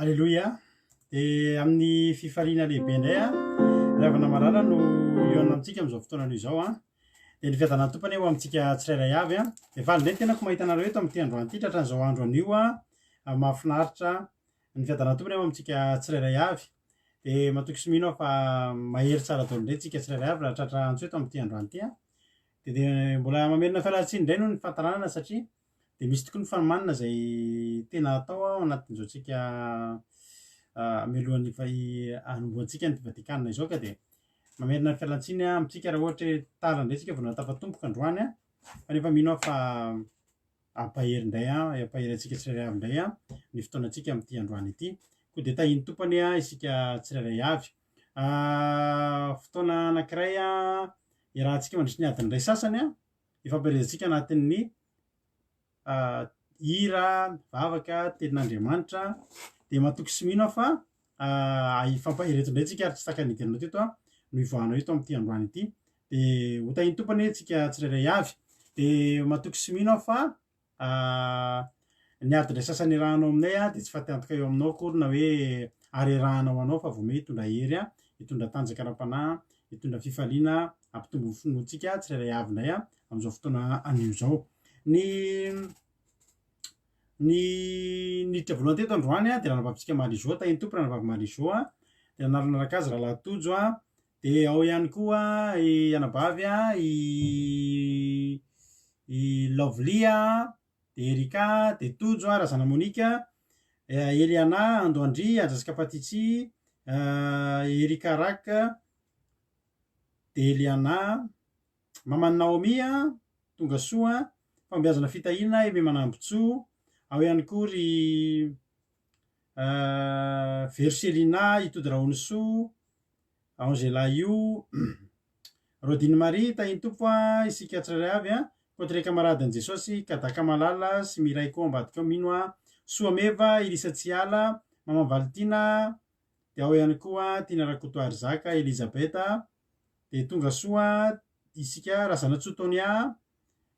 Aleloia! Dia amin'ny fifaliana lehibe indray an, ry havana malala no hihaona amintsika amin'izao fotoana anio izao an. Dia ny fiadanan'ny Tompo anie ho amintsika tsirairay avy an. Dia faly indray ny tenako mahita anareo eto amin'ity androany ity, tratran'izao andro anio an, mahafinaritra. Ny fiadanan'ny Tompo anie ho amintsika tsirairay avy. Dia matoky sy mino aho fa mahery tsara daholo indray tsika tsirairay avy raha tratra antso eto amin'ity androany ity an. Dia dia mbola mamerina fialantsiny indray noho ny fahatarana satria dia misy tokoa ny fanomanana izay tena atao ao anatin'izao tsika mialohan'ny hanombohantsika ny Vatikana izao ka dia mamerina ny fialantsiny amintsika raha ohatra hoe tara indray tsika vao natafatomboka androany fa nefa mino aho fa hampahery indray hampahery antsika tsirairay avy indray ny fotoanantsika amin'ity androany ity. Koa dia tahian'ny Tompo anie isika tsirairay avy. Fotoana anankiray iarahantsika mandritry ny adiny iray sasany ifampaherezantsika anatin'ny hira, vavaka, tenin'Andriamanitra, dia matoky sy mino aho fa hifampahery eto indray tsika ary tsy takany hidiranao teto aho no hivoahanao eto amin'ity androany ity. Dia ho tahin'ny Tompo anie tsika tsirairay avy. Dia matoky sy mino aho fa Ny ady indray sasany iarahanao aminay dia tsy fatiantoka eo aminao akory na hoe arerahana ho anao fa vao may hitondra hery, hitondra tanjaka ara-panahy, hitondra fifaliana, hampitombo ny finoantsika tsirairay avy indray amin'izao fotoana anio izao. Ny ny niditra voalohany teto androany dia ranabavintsika Marie Jo, tahin'ny Tompo ranabavy Marie Jo, dia nanaraka azy rahalahy Tojo, dia ao ihany koa i anabavy i i Lovely a, de Erika, de Tojo a, Razana Monica, Eliana, Ando Andry, Andrasika Patitsy, Erika Rak, de Eliana, Maman'i Naomi a, tonga soa, Fahombiazana Fitahiana, Aimé Manambotsoa, ao ihany koa ry Vero Selina, Itody Rahonisoa, Angela io. Rodine Marie, tahin'ny Tompo a, isika tsirairay avy a. Côte Camaradin'i Jesosy, Kadaka Malala sy Miray koa ambadika ao mino a. Soa Meva, Elisa Tsiala, Maman Valitiana, dia ao ihany koa Tiana Rakotoarizaka, Elizabeth, dia tonga soa isika Razanatsoa Tonia,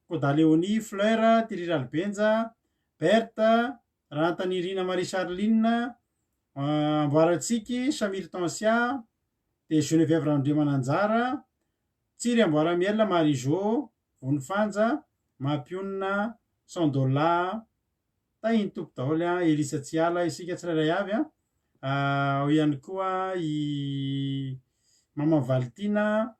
Koda Léonie, Fleur, Thierry Ralibenja, Berthe, Rahantanirina Marie Charline, Amboarantsiky, Shamir Tansia, dia Geneviève Randriamananjara, Tsiry Amboaramiel Marie Jo, Vonifanja, Mampionona, Sandola, Tahin'ny Tompo daholo an, Elisa Tsiala, isika tsirairay avy an, ao ihany koa i Maman Valitiana,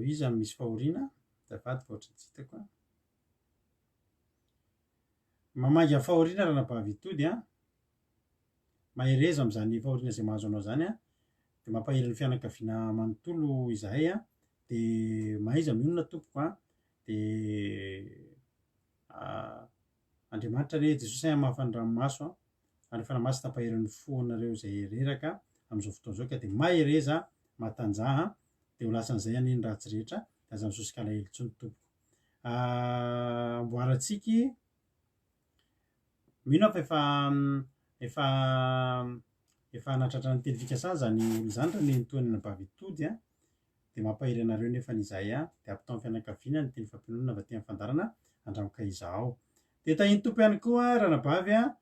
iza no misy fahoriana? Azafady fa ohatran'ny tsy hitako an. Mamangy amin'ny fahoriana ranabavy Itody an. Mahereza amin'izany fahoriana izay mahazo anao izany an. Dia mampahery ny fianakaviana manontolo izahay an. Dia mahaiza mionona tompoko an. Dia Andriamanitra anie Jesosy hamafa ny ranomaso an. Ary ny Fanahy Masina hampahery ny fo anareo izay reraka amin'izao fotoana izao ka dia mahereza, matanjaha dia ho lasan'izay anie ny ratsy rehetra dia aza misosoka alahelo intsony tompoko. Amboarantsiky, mino aho fa efa efa efa nahatratra ny teny fikasana izany olona izany raha nenitoa ny anabavy Itody an, dia mampahery anareo nefany izahay an, dia ampitao amin'ny fianakaviana ny teny fampiononana avy aty amin'ny fandaharana andramo ka izahao. Dia tahin'ny Tompo ihany koa ranabavy an,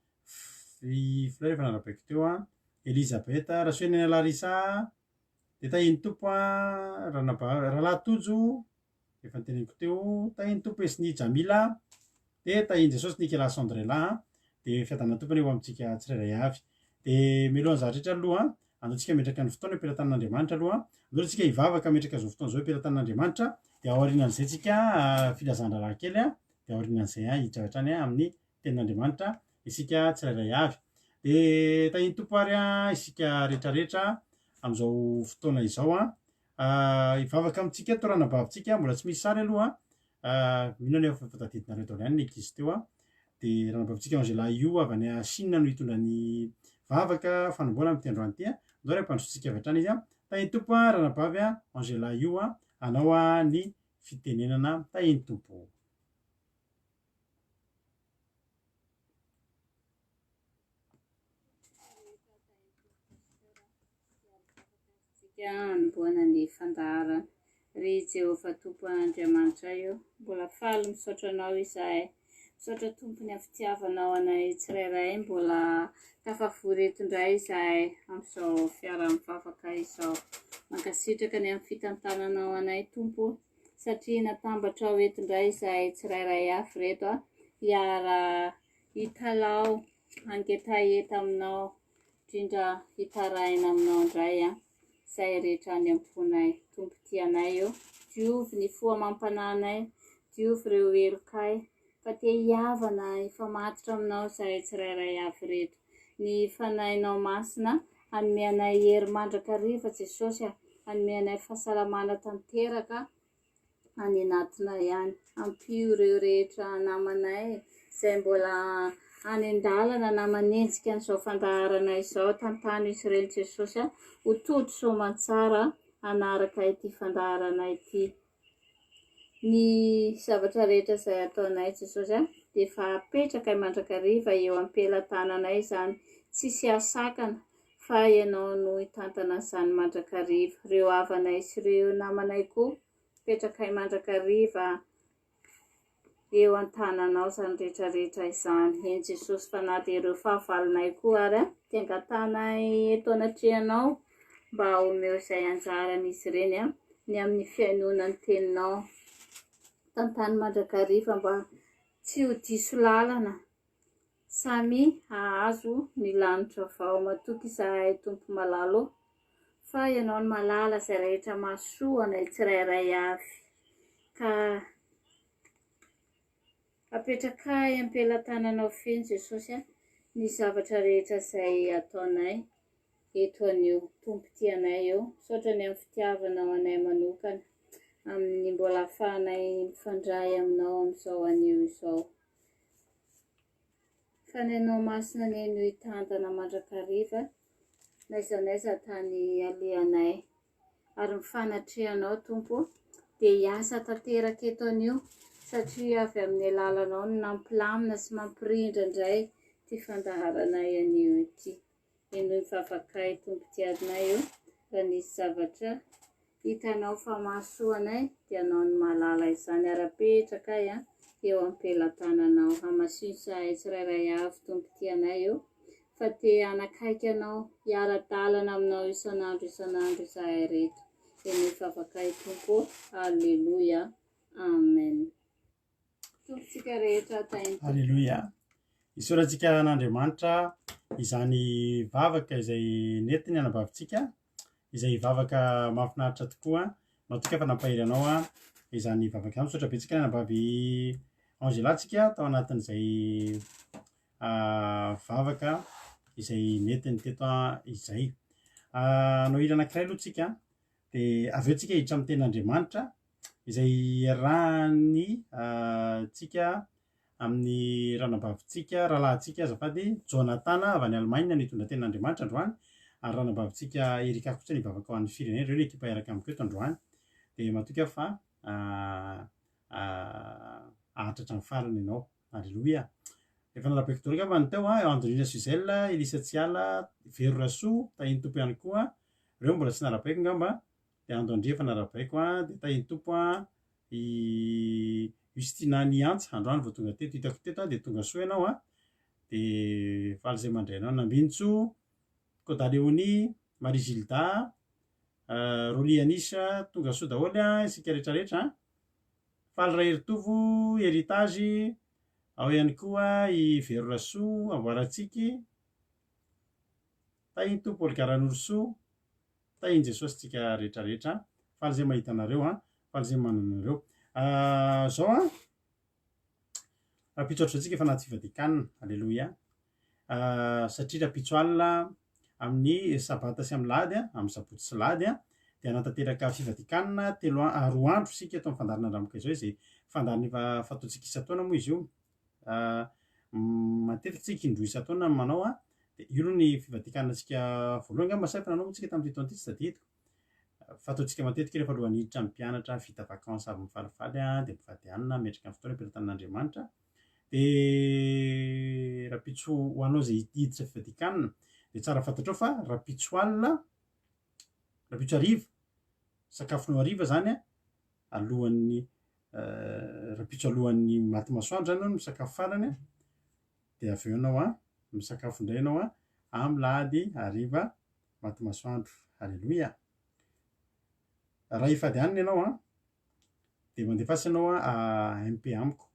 i Fleur efa narabaiko teo an, Elizabeth, Rasoenina Larissa, dia tahin'ny Tompo an, ranabavy, rahalahy Tojo, efa noteneniko teo, tahin'ny Tompo Esnie Jamila, dia tahin'i Jesosy Nicolas Sandrella an, dia fiadanan'ny Tompo anie ho amintsika tsirairay avy. Dia mialohan'ny zavatra rehetra aloha, andao tsika hametraka ny fotoana eo am-pelatanan'Andriamanitra aloha, andao tsika hivavaka hametraka izao fotoana izao eo am-pelatanan'Andriamanitra, dia aorianan'izay tsika filazan-draharaha kely an, dia aorianan'izay hiditra avy hatrany amin'ny tenin'Andriamanitra isika tsirairay avy. Dia tahin'ny Tompo ary isika rehetrarehetra amin'izao fotoana izao an. Hivavaka amintsika eto ranabavintsika, mbola tsy misy sary aloha an. Mino aho fa efa tadidinareo daholo ihany ny ankizy teo an. Dia ranabavintsika Angela Yu avy any Chine no hitondra ny vavaka fanombohana amin'ity androany ity an. Andao ary ampandrosoantsika avy hatrany izy an. Tahin'ny Tompo an, ranabavy Angela Yu an, anao ny fitenenana. Tahin'ny Tompo. Antsika hanombohana ny fandaharana. Ry Jehovah Tompo Andriamanitray ô, mbola faly misaotra Anao izahay. Misaotra Tompo ny amin'ny fitiavanao anay tsirairay mbola tafavory eto indray izahay amin'izao fiaraha-mivavaka izao. Mankasitraka ny amin'ny fitantananao anay Tompo ô, satria natambatrao eto indray izahay tsirairay avy ireto hiara hitalaho hangetaheta aminao indrindra hitaraina aminao indray izay rehetra any am-ponay. Tompo tia anay ô, diovy ny fo amam-panahinay, diovy ireo helokay, fa te hihavana hifamatotra aminao izahay tsirairay avy ireto. Ny Fanahinao Masina hanome anay hery mandrakariva Jesosy a, hanome anay fahasalamana tanteraka any anatinay any. Ampio ireo rehetra namanay izay mbola any an-dalana na manenjika an'izao fandaharana izao. Tantano izy ireny Jesosy a, ho tody soamantsara hanaraka ity fandaharana ity. Ny zavatra rehetra izay ataonay Jesosy a, dia efa apetrakay mandrakariva eo am-pelatananay izany, tsisy hahasakana fa Ianao no hitantana an'izany mandrakariva. Ireo havanay sy ireo namanay koa, apetrakay mandrakariva eo an-tananao izany rehetra rehetra izany. Eny Jesosy fa na dia ireo fahavalonay koa ary dia angatahanay eto anatrehanao mba omeo izay anjaran'izy ireny ny amin'ny fihainoana ny teninao. Tantano mandrakariva mba tsy ho diso lalana. Samy hahazo ny lanitra vao matoky izahay Tompo malala ô, fa Ianao no mahalala izay rehetra mahasoa anay tsirairay avy. Ka apetrakay am-pelatananao feno Jesosy a, ny zavatra rehetra izay ataonay eto anio. Tompo tia anay ô, misaotra ny amin'ny fitiavanao anay manokana, amin'ny mbola ahafahanay mifandray aminao amin'izao anio izao. Fa ny Anao Masina anie no hitantana mandrakariva n'aiza n'aiza tany alehanay. Ary ny fanatrehanao Tompo dia hiasa tanteraka eto anio satria avy amin'ny alalanao no nampilamina sy mampirindra indray ity fandaharanay anio ity. Henoy ny vavakay Tompo tianay o, raha nisy zavatra hitanao fa mahasoa anay dia Anao no mahalala izany ary apetrakay eo am-pelatananao. Hamasino izahay tsirairay avy Tompo tianay o, fa te hanakaiky Anao, hiara-dalana aminao isan'andro isan'andro izahay reto. Henoy ny vavakay Tompo o. Aleloia. Amen. Tompontsika rehetra tahin'ny Tompo. Aleloia. Isaorantsika an'Andriamanitra izany vavaka izay nentiny anabavintsika, izay vavaka mahafinaritra tokoa. Matoky aho fa nampahery anao izany vavaka izany. Misaotra betsaka ny anabavy Angela tsika tao anatin'izay vavaka izay nentiny teto izay. Hanao hira anankiray aloha tsika dia avy eo tsika hiditra amin'ny tenin'Andriamanitra. izay iarahan'ny tsika amin'ny ranabavintsika, rahalahintsika azafady, Jonathan avy any Allemagne no hitondra tenin'Andriamanitra androany, ary ranabavintsika Erika kosa no hivavaka ho an'ny firenena, ireo ny ekipa hiaraka amiko eto androany, dia matoky aho fa haharitra hatramin'ny farany ianao, Aleloia. Efa narabaiko daholo angamba ny teo an, Andrina Suzelle, Elisa Tsiala, Vero Rasoa, Tahian'ny Tompo ihany koa, ireo mbola tsy narabaiko angamba, Dia ando andrefana arabaiko a, dia tahin'ny Tompo a, i Justina Niantsa, androany vao tonga teto, hitako teto a, dia tonga soa ianao a, dia faly izay mandray anao, Nambinintsoa, Koda Léonie, Marie Gilda, Rolly Anisha, tonga soa daholo a, isika rehetra rehetra a, Faly Raheritovo, Heritage, ao ihany koa i Vero Rasoa, Amboarantsiky, Tahin'ny Tompo Olga Ranorosoa, Tahin'i Jesosy tsika rehetra rehetra. Faly zay mahita anareo an. Faly zay manana anareo. Ah, zao an. Rahampitso ohatr'izao tsika efa anaty fivadikanina. Aleloia. Ah, satria rahampitso alina amin'ny sabata sy amin'ny lahady, amin'ny sabotsy sy lahady, dia hanatanteraka fivadikanina telo ah, roa andro isika eto amin'ny fandaharana Andramoka izao izay fandaharana efa fataontsika isan-taona moa izy io. Matetika tsika indroa isan-taona no manao an, dia io aloha ny fivadikanantsika voalohany angamba sa efa nanao moa tsika tamin'ity taona ity tsy tadidiko. Fa ataontsika matetika rehefa alohan'ny hiditra ny mpianatra, vita vacances avy mifalifaly an, dia mivady hanina, metrika ny fotoana am-pelatanan'Andriamanitra. Dia rahampitso ho anao izay hiditra fivadikanana dia tsara fantatrao fa rahampitso alina, rahampitso hariva, sakafonao hariva izany an, alohan'ny. Rahampitso alohan'ny maty masoandro zany ianao no misakafo farany an, dia avy eo ianao an, misakafo indray ianao an, amin'ny lahady hariva maty masoandro. Aleloia! Raha hifady hanina ianao an, dia mandefasa ianao an MP amiko,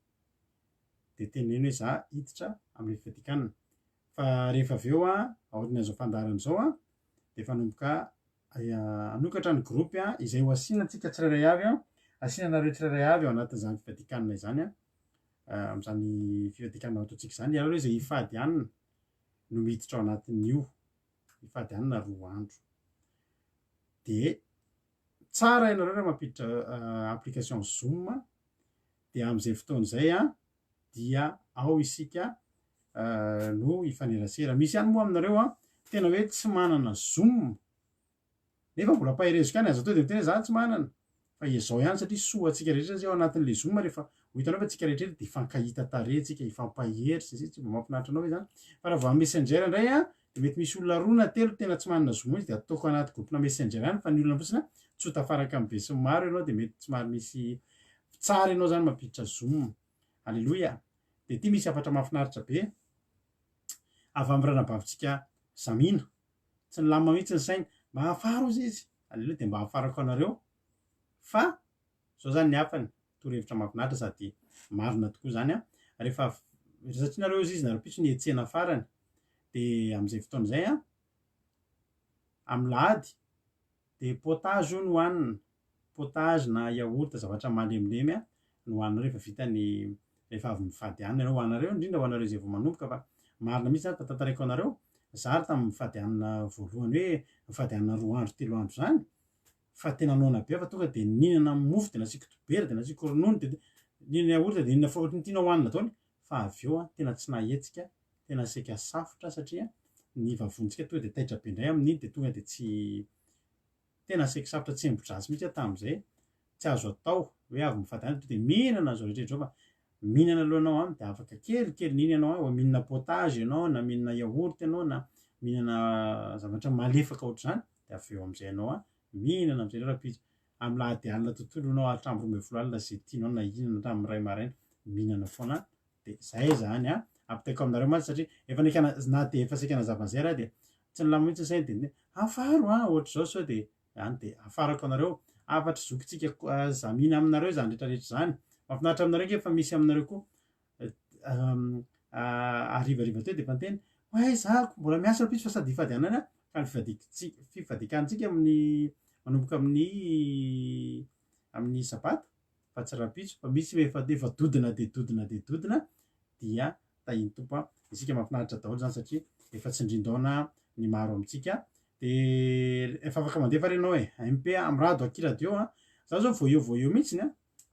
dia teneno hoe za hiditra amin'ny fifadian-kanina. Fa rehefa avy eo an, aorian'izao fandaharana izao an, dia efa hanomboka hanokatra ny groupe izay ho asiana antsika tsirairay avy, asiana anareo tsirairay avy ao anatin'izany fifadian-kanina izany, amin'izany fifadian-kanina ataontsika izany, ianareo izay hifady hanina no miditra ao anatin'io, hifady hanina 2 andro. Dia tsara ianareo raha mampiditra application Zoom, dia amin'izay fotoana izay dia ao isika no hifanerasera. Misy ihany moa aminareo an, tena hoe tsy manana Zoom, nefa mbola ampahereziko ihany, aza tonga dia miteny hoe za tsy manana, fa ezao ihany satria soa antsika rehetra zay ao anatin'le Zoom rehefa ho hitanao fa tsika rehetra eto dia hifankahita tarehy tsika, hifampahery sy ny sisa, tsy mba mahafinaritra anao ve zany? Fa raha vao amin'ny Messenger indray an, dia mety misy olona 2 na 3 tena tsy manana Zoom mihitsy dia ataoko anaty groupe-na Messenger ihany fa ny olona fotsiny an, tsy ho tafaraka amin'ny besinimaro ianao dia mety somary misy tsara ianao zany mampiditra Zoom. Aleloia! Dia ity misy hafatra mahafinaritra be avy amin'ny ranabavintsika Zamina. Tsy nilamina mihitsy ny sainy. Mba hafaro hozy izy. Aleloia! Dia mba hafarako anareo fa izao izany ny hafany. Torohevitra mahafinaritra sady marina tokoa izany an. Rehefa satria nareo hozy izy nareo mpitso ny hetsena farany. Dia amin'izay fotoana izay an, amin'ny lahady dia potage hono hohanina. Potage na yaourt zavatra malemilemy no hohaninareo rehefa vita ny rehefa avy mifady hanina ianao. Ho anareo indrindra ho anareo izay vao manomboka fa marina mihitsy zany fa tantaraiko anareo, za ary tamin'ny mifady hanina voalohany hoe mifady hanina 2 andro 3 andro zany fa tena noana be aho fa tonga dia nihinana mofo dia nasiako dibera dia nasiako ronono dia nihinana yaourt dia nihinana ohatran'ny tianao hohanina daholo fa avy eo aho tena tsy nahetsika, tena saika safotra satria ny vavonintsika tonga dia taitra be indray amin'iny dia tonga dia tsy Tena saiky sarotra tsembo-dratsy mihitsy aho tamin'izay, tsy azo atao hoe avy mifady hanina tonga dia mihinana izao rehetra izao fa mihinana aloha ianao an, dia afaka kelikely iny ianao an, hoe mihinana potage ianao na mihinana yaourt ianao na mihinana zavatra malefaka ohatr'izany dia avy eo amin'izay ianao an, mihinana amin'izay ianao rahampitso. Amin'ny lahady alina tontolo ianao hatramin'ny 12 alina izay tianao na hihinana hatramin'ny 1 maraina, mihinana foana Dia zay zany an! Ampitaiko aminareo mantsy satria efa naika na dia efa saika nazava an'izay ary aho dia tsy nilamina mihitsy ny saina dia niteny hafaro an! Ohatr'izao sao dia any dia hafarako anareo. Hafatry zokintsika Zamina aminareo izany rehetra rehetra izany. Mahafinaritra aminareo ange fa misy aminareo koa harivariva teo dia efa niteny hoe za mbola miasa rahampitso fa sady hifady hanina ka ny fivadikantsika fivadikantsika amin'ny manomboka amin'ny amin'ny sabata fa tsy rahampitso fa misy efa efa dodona dia dodona dia dodona dia tahin'ny Tompo an! Isika mahafinaritra daholo izany satria efa tsindrin-daona ny maro amintsika dia efa afaka mandefa re ianao e! MP a, amin'ny rado aky radio a! Za zao vao eo vao eo mihitsiny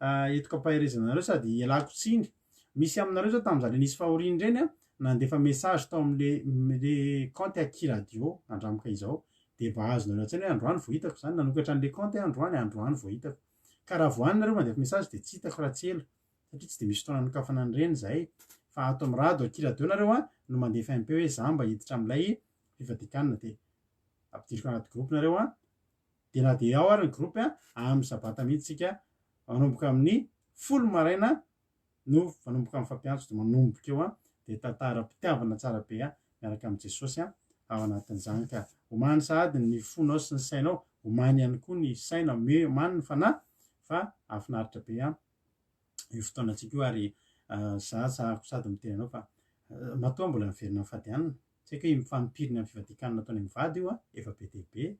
a! Entiko ampaherezana anareo sady ialako tsiny, misy aminareo zao tamin'izany le nisy fahoriana ireny a, nandefa message tao amin'le le compte aky radio andramiko izao dia mba azonareo an-tsaina hoe androany vao hitako izany, nanokatra an'le compte aho androany, androany vao hitako. Ka raha vao any nareo mandefa message dia tsy hitako raha tsy ela satria tsy dia misy fotoana anokafana an'ireny izahay fa ato amin'ny rado aky radio nareo an no mandefa MP hoe za mba hiditra amin'ilay fivadikanina dia ampidiriko anaty groupe nareo an dia na dia ao ary ny groupe an amin'ny sabata mihitsy tsika manomboka amin'ny 10 maraina no manomboka mifampiantso dia manomboka eo an, dia tantaram-pitiavana tsara be an, miaraka amin'i Jesosy an, ao anatin'izany ka omany sahady ny fonao sy ny sainao, omany ihany koa ny saina, omany ny fanahy fa hahafinaritra be an io fotoanantsika io ary za tsahako sady miteny anao fa matoa mbola miverina mifady hanina, tsy haiko hoe mifampirina amin'ny fivadian-kanina ataony amin'ny vady io an, efa be dia be,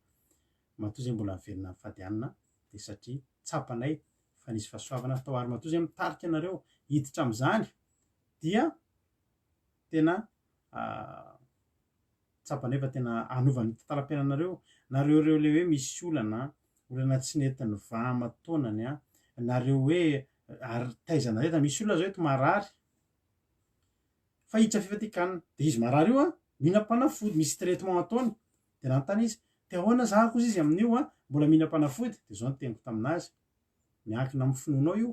matoa zay mbola miverina mifady hanina dia satria tsapanay fa nisy fahasoavana tao ary matoa zay mitarika anareo hiditra amin'izany dia tena tsapanay fa tena hanova ny tantaram-piainanareo, nareo ireo le hoe misy olana, olana tsy nety nivaha aman-taonany an, nareo hoe ary taizanareo da misy olona zao eto marary fa hiditra fifadian-kanina dia izy marary io an mihinam-panafody misy traitement ataony dia nanontany izy dia ahoana za kosa izy amin'io an mbola mihinam-panafody dia zao ny teniko taminazy Miankina amin'ny finoanao io,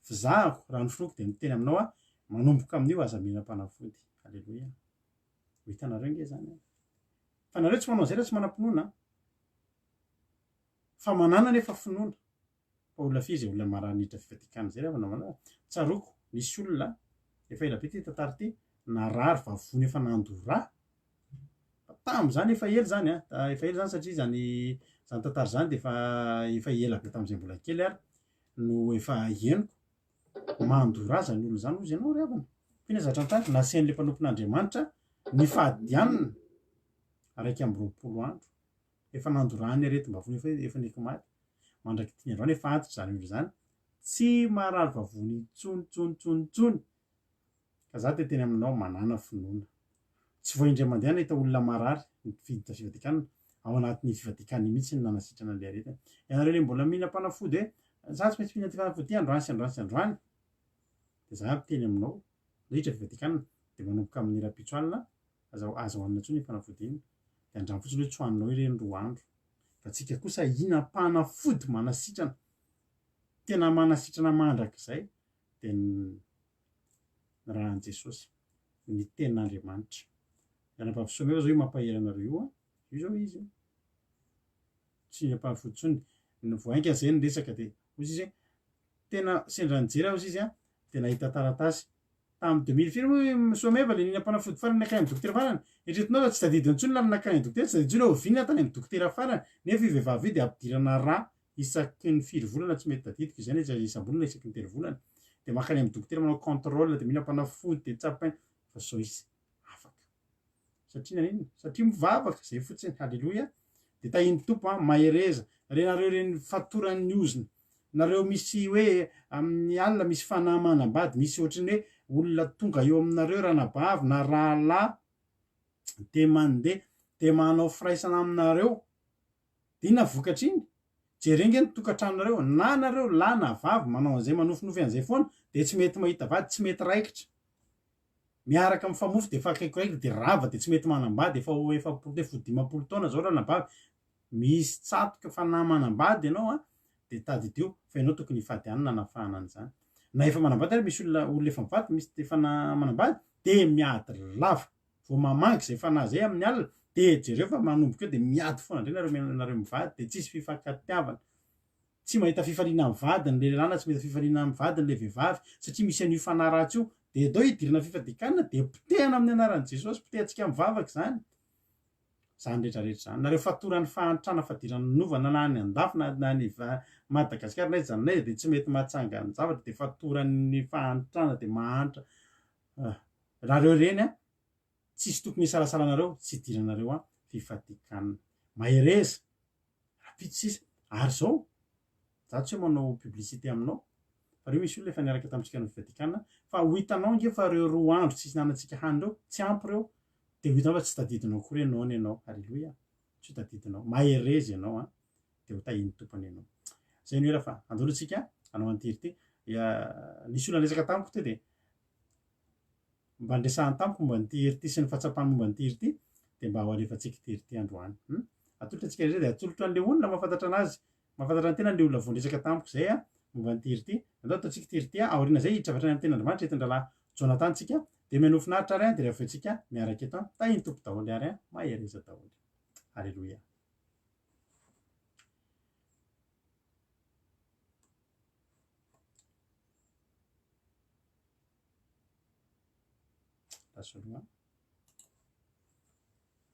f'zahako, raha ny finoako dia miteny aminao aho, manomboka amin'io aza mihinam-panafody. Aleloia. Ho hitanareo ange izany an. Fa nareo tsy manao an'izay raha tsy manam-pinoana an. Fa manana anefa finoana. Fa olona firy izay olona marary niditra fivadikan izay ry havana malala? Tsaroako nisy olona, efa ela be ity tantara ity, narary vavony efa nandoa rà. Fa tamin'izany efa ela izany an, efa ela izany satria izany izany tantara izany dia efa efa ela be tamin'izay mbola kely ary no efa henoko. Mandoa rà izany olona izany hozy ianao ry havana. F'inona zavatra nitranga? Nasian'ilay mpanompon'Andriamanitra nifady hanina 21 andro. Efa nandorany aretim-bavony efa efa nety maty. Mandrak'ity androany efa antitra izany olona izany. Tsy marary vavony intsony intsony intsony intsony. Ka za te teny aminao manàna finoana. Tsy vao indray mandeha nahita olona marary nifiditra fivadikanana, ao anatin'iny fivadikana iny mihitsy no nanasitrana an'ilay aretina. Ianareo ilay mbola mihinam-panafody hoe za tsy maintsy mihinana ity fanafody ity androany sy androany sy androany. Dia za miteny aminao, niditra fivadikanana dia manomboka amin'ny rahampitso alina Aza aza hohanina intsony iny fanafody iny. Dia andramo fotsiny hoe tsy hohaninao ireny roa andro. Fa tsika kosa hihinam-panafody manasitrana. Tena manasitrana mandrakizay dia ny ràn'i Jesosy, ny tenin'Andriamanitra. Ny anabavy Someva zao io mampahery anareo io an. Io zao izy io. Tsy hihinam-panafody intsony. Ny vao haingana izay ny resaka dia hoy izy hoe tena sendra nijery aho hoy izy an, dia nahita taratasy Tamin'ny 2000 firy moa Someva le nihinam-panafody farany nankany amin'ny dokotera farany? Eritreretinao fa tsy tadidiny intsony na nankany amin'ny dokotera, tsy tadidiny intsony hoe oviana aho tany amin'ny dokotera farany, nefa io vehivavy io dia ampidirana rà isaky ny firy volana tsy mety tadidiko izay na isam-bolana na isaky ny telo volana, dia mankany amin'ny dokotera manao contrôle dia mihinam-panafody dia tsapaina fa zao izy afaka. Satria naninona? Satria mivavaka, zay fotsiny, haleloia. Dia tahin'ny Tompo an, mahereza. Renareo ireny fatoran'ny ozona, nareo misy hoe amin'ny alina misy fanahy manambady, misy ohatran'ny hoe olona tonga eo aminareo ranabavy na rahalahy dia mandeha dia manao firaisana aminareo. Dia inona vokatr'iny? Jereo nge ny tokantranonareo, na nareo lahy na vavy manao an'izay manofinofy an'izay foana dia tsy mety mahita vady, tsy mety raikitra. Miaraka mifamofo dia efa akaikikaiky dia rava dia tsy mety manambady efa ho 40 efa ho 50 taona zao ranabavy misy tsatoka fa na manambady ianao an dia tadidio fa ianao tokony hifady hanina hanafahana an'izany na efa manambady ary misy olona olona efa mivady misy efa na manambady dia miady lava vao mamangy izay fanahy izay amin'ny alina dia jereo fa manomboka eo dia miady foana indray nareo nareo mivady dia tsisy fifankatiavana Tsy mahita fifaliana amin'ny vadiny le lehilahy na tsy mahita fifaliana amin'ny vadiny le vehivavy satria misy an'io fanahy ratsy io dia ndao hidirana fifadikanina dia potehana amin'ny anaran'i Jesosy, potehantsika amin'ny vavaka izany. Izany rehetra rehetra izany. Nareo fatoran'ny fahantrana fadiranovana na any andafy na na any Madagasikara na aiza na aiza dia tsy mety mahatsangan-javatra dia fatoran'ny fahantrana dia mahantra. Nareo ireny an, tsisy tokony hisalasalanareo tsy hidiranareo an fifadikanina. Mahereza. Rahampitso sisa. Ary izao, za tsy hoe manao publicité aminao, fa reo misy olona efa niaraka tamintsika any Vatikana, fa ho hitanao ange fa reo roa andro tsisy nanantsika hany reo, tsy ampy reo, de ho hitanao fa tsy tadidinao akory hoe noana ianao. Haleloia. Tsy ho tadidinao. Mahereza ianao an, de ho tahian'ny Tompo anie ianao. Zay no ela fa andao aloha tsika hanao an'ity hira ity. Ya, nisy olona niresaka tamiko teo de mba niresahany tamiko momba an'ity hira ity sy ny fahatsapany momba an'ity hira ity dia mba ho alefantsika ity hira ity androany. Hum? Atolotra antsika indray dia atolotra an'ilay olona mahafantatra anazy, mahafantatra ny tenany ilay olona vao niresaka tamiko izay a, momba an'ity hira ity. Andao ataontsika ity hira ity a, aoriana izay hiditra avy hatrany amin'ny tenin'Andriamanitra entin-drahalahy Jonathan tsika, dia mihainoa finaritra ary a, dia rehefa avy eo tsika miaraka eto a, tahin'ny Tompo daholo ary a, mahereza daholo. Aleloia. Lasa aloha.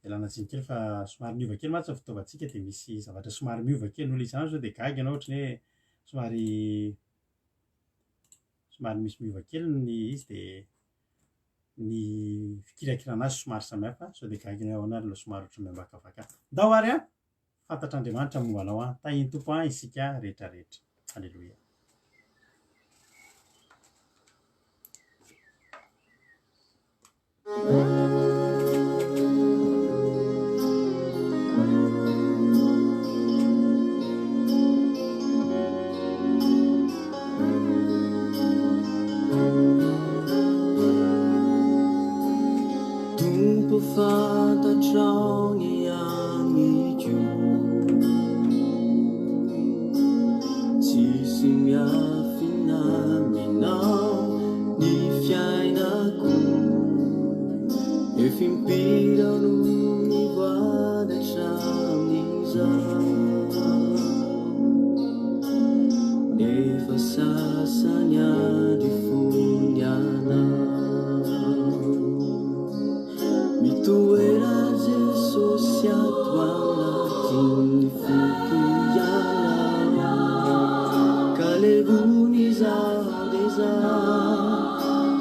Ialana tsiny kely fa somary miova kely mantsy ny fitaovantsika dia misy zavatra somary miova kely. Noho ilay isan'andro zao dia gaga ianao ohatran'ny hoe somary somary misy miova kely ny izy dia ny fikirakirana azy somary samihafa. Sao dia gaga ianao ahoana ary no somary ohatran'ny miambakavaka. Ndao ary an! Fantatr'Andriamanitra momba anao an! Tahin'ny Tompo an isika rehetra rehetra. Aleloia. Tompo fantatrao ny amiko Tsisy miafina aminao ny fiainako Efa impiry aho no nivoady hatramin'izao.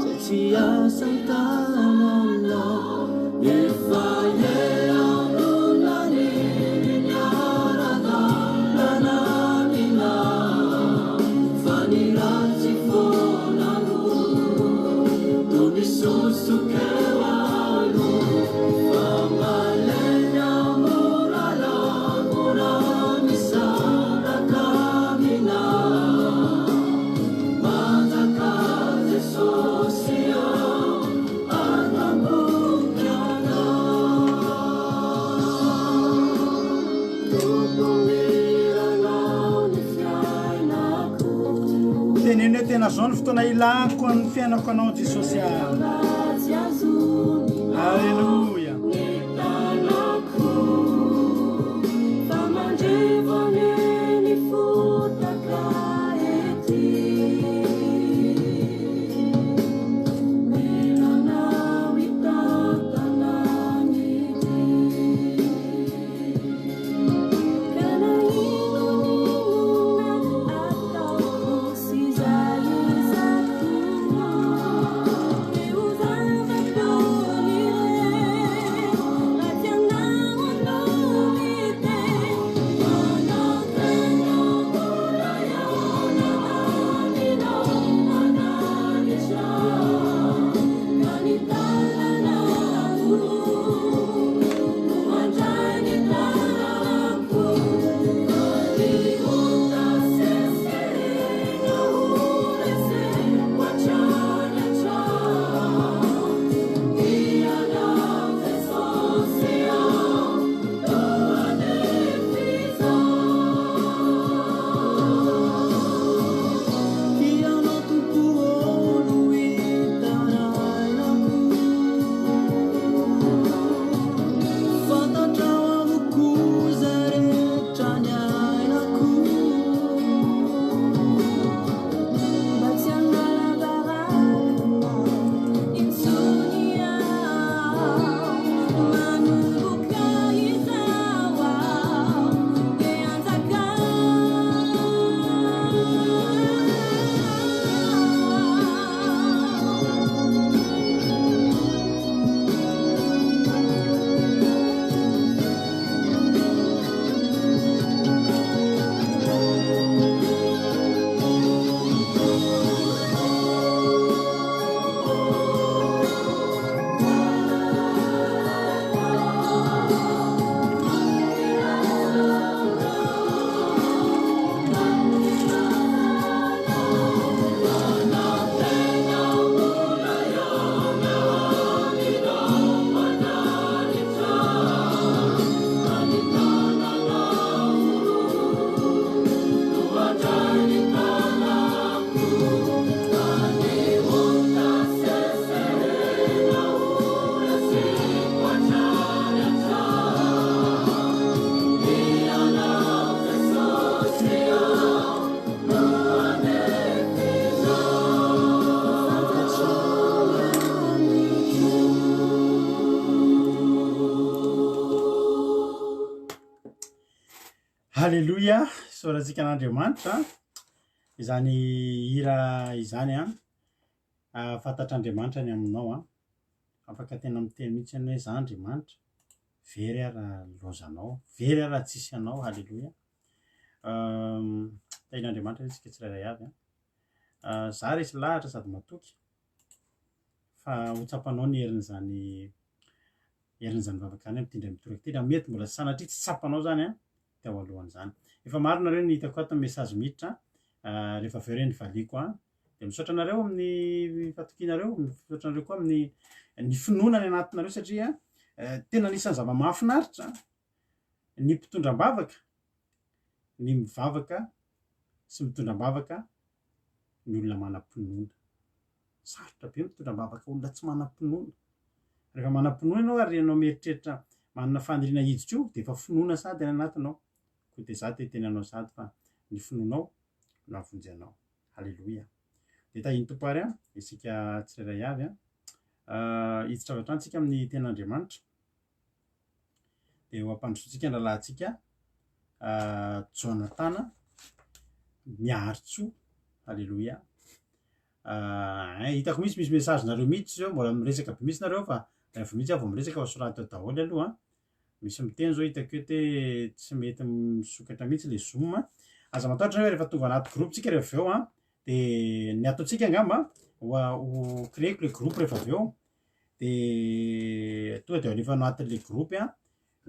Zay tsy asan-tananao. Efa ela no naniry niara-dalana aminao, fa ny ratsy foana no toa misosoka eo aloha. Fa malemy aho mora lavo raha misaraka aminao. Manjaka Jesosy ô, ato am-poko Ianao. Tompo miranao ny fiainako. Teneno hoe tena zao ny fotoana ilako ny fiainako anao Jesosy a. Ratsy azony Alléluia. ny tanako. Fa mandrevo anie ny fotaka ety. Mila anao hitantana ny dia. Ka na inon'inona ataoko sy izay ezako, dia ho zava-poana ireny raha tsy ianao no miteny. Manantena mbola hihaona aminao manaritra, ka ny tananao no handray ny tanako. Ka ny ota sesehena ho reseko hatrany hatrany. Ianao Jesosy ô, no anefizao. Ianao Tompo ô no hitarainako. Fantatrao avokoa izay rehetra niainako. Mba tsy hanala baraka anao intsony aho. Manomboka izao aho dia hanjaka. Alléluia, isaorantsika an'Andriamanitra izany hira izany an. Fantatr'Andriamanitra ny aminao an. Afaka tena miteny mihitsy ianao hoe za Andriamanitra, very aho raha lozanao, very aho raha tsisy anao. Alléluia. Tahian'Andriamanitra isika tsirairay avy an. Za resy lahatra sady matoky fa ho tsapanao ny herin'izany herin'izany vavaka izany amin'ity indray mitoraka ity. Raha mety mbola sanatria tsy tsapanao izany an, teo alohan'izany. Efa maro nareo ny hitako ato ny message miditra, rehefa avy eo ireny valiako an. Dia misaotra anareo amin'ny fatokianareo, misaotra anareo koa amin'ny ny finoana any anatinareo satria tena anisan'ny zava-mahafinaritra ny mpitondra am-bavaka, ny mivavaka sy mitondra am-bavaka ny olona manam-pinoana. Sarotra be mitondra am-bavaka olona tsy manam-pinoana. Rehefa manam-pinoana ianao ary ianao mieritreritra manana faniriana hiditra io dia efa finoana sady any anatinao. Koa dia za te hiteny anao sady fa ny finoanao no hahavonjy anao. Aleloia. Dia tahin'ny Tompo ary an, isika tsirairay avy an. Hiditra avy hatrany tsika amin'ny tenin'Andriamanitra. Dia ho ampandrosoantsika ny rahalahintsika Jonatana Miaritsoa. Aleloia. Ein, hitako mihitsy misy message nareo mihitsy zao, mbola miresaka be mihitsy nareo fa rehefa mihitsy aho vao miresaka fa soraty ao daholo aloha an. Misy miteny zao hitako eto hoe tsy mety misokatra mihitsy le zoom. Aza matahotra nareo rehefa tonga anaty groupe tsika rehefa avy eo an, de ny ataontsika angamba ho ho créer-ko le groupe rehefa avy eo, de tonga de alefa anatin'le groupe an,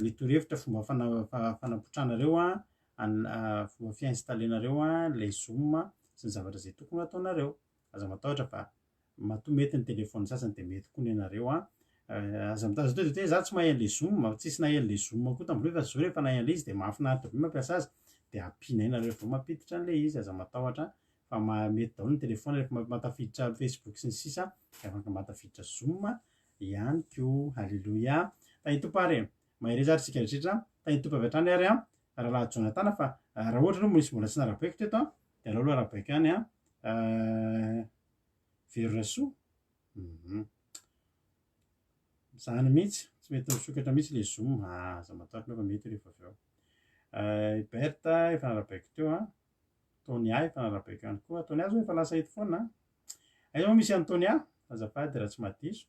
ny torohevitra fomba fana- fanapotranareo an, an- fomba fi-installer-nareo an le zoom sy ny zavatra izay tokony ho ataonareo. Aza matahotra fa matoa mety ny téléphone sasany dia mety koa ny anareo an. Aza mitaza tonga dia hoe za tsy mahay an'le zoom, tsisy nahay an'le zoom koa tamin'ny voalohany fa zao rehefa nahay an'le izy dia mahafinaritra be mampiasa azy dia ampianay nareo vao mampiditra an'le izy, aza matahotra fa mety daholo ny téléphone rehefa mahatafiditra Facebook sy ny sisa dia afaka mahatafiditra zoom ihany koa. Alléluia. Tahin'ny Tompo ary e. Mahereza ary isika rehetra. Tahin'ny Tompo avy hatrany ary an. Rahalahy Jonatana fa raha ohatra aloha misy mbola tsy narabaiko teto an, dia aleo aloha arabaiko ihany an. Vero Rasoa. Mhm. Izany mihitsy, tsy mety misokatra mihitsy ilay zoom. Ah, aza matahotra fa mety rehefa avy eo. Berthe efa narabaiko teo an. Tonia efa narabaiko ihany koa. Tonia zao efa lasa eto foana an. Aiza moa misy an'i Tonia? Azafady raha tsy mahadiso.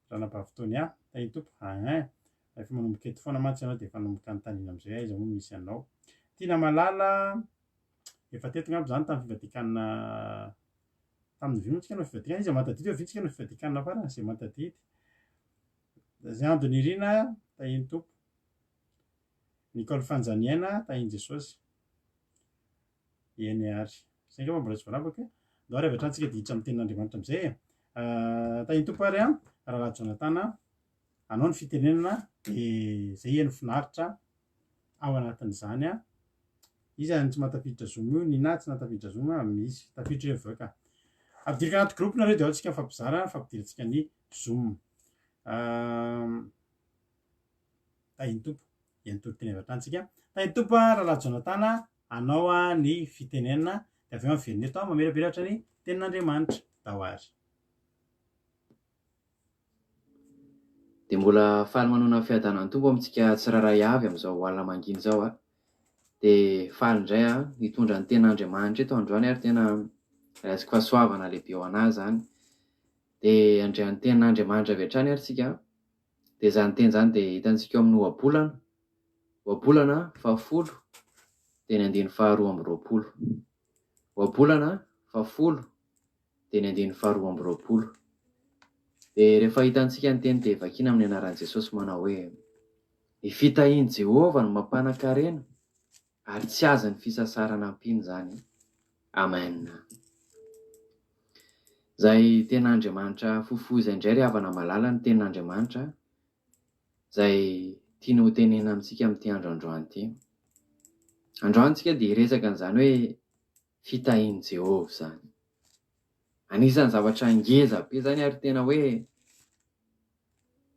Ranabavy Tonia, tahin'ny Tompo. Ahin. Efa manomboka eto foana mantsy ianao dia efa nanomboka anontaniana amin'izay hoe aiza moa misy anao. Tiana Malala, efa teto ngamba izany tamin'ny fivadikanina tamin'ny vy moa tsika nanao fivadikana, iza mahatadidy hoe vy tsika nanao fivadikana farany, izay mahatadidy. Jean de Nirina, tahin'ny Tompo. Nicole Fanjaniaina, tahin'i Jesosy. Eny ary. Izay angamba mbola tsy voarabaka. Ndao ary avy hatrany tsika dia hiditra amin'ny tenin'Andriamanitra amin'izay e. Tahin'ny Tompo ary an, Rahalahy Jonathan, anao ny fitenenana dia izay eny finaritra ao anatin'izany an. Iza no tsy mahatafiditra Zoom io? Nina tsy nahatafiditra Zoom a, misy tafiditra eo avy eo ka. Ampidiriko anaty groupe nareo dia ao tsika mifampizara, fampidirantsika ny Zoom. Tahin'ny Tompo. Dia nitory teny avy hatrany tsika. Tahin'ny Tompo a, Rahalahy Jonathan, anao a ny fitenenana dia avy eo miverina eto aho mamelabelatra ny tenin'Andriamanitra. Tao ary. Dia mbola faly manoana ny fiadanan'ny Tompo amintsika tsirairay avy amin'izao alina mangina izao a. Dia faly indray aho hitondra ny tenin'Andriamanitra eto androany ary tena raisiko fahasoavana lehibe ho an'ahy izany. Dia handre ny tenin'Andriamanitra avy hatrany ary tsika. Dia izany teny izany dia hitantsika ao amin'ny ohabolana, ohabolana fahafolo dia ny andininy faharoa amby roapolo. Ohabolana fahafolo dia ny andininy faharoa amby roapolo. Dia rehefa hitantsika ny teny dia vakiana amin'ny anaran'i Jesosy manao hoe, Ny fitahian'i Jehovah no mampanan-karena, ary tsy azon'ny fisasarana ampiana izany. Amen. Izay tena Andriamanitra fohifohy izay indray ry havana malala ny tenin'Andriamanitra izay tiany ho tenenina amintsika amin'ity andro androany ity. Androany tsika dia hiresaka an'izany hoe fitahian'i Jehovah izany. Anisan'ny zavatra ngeza be izany ary tena hoe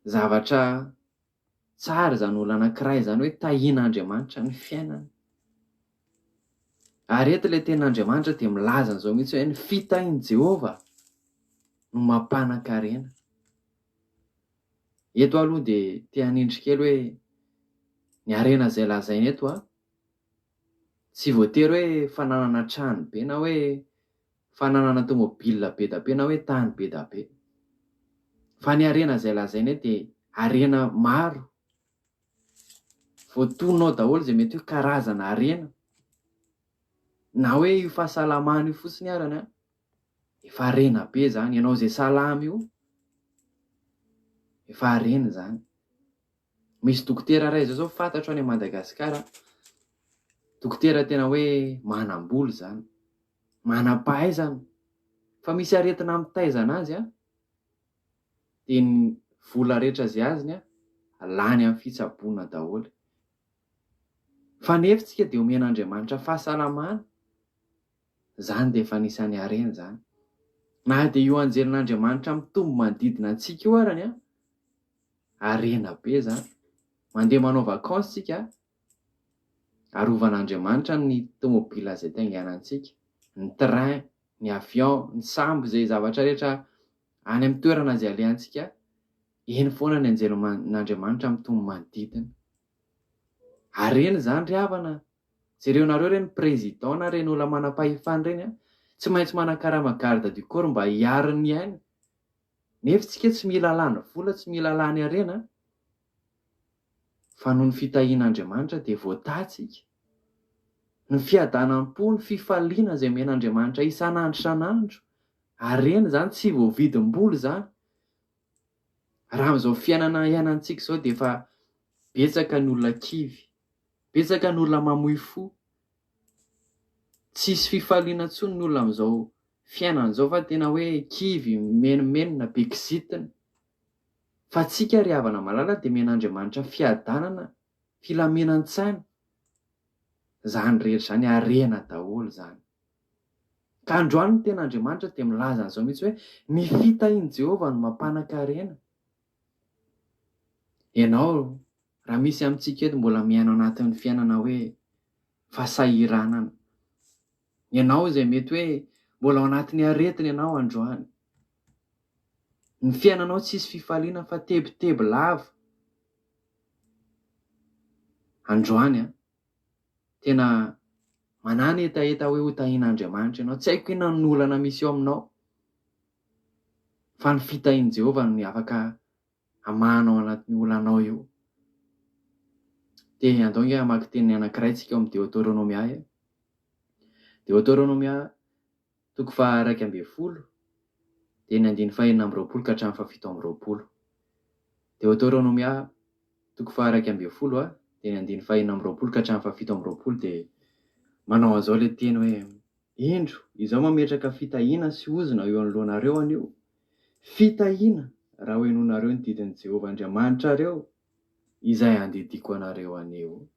zavatra Tsara izany olona anankiray izany hoe tahian'Andriamanitra ny fiainany. Ary eto ilay tenin'Andriamanitra dia milaza an'izao mihitsy hoe ny fitahian'i Jehovah no mampanan-karena. Eto aho aloha dia te hanindry kely hoe ny harena izay lazaina eto an, tsy voatery hoe fananana trano be na hoe fananana tomobile be da be na hoe tany be da be. Fa ny harena izay lazaina eto dia harena maro. Voatonona ao daholo izay mety hoe karazana harena. Na hoe io fahasalamana io fotsiny arany an, efa harena be izany. Ianao izay salama io, efa harena izany. Misy dokotera iray izao zao fantatro any Madagasikara, dokotera tena hoe manam-bola izany, manam-pahaizana, fa misy aretina mitaiza anazy an, dia ny vola rehetra izay azony an, lany amin'ny fitsaboana daholo. Fa nefa tsika dia omen'Andriamanitra fahasalamana, izany dia efa anisan'ny harena izany. Na dia io anjelin'Andriamanitra mitombo manodidina antsika io arany an, harena be zany. Mandeha manao vacances tsika, arovan'Andriamanitra ny tomobile izay tainganantsika, ny train, ny avion, ny sambo izay zavatra rehetra any amin'ny toerana izay alehantsika, eny foana ny anjelin'Andriamanitra mitombo manodidina. Harena izany ry havana. Jereonareo ireny président na ireny olona manam-pahefana ireny an. Tsy maintsy manakarama garde du corps mba hiaro ny ainy. Nefa tsika tsy mila lany vola, tsy mila lany harena fa noho ny fitahian'Andriamanitra dia voatahy tsika. Ny fiadanam-po, ny fifaliana izay omen'Andriamanitra isan'andro isan'andro, harena izany tsy voavidim-bola izany. Raha amin'izao fiainana iainantsika izao dia efa betsaka ny olona kivy, betsaka ny olona mamoy fo, tsisy fifaliana intsony ny olona amin'izao fiainana izao fa tena hoe kivy, mimenomenona, be kizitina. Fa antsika ry havana malala dia omen'Andriamanitra fiadanana, filaminan-tsaina, izany rehetra izany harena daholo izany. Ka androany ny tenin'Andriamanitra dia milaza an'izao mihitsy hoe, Ny fitahian'i Jehovah no mampanan-karena. Ianao, raha misy amintsika eto mbola miaina ao anatin'ny fiainana hoe fahasahiranana, ianao izay mety hoe mbola ao anatin'ny aretina ianao androany, ny fiainanao tsisy fifaliana fa tebiteby lava, androany an, Tena manana hetaheta hoe ho tahian'Andriamanitra ianao. Tsy haiko inona no olana misy eo aminao, fa ny fitahian'i Jehovah no afaka hamaha anao anatin'io olanao io. Dia andao ange hamaky teny anankiray tsika ao amin'ny Deoteronomia e. Deoteronomia toko faha-11, dia ny andininy faha-26 ka hatramin'ny faha-27. Deoteronomia toko faha-11, dia ny andininy faha-26 ka hatramin'ny faha-27 dia manao an'izao ilay teny hoe, Indro, izaho mametraka fitahiana sy ozona eo anoloanareo anio, fitahiana raha hohenoinareo ny didin'i Jehovah Andriamanitrareo izay andidiako anareo anio.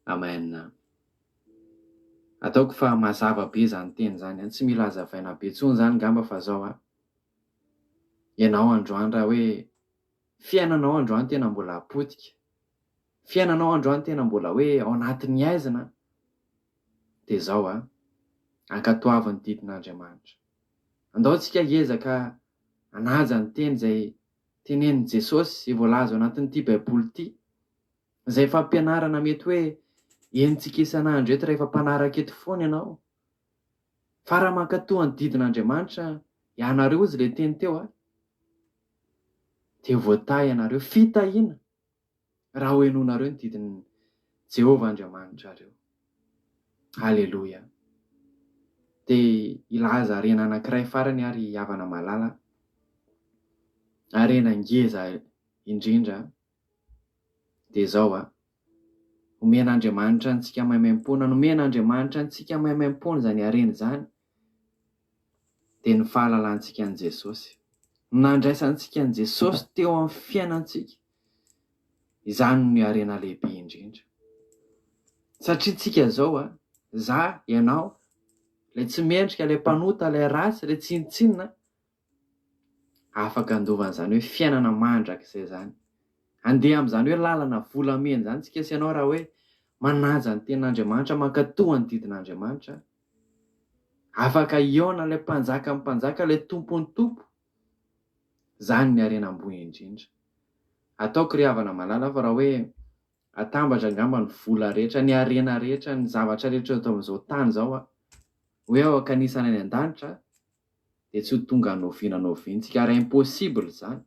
Amen. Ataoko fa mazava be izany teny izany an, tsy mila hazavaina be intsony izany ngamba fa zao an, ianao androany raha hoe fiainanao androany tena mbola potika, fiainanao androany tena mbola hoe ao anatin'ny haizina dia zao an, ankatoavy ny didin'Andriamanitra. Andao tsika hiezaka hanaja ny teny izay tenenin'i Jesosy izay voalaza ao anatin'ity baiboly ity. Izay fampianarana mety hoe henontsika isan'andro eto rehefa mpanaraka eto foana ianao. Fa raha mankatò ny didin'Andriamanitra ianareo hozy ilay teny teo a, dia voatahy ianareo. Fitahiana raha hohenoinareo ny didin'i Jehovah Andriamanitrareo. Aleloia. Dia hilaza harena anankiray farany ary havana malala. Harena ngeza indrindra. Dia izao a, omen'Andriamanitra antsika maimaimpoana, nomen'Andriamanitra antsika maimaimpoana izany harena izany, dia ny fahalalantsika an'i Jesosy. Ny nandraisantsika an'i Jesosy teo amin'ny fiainantsika, izany no harena lehibe indrindra. Satria tsika izao a, za, ianao, ilay tsy mendrika, ilay mpanota, ilay ratsy, ilay tsinontsinona, Afaka handova an'izany hoe fiainana mandrakizay izany. Handeha amin'izany hoe lalana volamena izany tsika sy ianao raha hoe manaja ny tenin'Andriamanitra, mankatò ny didin'Andriamanitra. Afaka hihaona ilay Mpanjakan'ny mpanjaka, ilay Tompon'ny tompo. Izany ny harena ambony indrindra. Ataoko ry havana malala fa raha hoe atambatra angamba ny vola rehetra, ny harena rehetra, ny zavatra rehetra eto amin'izao tany izao, hoe ao an-kanisana any an-danitra, dia tsy ho tonga n'oviana n'oviana tsika ary impossible izany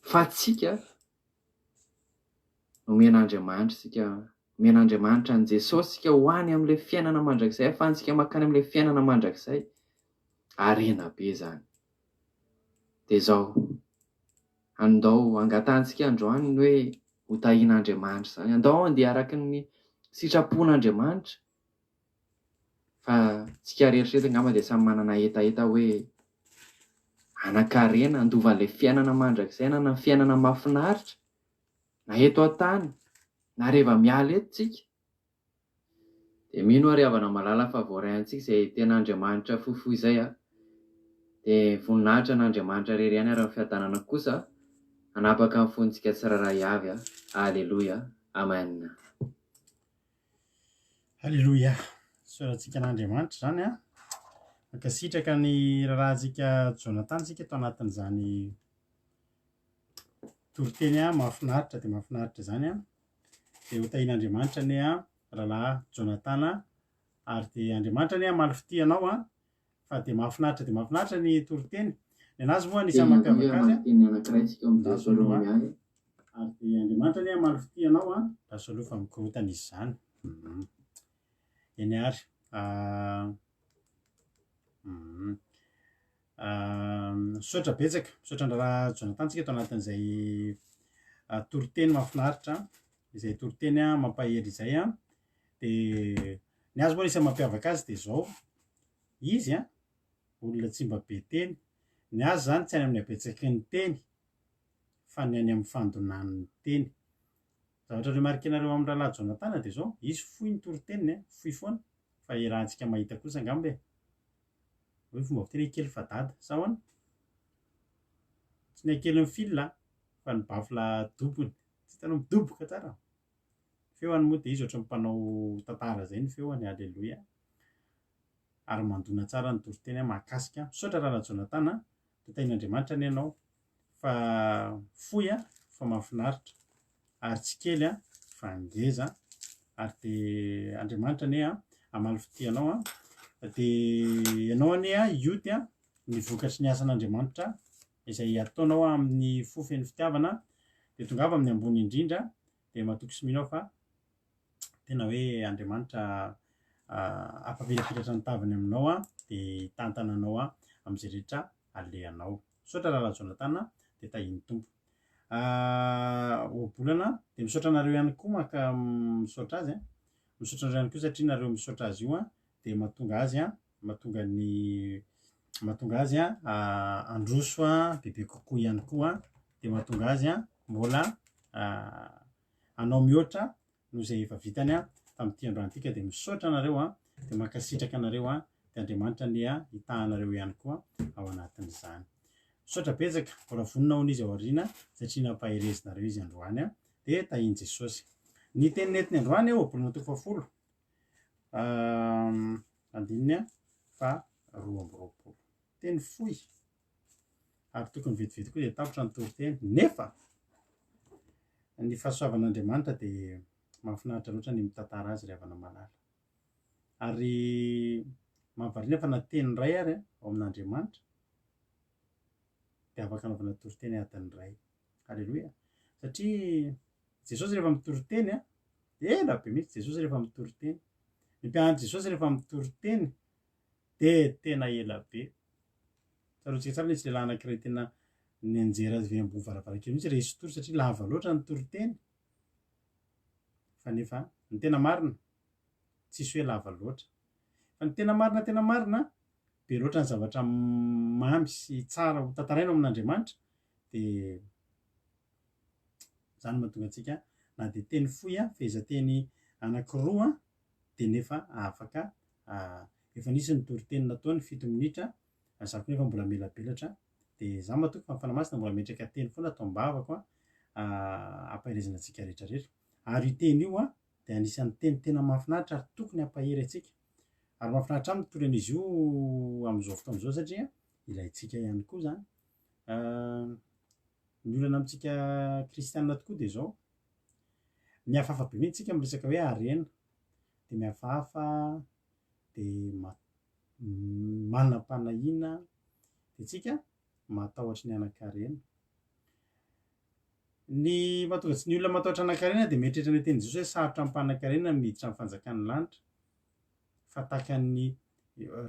fa tsika nomen'Andriamanitra isika nomen'Andriamanitra an'i Jesosy isika ho any amin'ilay fiainana mandrakizay ahafahantsika mankany amin'ilay fiainana mandrakizay harena be izany dia izao andao angatahantsika androany ny hoe ho tahian'Andriamanitra izany andao andeha araka ny sitrapon'Andriamanitra Fa tsika rehetra eto angamba dia samy manana hetaheta hoe hanan-karena, handova an'ilay fiainana mandrakizay, hanana fiainana mahafinaritra na eto an-tany na reva miala eto tsika. Dia mino aho ry havana malala fa voaray antsika izay tena Andriamanitra fohifohy izay a! Dia voninahitra an'Andriamanitra irery ihany ary ny fiadanana kosa hanapaka ny fontsika tsirairay avy a! Aleloia! Amen! Aleloia! Isaorantsika an'Andriamanitra izany an! Mankasitraka ny raharahantsika Jonathan isika tao anatin'izany toriteny mahafinaritra dia mahafinaritra izany an! Dia ho tahian'Andriamanitra anie an, rahalahy Jonathan. Ary dia Andriamanitra anie hamaly fitia anao an! Fa dia mahafinaritra dia mahafinaritra ny toriteny. Ny anazy moa anisan'ny Teny mampiavaka azy mamaky an! teny anankiray tsika ao amin'ny Andraso aloha an! Deoteronomia e. Ary dia Andriamanitra anie hamaly fitia anao an! Andraso aloha fa mikorontana izy izany. Hum. Eny ary. Ah. Hum. Ah, misaotra betsaka. Misaotra an-draharaha Jonathan tsika eto anatin'izay ah, toriteny mahafinaritra, izay toriteny ah, mampahery izay an. Dia ny azy moa anisan'ny mampiavaka azy dia izao, izy an, olona tsy mba be teny. Ny azy izany tsy any amin'ny habetsaky ny teny fa ny any amin'ny fandonan'ny teny. Zavatra remarquer-nareo amin'ny rahalahy Jonathan dia izao, izy fohy ny toriteniny an, fohy foana, fa iarahantsika mahita kosa angamba e. Hoy ny fomba fiteny hoe kely fa dada. Sa ahoana? Tsy ny hakelin'ny fil an, fa ny baffle dobony. Tsy hitanao midoboka tsara. Feony moa dia izy ohatran'ny mpanao tantara izay ny feony, aleloia. Ary mandona tsara ny toriteny mahakasika. Misaotra Rahalahy Jonathan a, totain'Andriamanitra anie ianao fa fohy a, fa mahafinaritra. Ary tsy kely a, fa ngeza. Ary dia Andriamanitra anie a, hamaly fitia anao a. Dia ianao anie a, hioty a, ny vokatry ny asan'Andriamanitra izay ataonao amin'ny fo feno fitiavana dia tongava amin'ny ambony indrindra dia matoky sy mino aho fa tena hoe Andriamanitra hampamirapiratra ny tavany aminao dia hitantana anao amin'izay rehetra alehanao. Misaotra Rahalahy Jonathan dia tahian'ny Tompo. Ohabolana dia misaotra anareo ihany koa maka misaotra azy. Misaotra anareo ihany koa satria nareo misaotra azy io dia mahatonga azy mahatonga ny mahatonga azy handroso bebe kokoa ihany koa dia mahatonga azy mbola hanao mihoatra noho izay efa vitany tamin'ity androany ity ka dia misaotra anareo dia mankasitraka anareo dia Andriamanitra anie hitaha anareo ihany koa ao anatin'izany. Misaotra betsaka, mbola vonona hono izy ao aoriana satria nampaherezinareo izy androany dia tahin'i Jesosy. Ny teny nentiny androany ohabolana toko fahafolo Andininy faha 22. Teny fohy ary tokony vetivety koa dia tapitra ny toriteny. Nefa ny fahasoavan'Andriamanitra dia mahafinaritra loatra ny mitantara azy ry havana malala. Ary mahavariana fa na teny iray ary ao amin'Andriamanitra dia afaka anaovana toriteny adiny iray. Aleloia. Satria Jesosy rehefa mitory teny a, ela be mihitsy Jesosy rehefa mitory teny. Ny mpianatr'i Jesosy rehefa mitory teny dia tena ela be. Tsaroantsika tsara nisy lehilahy anankiray tena nianjera avy eo ambony varavarankely mihitsy resy tory satria lava loatra ny toriteny. Fa nefa ny tena marina tsisy hoe lava loatra. Fa ny tena marina tena marina be loatra ny zavatra mamy sy tsara ho tantaraina ao amin'Andriamanitra dia izany no mahatonga antsika na dia teny fohy fehezanteny anankiroa dia nefa afaka efa nisy ny toriteny nataony fito minitra za koa nefa mbola melabelatra dia za matoky fa ny Fanahy Masina mbola metraka teny foana ato am-bavako hampaherezana antsika rehetra rehetra ary io teny io dia anisan'ny teny tena mahafinaritra ary tokony hampahery antsika ary mahafinaritra ahy mitory an'izy io amin'izao fotoana izao satria ilaintsika ihany koa izany Ny olana amintsika kristiana tokoa dia izao, mihafahafa be mihitsy isika miresaka hoe harena, dia mihafahafa dia ma- manam-panahiana, dia tsika matahotra ny hanan-karena. Ny mahatonga ny olona matahotra hanan-karena dia mieritreritra ny tenin'i Jesosy hoe sarotra amin'ny mpanan-karena ny miditra amin'ny fanjakan'ny lanitra, fa tahaka ny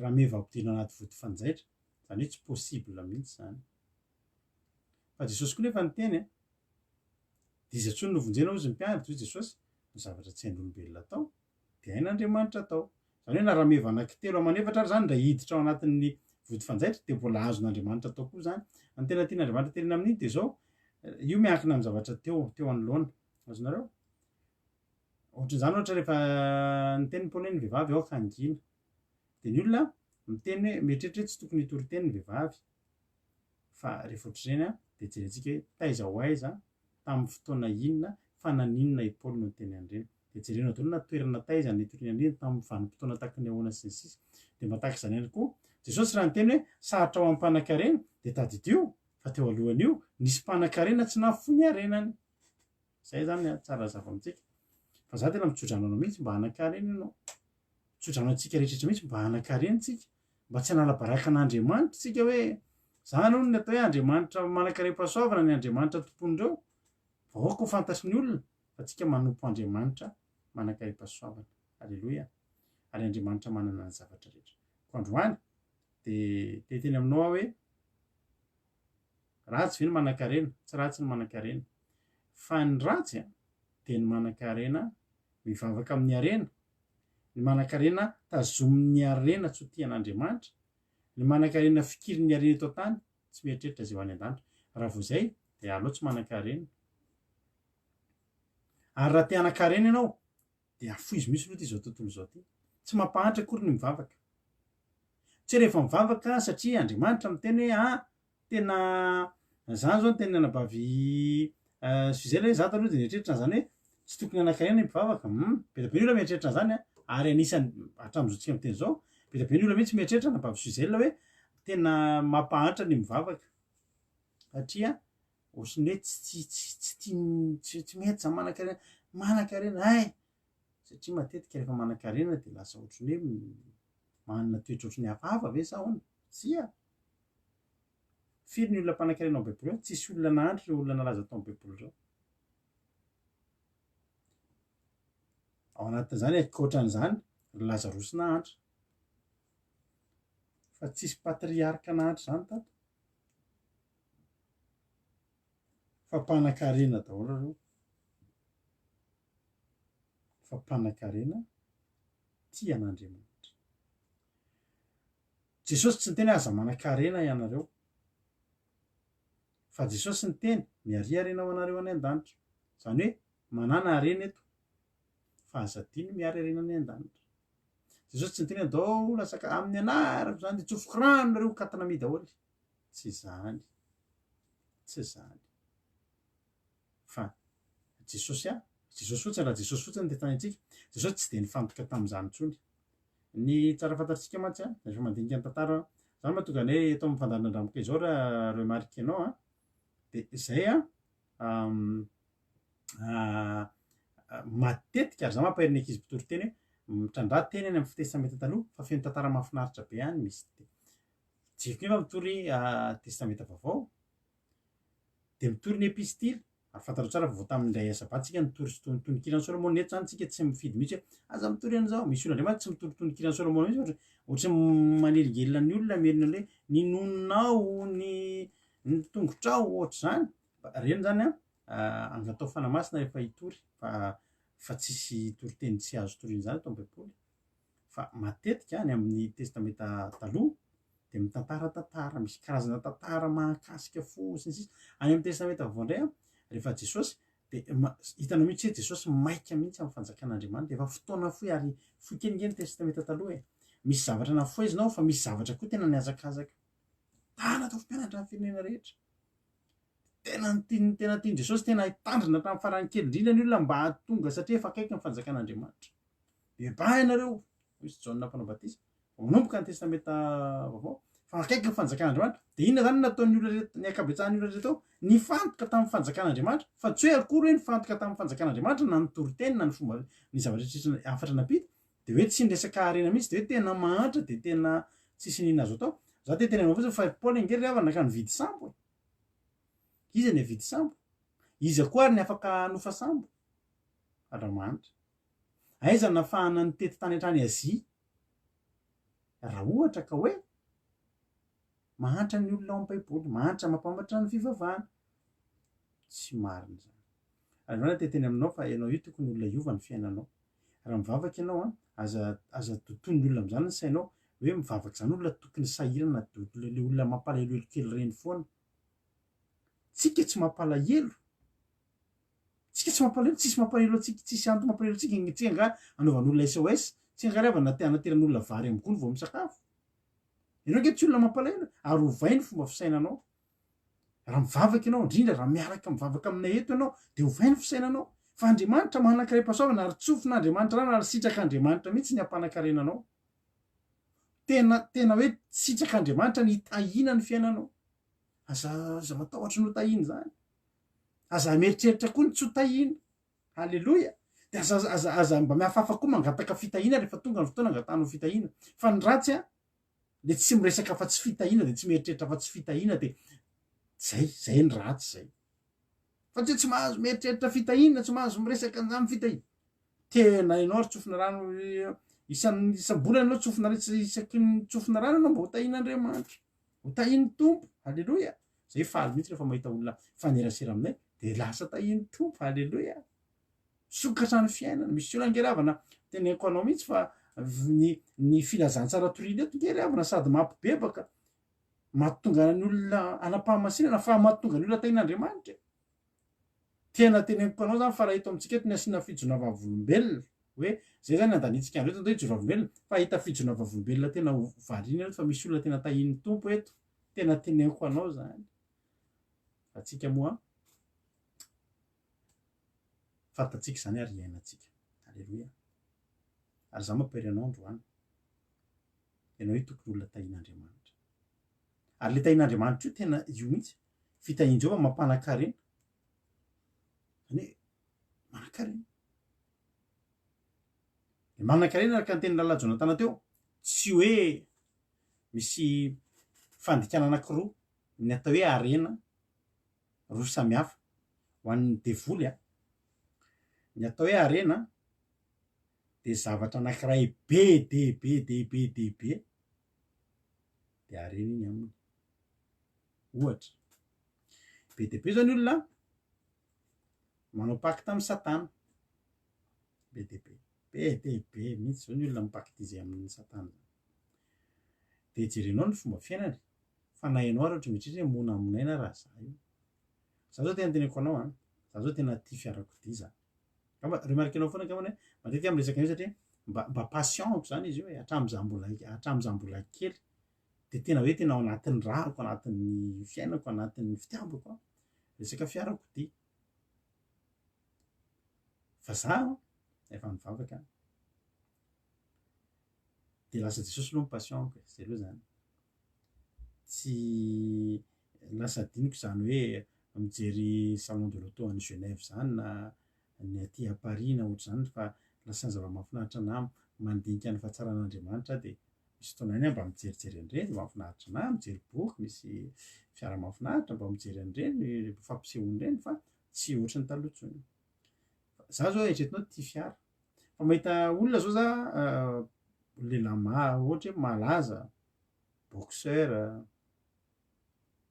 rameva ampidirina anaty vody fanjaitra. Izany hoe tsy possible mihitsy izany. Fa Jesosy koa nefa niteny e, dia iza intsony no vonjena hozy ny mpiandry, hoy Jesosy, ny zavatra tsy hain'olombelona atao dia hain'Andriamanitra atao. Izany hoe na rameva anankitelo aman'efatra ary izany indray hiditra ao anatin'ny vody fanjaitra dia mbola azon'Andriamanitra atao koa izany. Ny tena tian'Andriamanitra tenena amin'iny dia izao, io miankina amin'ny zavatra teo teo anoloana. Azonareo? Ohatran'izany ohatra rehefa niteny Paoly hoe ny vehivavy aoka hangina. Dia ny olona miteny hoe mieritreritra hoe tsy tokony hitory teny ny vehivavy fa rehefa ohatr'ireny dia jerentsika hoe taiza ho aiza, tamin'ny fotoana inona, fa naninona i Paoly no niteny an'ireny. Dia jerenao daholo na toerana taiza nitoriany an'ireny, tamin'ny vanim-potoana tahaka ny ahoana sy ny sisa. Dia mba tahaka izany ihany koa, Jesosy raha niteny hoe sarotra ho an'ny mpanankarena dia tadidio fa teo alohan'io nisy mpanankarena tsy nahafoy ny harenany. Izay izany tsara hazava amintsika. Fa za tena mitsodrano anao mihitsy mba hanan-karena ianao. Tsodrano antsika rehetra mihitsy mba hanan-karena tsika, mba tsy hanala baraka an'Andriamanitra tsika hoe zany hono ny atao hoe Andriamanitra manan-karem-pahasoavana ny Andriamanitra tompon'ireo. Vahoaka ho fantatry ny olona fa tsika manompo Andriamanitra manan-karem-pahasoavana. Aleloia. Ary Andriamanitra manana ny zavatra rehetra. Koa androany dia te hiteny aminao aho hoe ratsy ve ny manan-karena? Tsy ratsy ny manan-karena. Fa ny ratsy dia ny manan-karena mivavaka amin'ny harena, ny manan-karena tazomin'ny harena tsy ho tia an'Andriamanitra, ny manan-karena fikirin'ny harena eto an-tany, tsy mieritreritra izay ho any an-danitra. Raha vao izay dia aleo tsy manan-karena. Ary raha te hanan-karena ianao dia afoizo mihitsy aloha ity izao tontolo izao ity. Tsy mampahantra akory ny mivavaka. Tsy rehefa mivavaka satria Andriamanitra miteny hoe ah tena zany zao ny tenin'ny anabavy Suzelle hoe za taloha dia nieritreritra an'izany hoe tsy tokony hanan-karena ny mpivavaka. Hum, be dia be ny olona mieritreritra an'izany an, ary anisan'ny hatramin'izao tsika miteny izao, be dia be ny olona mihitsy mieritreritra anabavy Suzelle hoe tena mampahantra ny mivavaka satria ohatran'ny hoe tsy tsy tsy tian'ny tsy tsy mety zany manan-karena, manan-karena hay! Satria matetika rehefa manan-karena dia lasa ohatran'ny hoe manana toetra ohatran'ny hafahafa ve sa ahoana? Tsia! Firy ny olona mpanankarena ao Baiboly ao? Tsisy olona nahantra ireo olona nalaza tao amin'ny Baiboly ireo. Ao anatin'izany, ankoatran'izany, ry Lazarosy nahantra. Fa tsisy patriarka nahantra izany tato. Fa mpanankarena daholo ireo. Fa mpanankarena tia an'Andriamanitra. Jesosy tsy niteny hoe aza manan-karena ianareo. Fa Jesosy niteny, miaria harena ho anareo any an-danitra. Izany hoe manàna harena eto, fa aza adino miary harena any an-danitra. Jesosy tsy niteny hoe andao lasaka amin'ny anarako izany dia tsofiko rano nareo ho katinami daholo. Tsy izany. Tsy izany. Fa Jesosy a, Jesosy fotsiny, raha Jesosy fotsiny no tetanintsika, Jesosy tsy dia nifantoka tamin'izany intsony. Ny tsara fantatsika mantsy a, rehefa mandinika ny tantara, izany mahatonga anay eto amin'ny fandaharan-dRamoka izao raha remarque-nao a, dia izay a, matetika, ary izaho mampahery ny ankizy mpitory teny hoe, mitrandraha teny any amin'ny Testamenta Taloha fa feno tantara mahafinaritra be any misy. Jeriko nefa mitory Testamenta Vaovao, Dia mitory ny epistily, ary fantatrao tsara fa vao tamin'ny indray sabata tsika nitory sy tononkiran'i Solomona, eto izany tsika tsy mifidy mihitsy hoe aza mitory an'izao, misy olona indray mantsy tsy mitory tononkiran'i Solomona mihitsy ohatra ohatry ny manelingelina ny olona merina hoe ny nononao, ny ny tongotrao ohatr'izany, ireny izany an angatao fanahy masina rehefa hitory fa fa tsisy toriteny tsy azo toriana izany ato amin'ny baiboly. Fa matetika any amin'ny Testamenta Taloha dia mitantara tantara, misy karazana tantara mahakasika fo sy ny sisa. Any amin'ny Testamenta Vaovao indray an, rehefa Jesosy dia hitanao mihitsy hoe Jesosy maika mihitsy amin'ny fanjakan'Andriamanitra. Efa fotoana fohy ary fohy kely ange ny Testamenta Taloha e. Misy zavatra nafohezina ao fa misy zavatra koa tena nihazakazaka. Tana atao mpianatra ny firenena rehetra. Tena ny tian'ny tena tian'i Jesosy tena hitandrina hatramin'ny farany kely indrindra ny olona mba hahatonga satria efa akaiky ny fanjakan'Andriamanitra. Bebaha ianareo, hoy izy Jaona mpanao batisa, vao manomboka ny Testamenta Vaovao, fa akaiky ny fanjakan'Andriamanitra. Dia inona izany no nataon'ny olona rehetra, ny ankabetsahan'ny olona rehetra tao? Nifantoka tamin'ny fanjakan'Andriamanitra, fa tsy hoe akory hoe nifantoka tamin'ny fanjakan'Andriamanitra na ny toriteny na ny fomba, ny zavatra rehetra hafatra nampita, dia hoe tsy niresaka harena mihitsy, dia hoe tena mahantra, dia tena tsisy n'inona azo atao. Za te hiteny aminao fotsiny fa i Paoly ange ry havana ka nividy sambo e. Iza ny havidy sambo? Iza koa ary ny afaka hanofa sambo? Andriamanitra. Aiza no nafahana nitety tany hatrany Azia? Raha ohatra ka hoe mahantra ny olona ao amin'ny Baiboly, mahantra mampamatra ny fivavahana. Tsy marina izany. Ary ianao te hiteny aminao fa ianao io tokony olona hiova ny fiainanao. Raha mivavaka ianao an, aza aza dotoin'ny olona amin'izany ny sainao hoe mivavaka izany olona tokony sahirana le olona mampalahelohelo kely ireny foana. Tsika tsy mampalahelo. Tsika tsy mampalahelo, tsisy mampalahelo antsika, tsisy antony mampalahelo antsika, tsika angaha anaovan'olona SOS, tsika angaha ry havana te hanateran'olona vary amin'ny gony vao misakafo. Ianao ange tsy olona mampalahelo e, ary ovay ny fomba fisainanao. Raha mivavaka ianao, indrindra raha miaraka mivavaka aminay eto ianao, dia ovay ny fisainanao. Fa Andriamanitra manan-karem-pahasoavana ary tsofin'Andriamanitra rano ary sitrak'Andriamanitra mihitsy ny hampanan-karena anao. Tena, tena hoe sitrak'Andriamanitra ny hitahiana ny fiainanao. Aza, aza matahotra ny ho tahiana izany. Aza mieritreritra koa ny tsy ho tahiana. Aleloia! De aza aza aza mba mihafahafa koa mangataka fitahiana rehefa tonga ny fotoana angatahanao fitahiana. Fa ny ratsy an, le tsy miresaka afa-tsy fitahiana de tsy mieritreritra afa-tsy fitahiana de zay, zay ny ratsy zay. Fa tsy hoe tsy mahazo mieritreritra fitahiana, tsy mahazo miresaka an'izany fitahiana. Tena ianao ary tsofina rano isan- isam-bolana ianao tsofina rano, isaky ny tsofina rano ianao mba ho tahian'Andriamanitra. Ho tahian'ny Tompo. Aleloia. Zay faly mihitsy rehefa mahita olona mifanerasera aminay de lasa tahian'ny Tompo. Aleloia. Misokatra ny fiainana. Misy olona ange ry havana, teneniko anao mihitsy fa ny ny filazantsara toriana eto nge ry havana sady mampibebaka, mahatonga ny olona hanam-pahamasinana fa mahatonga ny olona tahian'Andriamanitra e. Tena teneniko anao zany fa raha eto amintsika eto ny asiana fijona vavolombelona hoe zay zany andanitsika andro eto ndao hijoro vavolombelona fa hahita fijona vavolombelona tena ho variana eto fa misy olona tena tahian'ny Tompo eto. Tena teneniko anao zany. Fa tsika moa fantatsika izany ary iainantsika. Aleloia. Ary za mampahery anao androany. Ianao io tokony olona tahian'Andriamanitra. Ary le tahian'Andriamanitra io tena io mihitsy. Fitahian-dry Jehovah mampanan-karena. Zany hoe manan-karena. Le manan-karena araka ny tenin'ny rahalahy Jonatana teo, tsy hoe misy fandikana anankiroa ny atao hoe harena roa samy hafa. Ho an'ny devoly a, ny atao hoe harena dia zavatra anankiray be dia be dia be dia be dia harena iny aminy. Ohatra, be dia be zao ny olona manao pacte amin'i satana, be dia be, be dia be mihitsy zao ny olona mi-pactiser amin'i satana zany. Dia jerenao ny fomba fiainany, fa na ianao ary ohatra mieritreritra hoe monamonaina raha za io. Za zao tena teneniko anao an, za zao tena tia fiarakodia za. Angamba remarquenao foana angambany hoe matetika aho miresaka an'io satria mba mba passion-ko zany izy io e, hatramin'izaho mbola hatramin'izaho mbola kely de tena hoe tena ao anatin'ny rako, anatin'ny fiainako, anatin'ny fitiavako an, resaka fiarakodia. Fa za efa nivavaka aho, de lasa Jesosy aloha ny passion-ko e, zay aloha zany. Tsy lasa adinoko izany hoe mijery salon de l'auto any Genève izany na ny aty à Paris na ohatr'izany fa lasa ny zava-mahafinaritra anah mandinika ny fahatsaran'Andriamanitra aho dia misy fotoana ihany aho mba mijerijery an'ireny, mahafinaritra anah mijery boky misy fiara mahafinaritra mba mijery an'ireny fampisehoana ireny fa tsy ohatran'ny taloha intsony. Za zao eritreretinao tia fiara fa mahita olona zao za lehilahy ma- ohatra hoe malaza boxeur,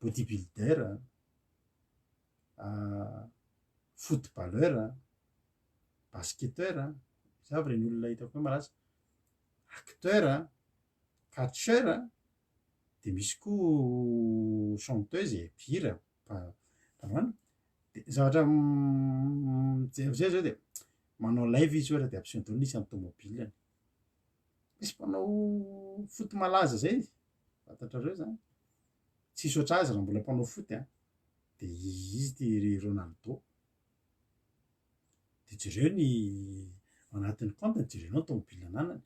bodybuilder, footballeur, basketteur, zay avy ireny olona hitako hoe malaza, acteur, catcheur, de misy koa chanteuse e, mpihira, mpanao anona, de zavatra mijery am'zay zao de manao live izy ohatra de ampisehoany daholo ny isan'ny tômôbilany. Misy mpanao foot malaza zay, fantatrareo zany, tsisy ohatr'azy raha mbola mpanao foot an, de izy ty ry Ronaldo, de jereo ny ao anatin'ny compte-ny, jerenao ny tômôbila ananany,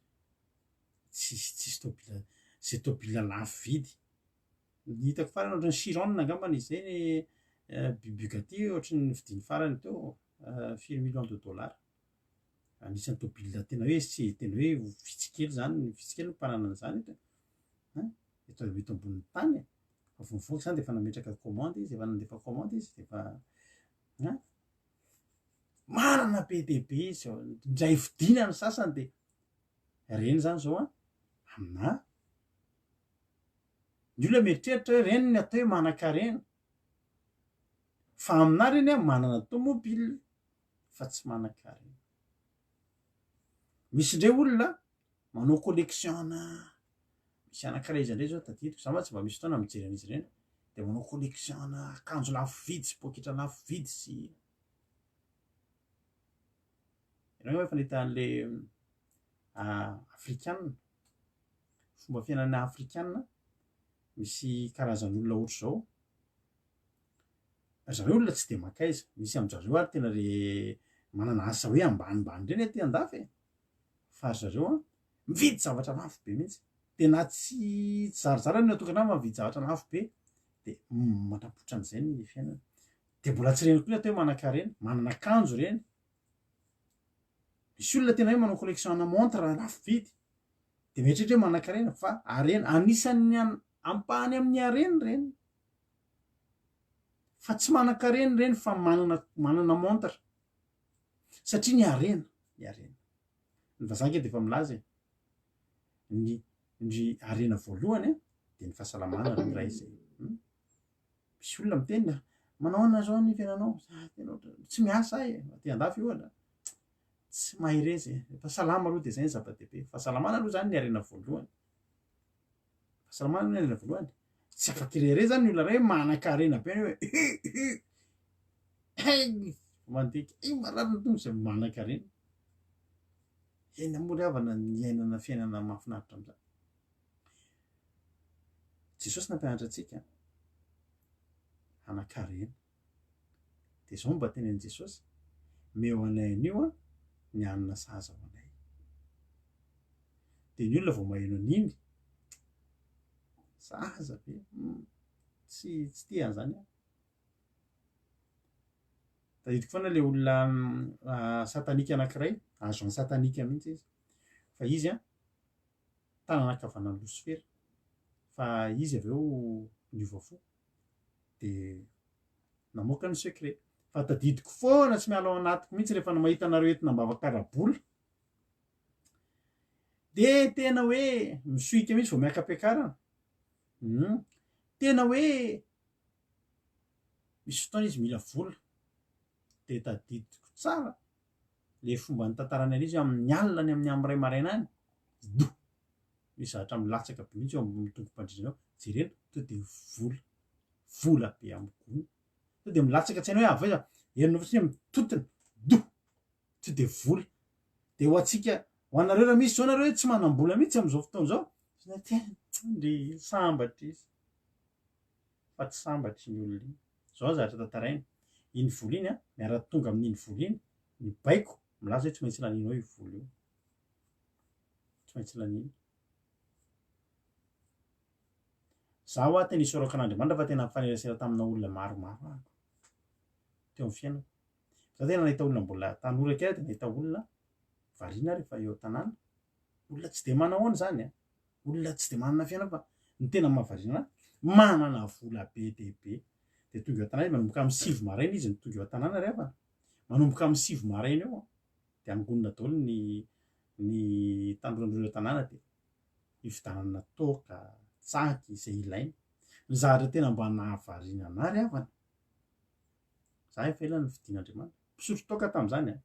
tsisy tsisy tômôbila, zay tômôbila lafo vidy, ny hitako farany ohatran'ny Chiron angambany izay ny Bugatti ohatran'ny novidiany farany teo firy millions de dollars. Anisan'ny tôbila tena hoe tsy tena hoe vitsy kely zany, vitsy kely ny mpanana an'izany eto e, ein, eto eto ambonin'ny tany e, fa vao mivoaka zany de efa nametraka commande izy, efa nandefa commande izy de efa ein, manana be dia be izy, indray vidiana ny sasany de reny zany zao an, aminà ny olona mieritreritra hoe reny ny atao hoe manan-karena, fa aminà reny an manana tômôbila. fa tsy manan-karena. Misy indray olona manao collection-na, misy anankiray izay indray zao tadidiko, za mantsy mba misy fotoana mijery an'izy ireny, de manao collection-na akanjo lafo vidy sy poketra lafo vidy sy, ianao angamba efa nahita an'le afrikana, fomba fiainana afrikana, misy karazan'olona ohatr'izao, Ry zareo olona tsy dia mankaiza, misy amin-dry zareo ary tena re manana asa hoe ambanimbany ireny aty andafy e! Fa ry zareo an, mividy zavatra lafo be mihitsy, dia na tsy tsy zarizary ary ny ao an-tokantrano fa mividy zavatra lafo be, dia mandrapoitra an'izay ny fiainana. Dia mbola tsy ireny koa ny atao hoe manan-karena, manana akanjo ireny. Misy olona tena hoe manao collection ana montre lafo vidy de mieritreritra hoe manankarena fa harena, anisan'ny ampahany amin'ny harena ireny. Fa tsy manankarena ireny fa manana manana montre. Satria ny harena, ny harena. Ny vazaha ange dia efa milaza e, ny ny harena voalohany a dia ny fahasalamana aloha iray izay. Misy olona miteny na manao ahoana zao ny fiainanao? Za tena ohatran'ny tsy miasa aho e, aty andafy ohatra, tsy mahereza e, efa salama aloha dia zay ny zava-dehibe, fahasalamana aloha zany ny harena voalohany, fahasalamana aloha ny harena voalohany, tsy afaka irehareha zany ny olona iray hoe manan-karena be hoe hay mandinika, hay marary ny tongotra, manan-karena, eny moa ry havana ny iainana fiainana mahafinaritra am'zany. Jesosy nampianatra antsika hanan-karena. Dia izao no mba tenenin'i Jesosy, Meo anay anio an, ny hanina sahaza ho anay. Dia ny olona vao maheno an'iny, sahaza ve? Hmm, tsy, tsy tia an'izany aho. Tadidiko foana ilay olona ah, satanika anankiray, agent satanika mihitsy izy. Fa izy an, tanana ankavanan'i Losifera fa izy avy eo niova fo de namoaka ny secret fa tadidiko foana tsy miala ao anatiko mihitsy rehefa mahita anareo entina am-bavaka ara-bola de tena hoe misohika mihitsy vao miaka-piakarana hum tena hoe misy fotoana izy mila vola de tadidiko tsara le fomba nitantarany an'izy hoe amin'ny alina any amin'ny amin'ny iray maraina any, do! Misy zavatra milatsaka be mihitsy eo amin'ny tongom-pandriana eo, jerena, to dia vola, vola be amin'ny gony. To dia milatsaka tsy hainao hoe avy aiza, herinao fotsiny hoe mitotona, do! To dia vola. Dia ho antsika, ho anareo raha misy izao nareo hoe tsy manam-bola mihitsy amin'izao fotoana izao, ndry sambatra izy. Fa tsy sambatra iny olona iny. Zao ny zavatra tantaraina, iny vola iny an, miara-tonga amin'iny vola iny ny baiko milaza hoe tsy maintsy lanianao io vola io. Tsy maintsy laniana. Za hoa tena isaorako an'Andriamanitra fa tena nifanerasera tamina olona maromaro aho teo amin'ny fiainako. Za tena nahita olona mbola tanora kely aho dia nahita olona variana rehefa eo an-tanàna. Olona tsy dia manahoana izany an. Olona tsy dia manana fiainana fa ny tena mahavariana anahy, manana vola be dia be. Dia tonga eo an-tanàna izy, manomboka amin'ny 9 maraina izy no tonga eo an-tanàna ry havana. Manomboka amin'ny 9 maraina eo an, dia angonina daholo ny ny tanora eo an-tanàna dia hividianana toaka, tsaky, izay ilaina. Ny zavatra tena mba nahavariana anahy ry havana, za efa ela nofidin'Andriamanitra, mpisotro toaka tamin'izany an.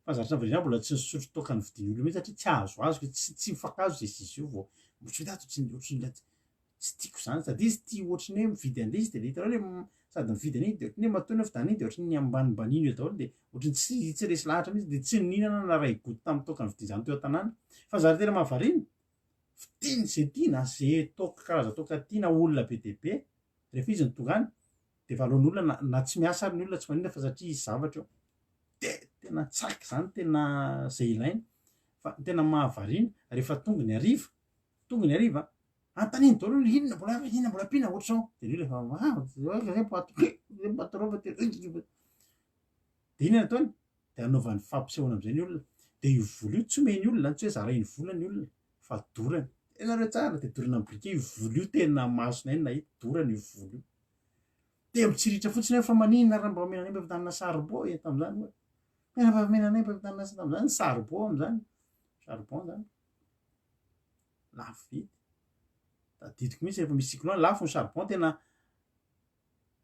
Fa zatra vazah mbola tsy nisotro toaka nividian'ny olona mihitsy satria tsy azoazoko, tsy tsy mifankahazo izay sisa io vao ohatry ny hoe ohatry ny ohatry ny tsy tiako izany sady izy tia ohatry ny hoe mividy an'ilay izy dia ilay hitanao ilay sady mividy an'iny dia ohatry ny hoe matoa ianao vidian'iny dia ohatry ny ambanimbaniany eo daholo dia ohatry ny tsy tsy resy lahatra mihitsy dia tsy nihinana na iray goutte tamin'ny toaka nividian'izany teo an-tanàna fa zary tena mahavariana vidiany izay tiana izay toaka karazan-toaka tiana olona be dia be rehefa izy no tonga any dia efa aleon'olona na na tsy miasa ary ny olona tsy maninona fa satria hisy zavatra eo de tena tsaky zany tena zay ilaina fa ny tena mahavariana rehefa tonga ny hariva tonga ny hariva antaniny daholo ny inona mbola inona mbola ampiana ohatr'izao de ny olona efa de inona ataony de anaovany fampisehoana am'izay ny olona de io vola io tsy omeny olona tsy hoe zarainy vola ny olona fa dorany tena reo tsara de dorana amin'ny briquet io vola io tena masonay no nahita dorana io vola io Dia mitsiritra fotsiny aho fa maninona raha mba omena anay mba vitanina saribon eto amin'izany hoe. Tena mba omena anay mba vitanina amin'izany saribon amin'izany. Charbon zany. Lafo vidy. Tadidiko mihitsy rehefa misy cyclone lafo ny charbon tena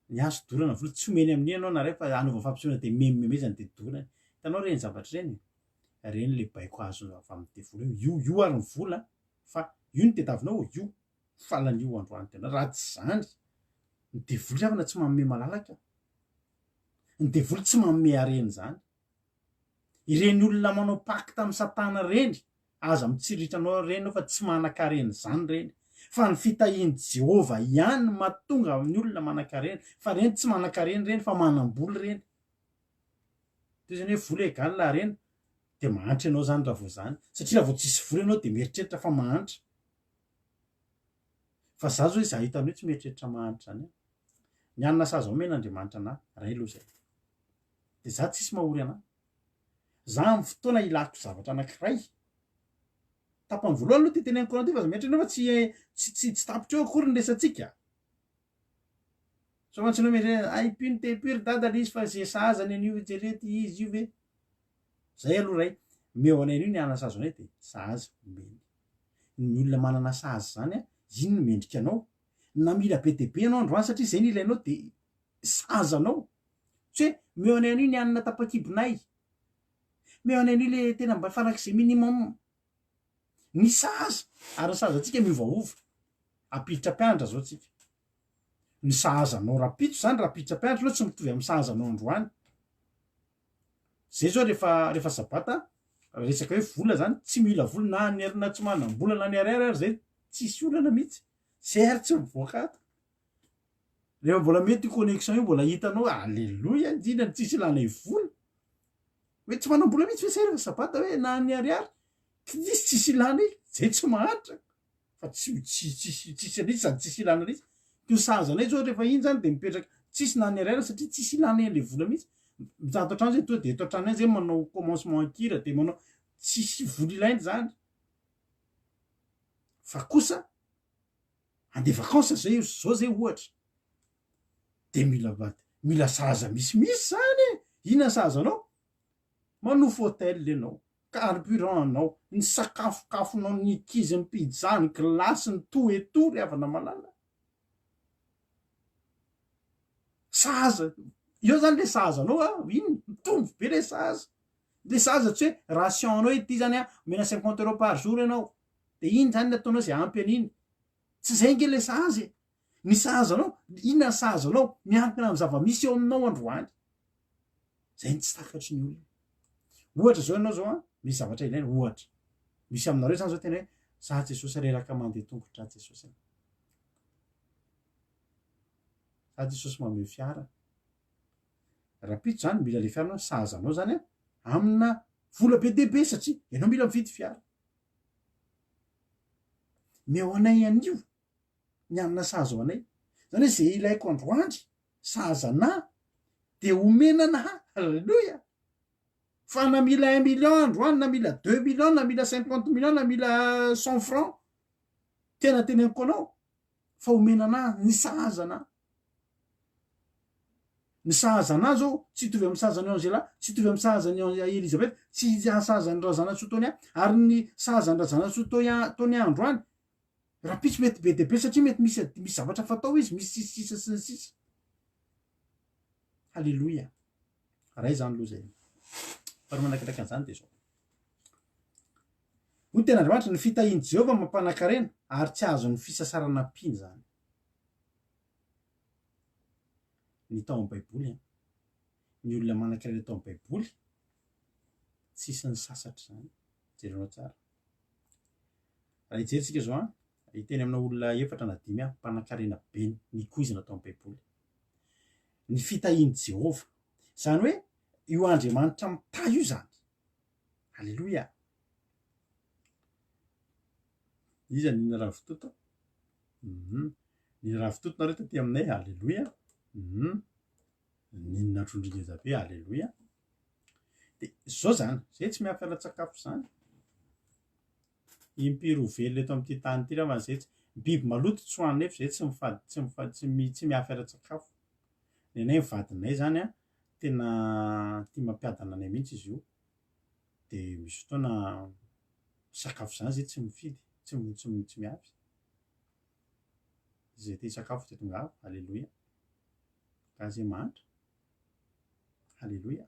ny azo dorana vola tsy omeny amin'iny ianao na rehefa anaovana fampisehoana dia memimemezana dia dorany. Hitanao ireny zavatra ireny? Ireny ilay baiko azo avy amin'ny devoly hoe io io ary ny vola fa io no tadiavinao io. Falany io androany tena raha tsy zany ny devoly havana tsy manome malalaka ny devoly tsy manome harena izany ireny olona manao pacte amin'ny satana ireny aza mitsiriritra anao ireny anao fa tsy manan-karena izany ireny fa ny fitahian'i Jehovah ihany no mahatonga ny olona manan-karena fa ireny tsy manan-karena ireny fa manam-bola ireny toy izany hoe vola egal harena dia mahantra ianao izany raha vao izany satria raha vao tsisy vola ianao dia mieritreritra fa mahantra Fa za zao iza hitanao tsy mieritreritra mahantra zany aho. Ny hanina sahaza omena Andriamanitra anah, ray aloha zay. De za tsisy mahory anah. Za amin'ny fotoana ilako zavatra anankiray, tapany voalohany aloha ty teneniko anao ty fa aza mieritreritra ianao fa tsy tsy tsy tsy tapitra eo akory ny resatsika. Sao mantsy ianao mieritreritra hay mpino te mpino ry dada le izy fa ze sahaza ny an'io jereo ty izy io ve. Zay aloha ray, omeo anay an'io ny hanasazo anay de sahaza omeny. Ny olona manana sahaza zany an, iny no mendrika anao. Na mila be dia be ianao androany satria zay no ilainao de sahaza anao. Tsy hoe omeo anay an'io ny hanina tapa-kibonay, omeo anay an'io le tena mba farak'izay minimum. Ny sahaza, ary ny sahaza antsika miovaova. Ampiditra mpianatra zao tsika. Ny sahaza anao rahampitso zany, raha ampiditra mpianatra aloha tsy mitovy amin'ny sahaza anao androany. Zay zao rehefa rehefa sabata, resaka hoe vola zany, tsy mila vola na any ary na tsy manam-bola na ny ariary ary zay tsisy olana mihitsy. Zay ary tsy mivoaka ato. Rehefa mbola mety io connexion io mbola hitanao, aleloia, indrindra ny tsisy ilanay vola. Hoe tsy manam-bola mihitsy ve zay rehefa sabata hoe na ny ariary? Tsisy tsisy ilana e, zay tsy mahantra fa tsy tsy tsisy tsisy an'izy sady tsisy ilana an'izy. Toy ny sahaza anay zao rehefa iny zany de mipetraka tsisy na ny ariary satria tsisy ilana an'le vola mihitsy. Mijanona ato an-trano zay tonga de eto an-trano ihany zay manao commencement an-kira de manao tsisy vola ilaina zany. Fa kosa Handeha vacances zay zao zay ohatra de mila mila sahaza misimisy zany e! Inona ny sahaza anao? Manofy hotel enao, carburant anao, ny sakafokafonao, ny ankizy, ny pizza, ny glace, ny tout et tout ry havana malala. Sahaza, eo zany le sahaza anao a, inona? Mitombo be le sahaza. Le sahaza tsy hoe ration anao hoe ity zany a, omena 50 euros par jour ianao, de iny zany ny ataonao zay ampy an'iny. Tsy zay nge le sahaza e! Ny sahaza anao, inona ny sahaza anao? Miankina amin'ny zava-misy eo aminao androany. Zay no tsy takatry ny olona. Ohatra zao ianao zao an, misy zavatra ilaina, ohatra, misy aminareo zany zao tena hoe za Jesosy reraka mandeha tongotra Jesosy an. Za Jesosy mamehy fiara. Rahampitso zany mila le fiara sahaza anao zany an, amina vola be dia be satria ianao mila mividy fiara. Meo anay anio ny hanina sahaza ho anay. Zany hoe ze ilaiko androany sahaza anah de omena anah, aleloia! Fa na mila un million androany na mila deux millions na mila cinquante millions na mila cent francs, tena teneniko anao fa omena anah ny sahaza anah. Ny sahaza anah zao tsy hitovy amin'ny sahaza an'i Angela, tsy hitovy amin'ny sahaza an'i Elizabeth, tsy sahaza an'i Razanatsoa Tonia, ary ny sahaza an'i Razanatsoa Tonia Tonia androany, rahampitso mety be dia be satria mety misy misy zavatra fatao izy, misy sisa sisa sy ny sisa. Haleloia. Ray izany loza iny. Faharoa manarakaraka an'izany dia izao. Hoy ny tenin'Andriamanitra, ny fitahian'i Jehovah mampanan-karena ary tsy azon'ny fisasarana ampiana izany. Ny tao amin'ny Baiboly an. Ny olona manan-karena tao amin'ny Baiboly, tsisy nisasatra izany. Jerenao tsara. Raha hijery tsika izao an, hiteny aminao olona efatra na dimy aho, mpanan-karena be nikoizina tao amin'ny Baiboly. Ny fitahian'i Jehovah. Izany hoe io Andriamanitra mitahy io izany. Aleloia. Iza Nina Ravitoto? Hum. Nina Ravitoto nareo taty aminay, aleloia. Hum. Nina trondro ngeza be, aleloia. De zao zany, zay tsy miafy ara-tsakafo zany. Impiry ho velona eto amin'ity tany ity raha zay tsy biby maloto tsy hohanina nefa zay tsy mifady tsy mifady tsy mi tsy miafy ara-tsakafo. Ny anay ny vadinay zany an, tena tia mampiadana anay mihitsy izy io. De misy fotoana sakafo zany zay tsy mifidy, tsy tsy tsy miafy. Zay te hisakafo de tongava, aleloia. Ka zay mahantra, aleloia.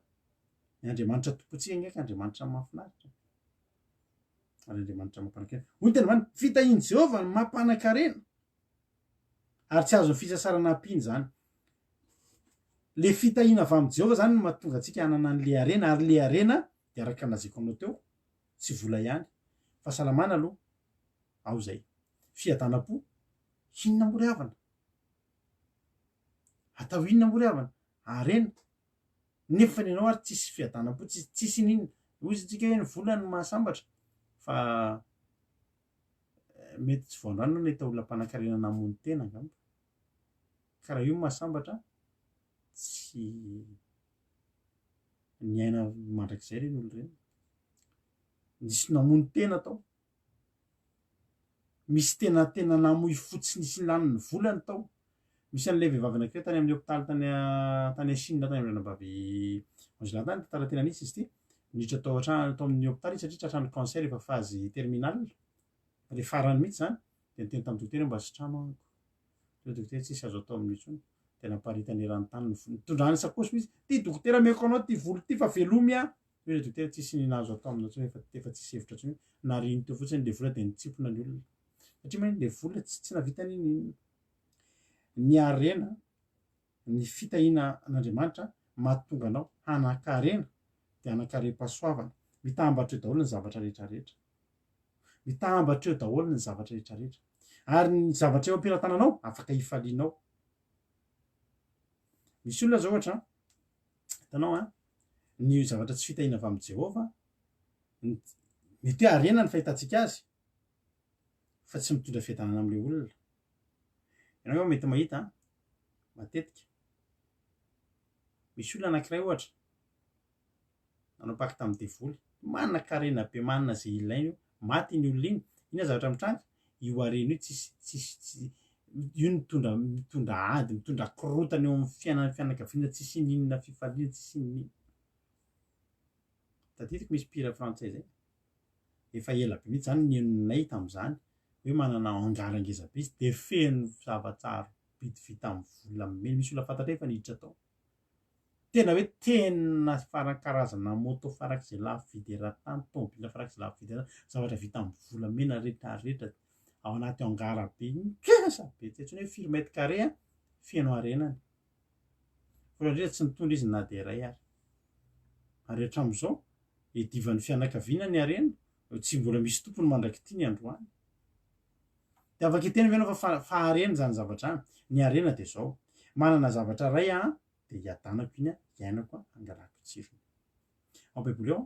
Ny Andriamanitra tompontsika ange ka Andriamanitra mahafinaritra. Ary Andriamanitra mampanan-karena. Hoy ny teny ambany, fitahian'i Jehovah no mampanan-karena. Ary tsy azon'ny fisasarana ampiana izany. Le fitahiana avy amin'i Jehovah zany no mahatonga antsika hanana an'le harena, ary le harena dia araka ny lazaiko anao teo, tsy vola ihany. Fahasalamana aloha, ao izay. Fiadanam-po, inona moa ry havana? Atao inona moa ry havana? Harena. Nefa ny anao ary tsisy fiadanam-po, tsisy tsisy ininona. Hoy isika hoe ny vola no mahasambatra, fa mety tsy vao androany ianao nahita olona mpanankarena namono tena angamba. Ka raha io no mahasambatra, tsy. Niaina mandrakizay ireny olona ireny. Nisy namono tena tao. Misy tena tena namoy fo tsy nisy nilany ny volany tao. Misy an'ilay vehivavy anankiray tany amin'ny hopitaly tany tany Chine tany amin'ny ranabavy Angela tany, tantara tena nisy izy ity. Niditra tao an-trano tao amin'ny hopitaly izy satria tratran'ny cancer efa phase terminale. Ilay farany mihitsy izany. Dia niteny tamin'ny dokotera hoe mba sitrano aho. Hoy dokotera tsisy azo atao amin'io intsony. Dia naparitany eran'ny tany ny volony. Nitondrany sakaosy mihitsy. Ity dokotera ameko anao ity volo ity fa velomy aho. Hoy ilay dokotera tsisy ny azo atao aminao intsony efa efa tsisy hevitra intsony. Nariany teo fotsiny ilay vola dia nitsimpona ny olona. Satria manino ilay vola tsy tsy nahavita n'inon'inona. Ny harena, ny fitahiana an'Andriamanitra mahatonga anao hanan-karena dia hanan-karem-pahasoavana. Mitambatra eo daholo ny zavatra rehetra rehetra. Mitambatra eo daholo ny zavatra rehetra rehetra. Ary ny zavatra eo am-pelatananao afaka hifalianao. Misy olona zao ohatra, hitanao an, ny zavatra tsy fitahiana avy amin'i Jehovah, mety hoe harena ny fahitantsika azy, fa tsy mitondra fiadanana amin'ilay olona. Ianao angamba mety mahita an, matetika. Misy olona anankiray ohatra, nanao pacte amin'ny devoly, manan-karena be, manana izay ilainy io, maty iny olona iny, inona zavatra mitranga? Io harena io tsisy, tsisy, tsy, io mitondra, mitondra ady, mitondra korontana eo amin'ny fiainan'ny fianakaviana, tsisy n'inona fifaliana, tsisy n'inona. Tadidiko misy mpihira frantsay zay, efa ela be mihitsy zany nenonay tamin'izany, hoe manana hangar ngeza be izy, de feno zava-tsarobidy vita amin'ny volamena, misy olona fantatray efa niditra tao. Tena hoe tena faran-karazana moto farak'izay lafo vidy eran-tany, tômôbila farak'izay lafo vidy eran-tany, zavatra vita amin'ny volamena rehetrarehetra ao anaty hangar be ngeza be, tsy antsoina hoe firy mètre carré an, feno harenany. Voalohany indrindra tsy nitondra izy na dia iray ary. Ary hatramin'izao, iadivan'ny fianakaviana ny harena, tsy mbola misy tompony mandrak'ity ny androany. Dia afaka hiteny ve ianao fa faharena izany zavatra izany? Ny harena dia izao, manana zavatra iray aho dia hiadanako iny, hiainako, hangalako tsirony. Ao Baiboly ao,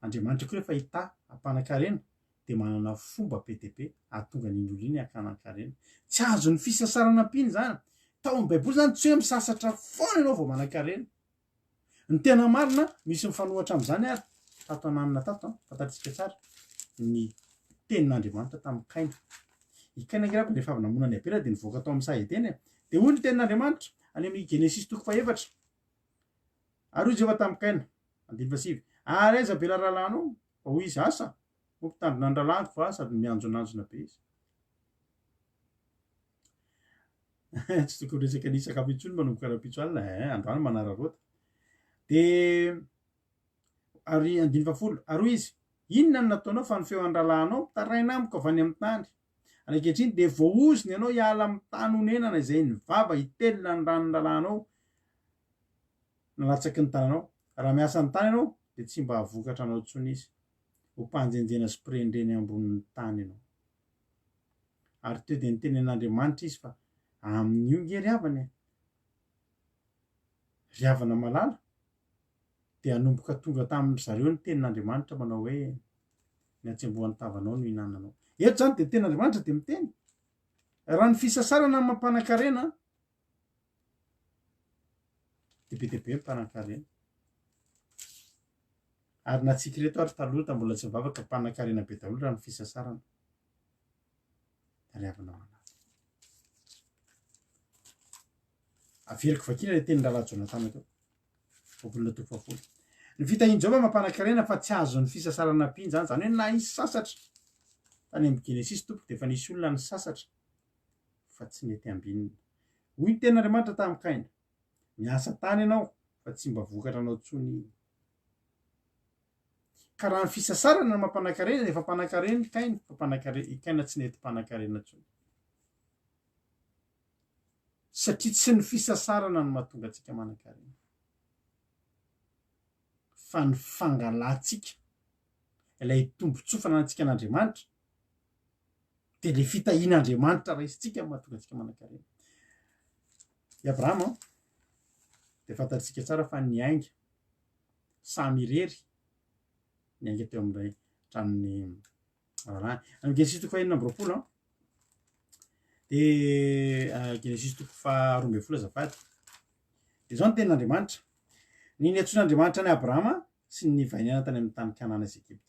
Andriamanitra koa rehefa hitahy hampanan-karena dia manana fomba be dia be hahatonga an'iny olona iny hakanan-karena. Tsy azon'ny fisasarana ampiana izany. Tao amin'ny Baiboly izany tsy hoe misasatra foana ianao vao manan-karena. Ny tena marina, misy mifanohitra amin'izany ary, tato ananona tato an, fantatsika tsara ny tenin'Andriamanitra tamin'i Kaina. I Kaina ange raha rehefa avy namono an'i Abela dia nivoaka tao amin'ny saha Edena e. Dia hoy ny tenin'Andriamanitra, any amin'ny Genesisy toko fahefatra, Ary hoy Jehovah tamin'i Kaina, andininy fahasivy, Ary aiza Abela rahalahinao? Fa hoy izy, Asa, moa mpitandrina ny rahalahiko va sady mianjonanjona be izy. Tsy tokony resaka ny sakafo intsony manomboka rahampitso alina eh, androany manararaotra. Dia ary andininy fahafolo, ary hoy izy, Inona no nataonao fa ny feo an'ny rahalahinao mitaraina amiko avy any amin'ny tany? Ary ankehitriny dia voaozona ianao hiala amin'ny tany honenana izay ny vava hitelina ny ran'ny rahalahinao nalatsaky ny tananao. Raha miasa ny tany ianao dia tsy mba hahavokatra anao intsony izy. Ho mpanjenjena sy mpirendreny ambonin'ny tany ianao. Ary teo dia niteny an'Andriamanitra izy fa amin'io nge ry havana e! Ry havana malala, dia hanomboka tonga tamin-dry zareo ny tenin'Andriamanitra manao hoe, Ny hatsembohan'ny tavanao no ihinananao. Eto izany dia tenin'Andriamanitra dia miteny. Raha ny fisasarana no mampanankarena, dia be dia be ny mpanankarena. Ary na tsika ireto ary taloha ta mbola tsy nivavaka mpanankarena be daholo raha ny fisasarana. Ry havana malala. Averiko vakiana ilay tenin'i Rahalahy Jonathan teo. Voavolona toko fahafolo. Ny fitahian'i Jehovah mampanan-karena fa tsy azon'ny fisasarana ampiana izany. Izany hoe na hisasatra. Tany amin'ny Genesisy tompoko dia efa nisy olona nisasatra fa tsy nety ambinina. Hoy ny tenin'Andriamanitra tamin'i Kaina, Miasa tany ianao fa tsy mba vokatra anao intsony iny. Ka raha ny fisasarana no mampanan-karena, efa mpanan-karena i Kaina, fa mpanan-karena, i Kaina tsy nety mpanan-karena intsony. Satria tsy ny fisasarana no mahatonga antsika manan-karena, fa ny fangalantsika ilay tombontsoa fananantsika an'Andriamanitra, dia ilay fitahian'Andriamanitra raisintsika no mahatonga antsika manan-karena. I Abrahama dia fantatsika tsara fa niainga samy irery, niainga teo amin'ilay tranon'ny rahalahiny. Amin'ny Genesisy toko fahenina amby roapolo an, dia Genesisy toko faharoa ambin'ny folo azafady. Dia izao ny tenin'Andriamanitra. Ny niantsoan'Andriamanitra an'i Abrahama sy ny nivahiniana tany amin'ny tany Kanana sy Egypta.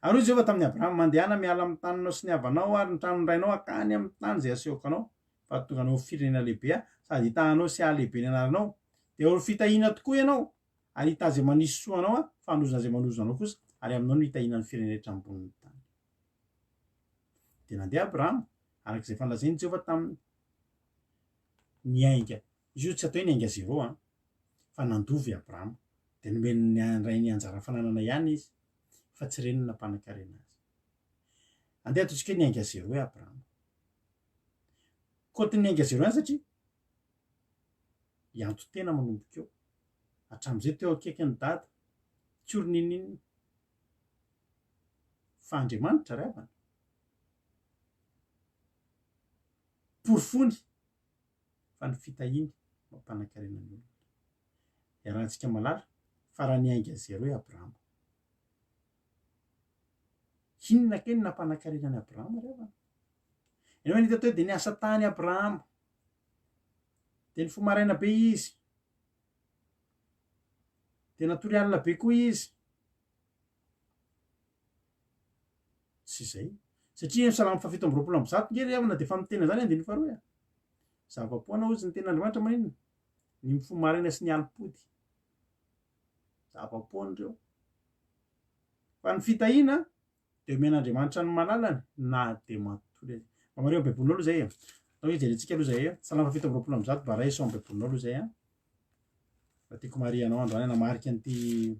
Ary hoy Jehovah tamin'i Abrahama, Mandehana miala amin'ny taninao sy ny havanao ary ny tranon'ny rainao hankany amin'ny tany izay asehoko anao, fa hahatonga anao ho firenena lehibe Aho, sady hitaha anao sy hahalehibe ny anaranao. Dia ho fitahiana tokoa ianao, ary hitaha izay manisy soa anao Aho, fa hanozona izay manozona anao kosa, ary aminao no hitahiana ny firenena rehetra ambonin'ny tany. Dia nandeha Abrahama, araka izay efa nolazain'i Jehovah taminy. Niainga, izy io tsy atao hoe niainga zéro an, fa nandova i Abrahama. Dia nomen'ny rainy anjara fananana ihany izy, fa tsy ireny no nampanankarena azy. Andeha ataontsika hoe niainga zéro i Abrahama. Koa niainga zéro ihany satria hianto-tena manomboka eo. Hatramin'izay teo akaikin'i Dada, tsy ory n'inon'inona. Fa Andriamanitra ry havana, porofony fa ny fitahiany mampanankarena ny olona. Iarahantsika mahalala fa raha niainga zéro i Abrahama, inona kay no nampanankarena an'i Abrahama ry havana? Ianao nahita teo dia niasa tany Abrahama, dia nifoha maraina be izy, dia natory alina be koa izy. Tsy izay. Satria ny Salamo fahafito amby 120 nge ry havana dia efa miteny an'izany andininy faharoa e. Zava-poana hozy ny tenin'Andriamanitra maninona? Ny mifoha maraina sy ny alim-pody. Zava-poana ireo. Fa ny fitahiana dia omen'Andriamanitra ny malalany na dia matory aza. Mba mariho amin'ny Baibolinao aloha izay e. Atao hoe jerentsika aloha izay e. Salamo fahafito amby 120 mba raiso ao amin'ny Baibolinao aloha izay a. Fa tiako marihanao androany hanamarika an'ity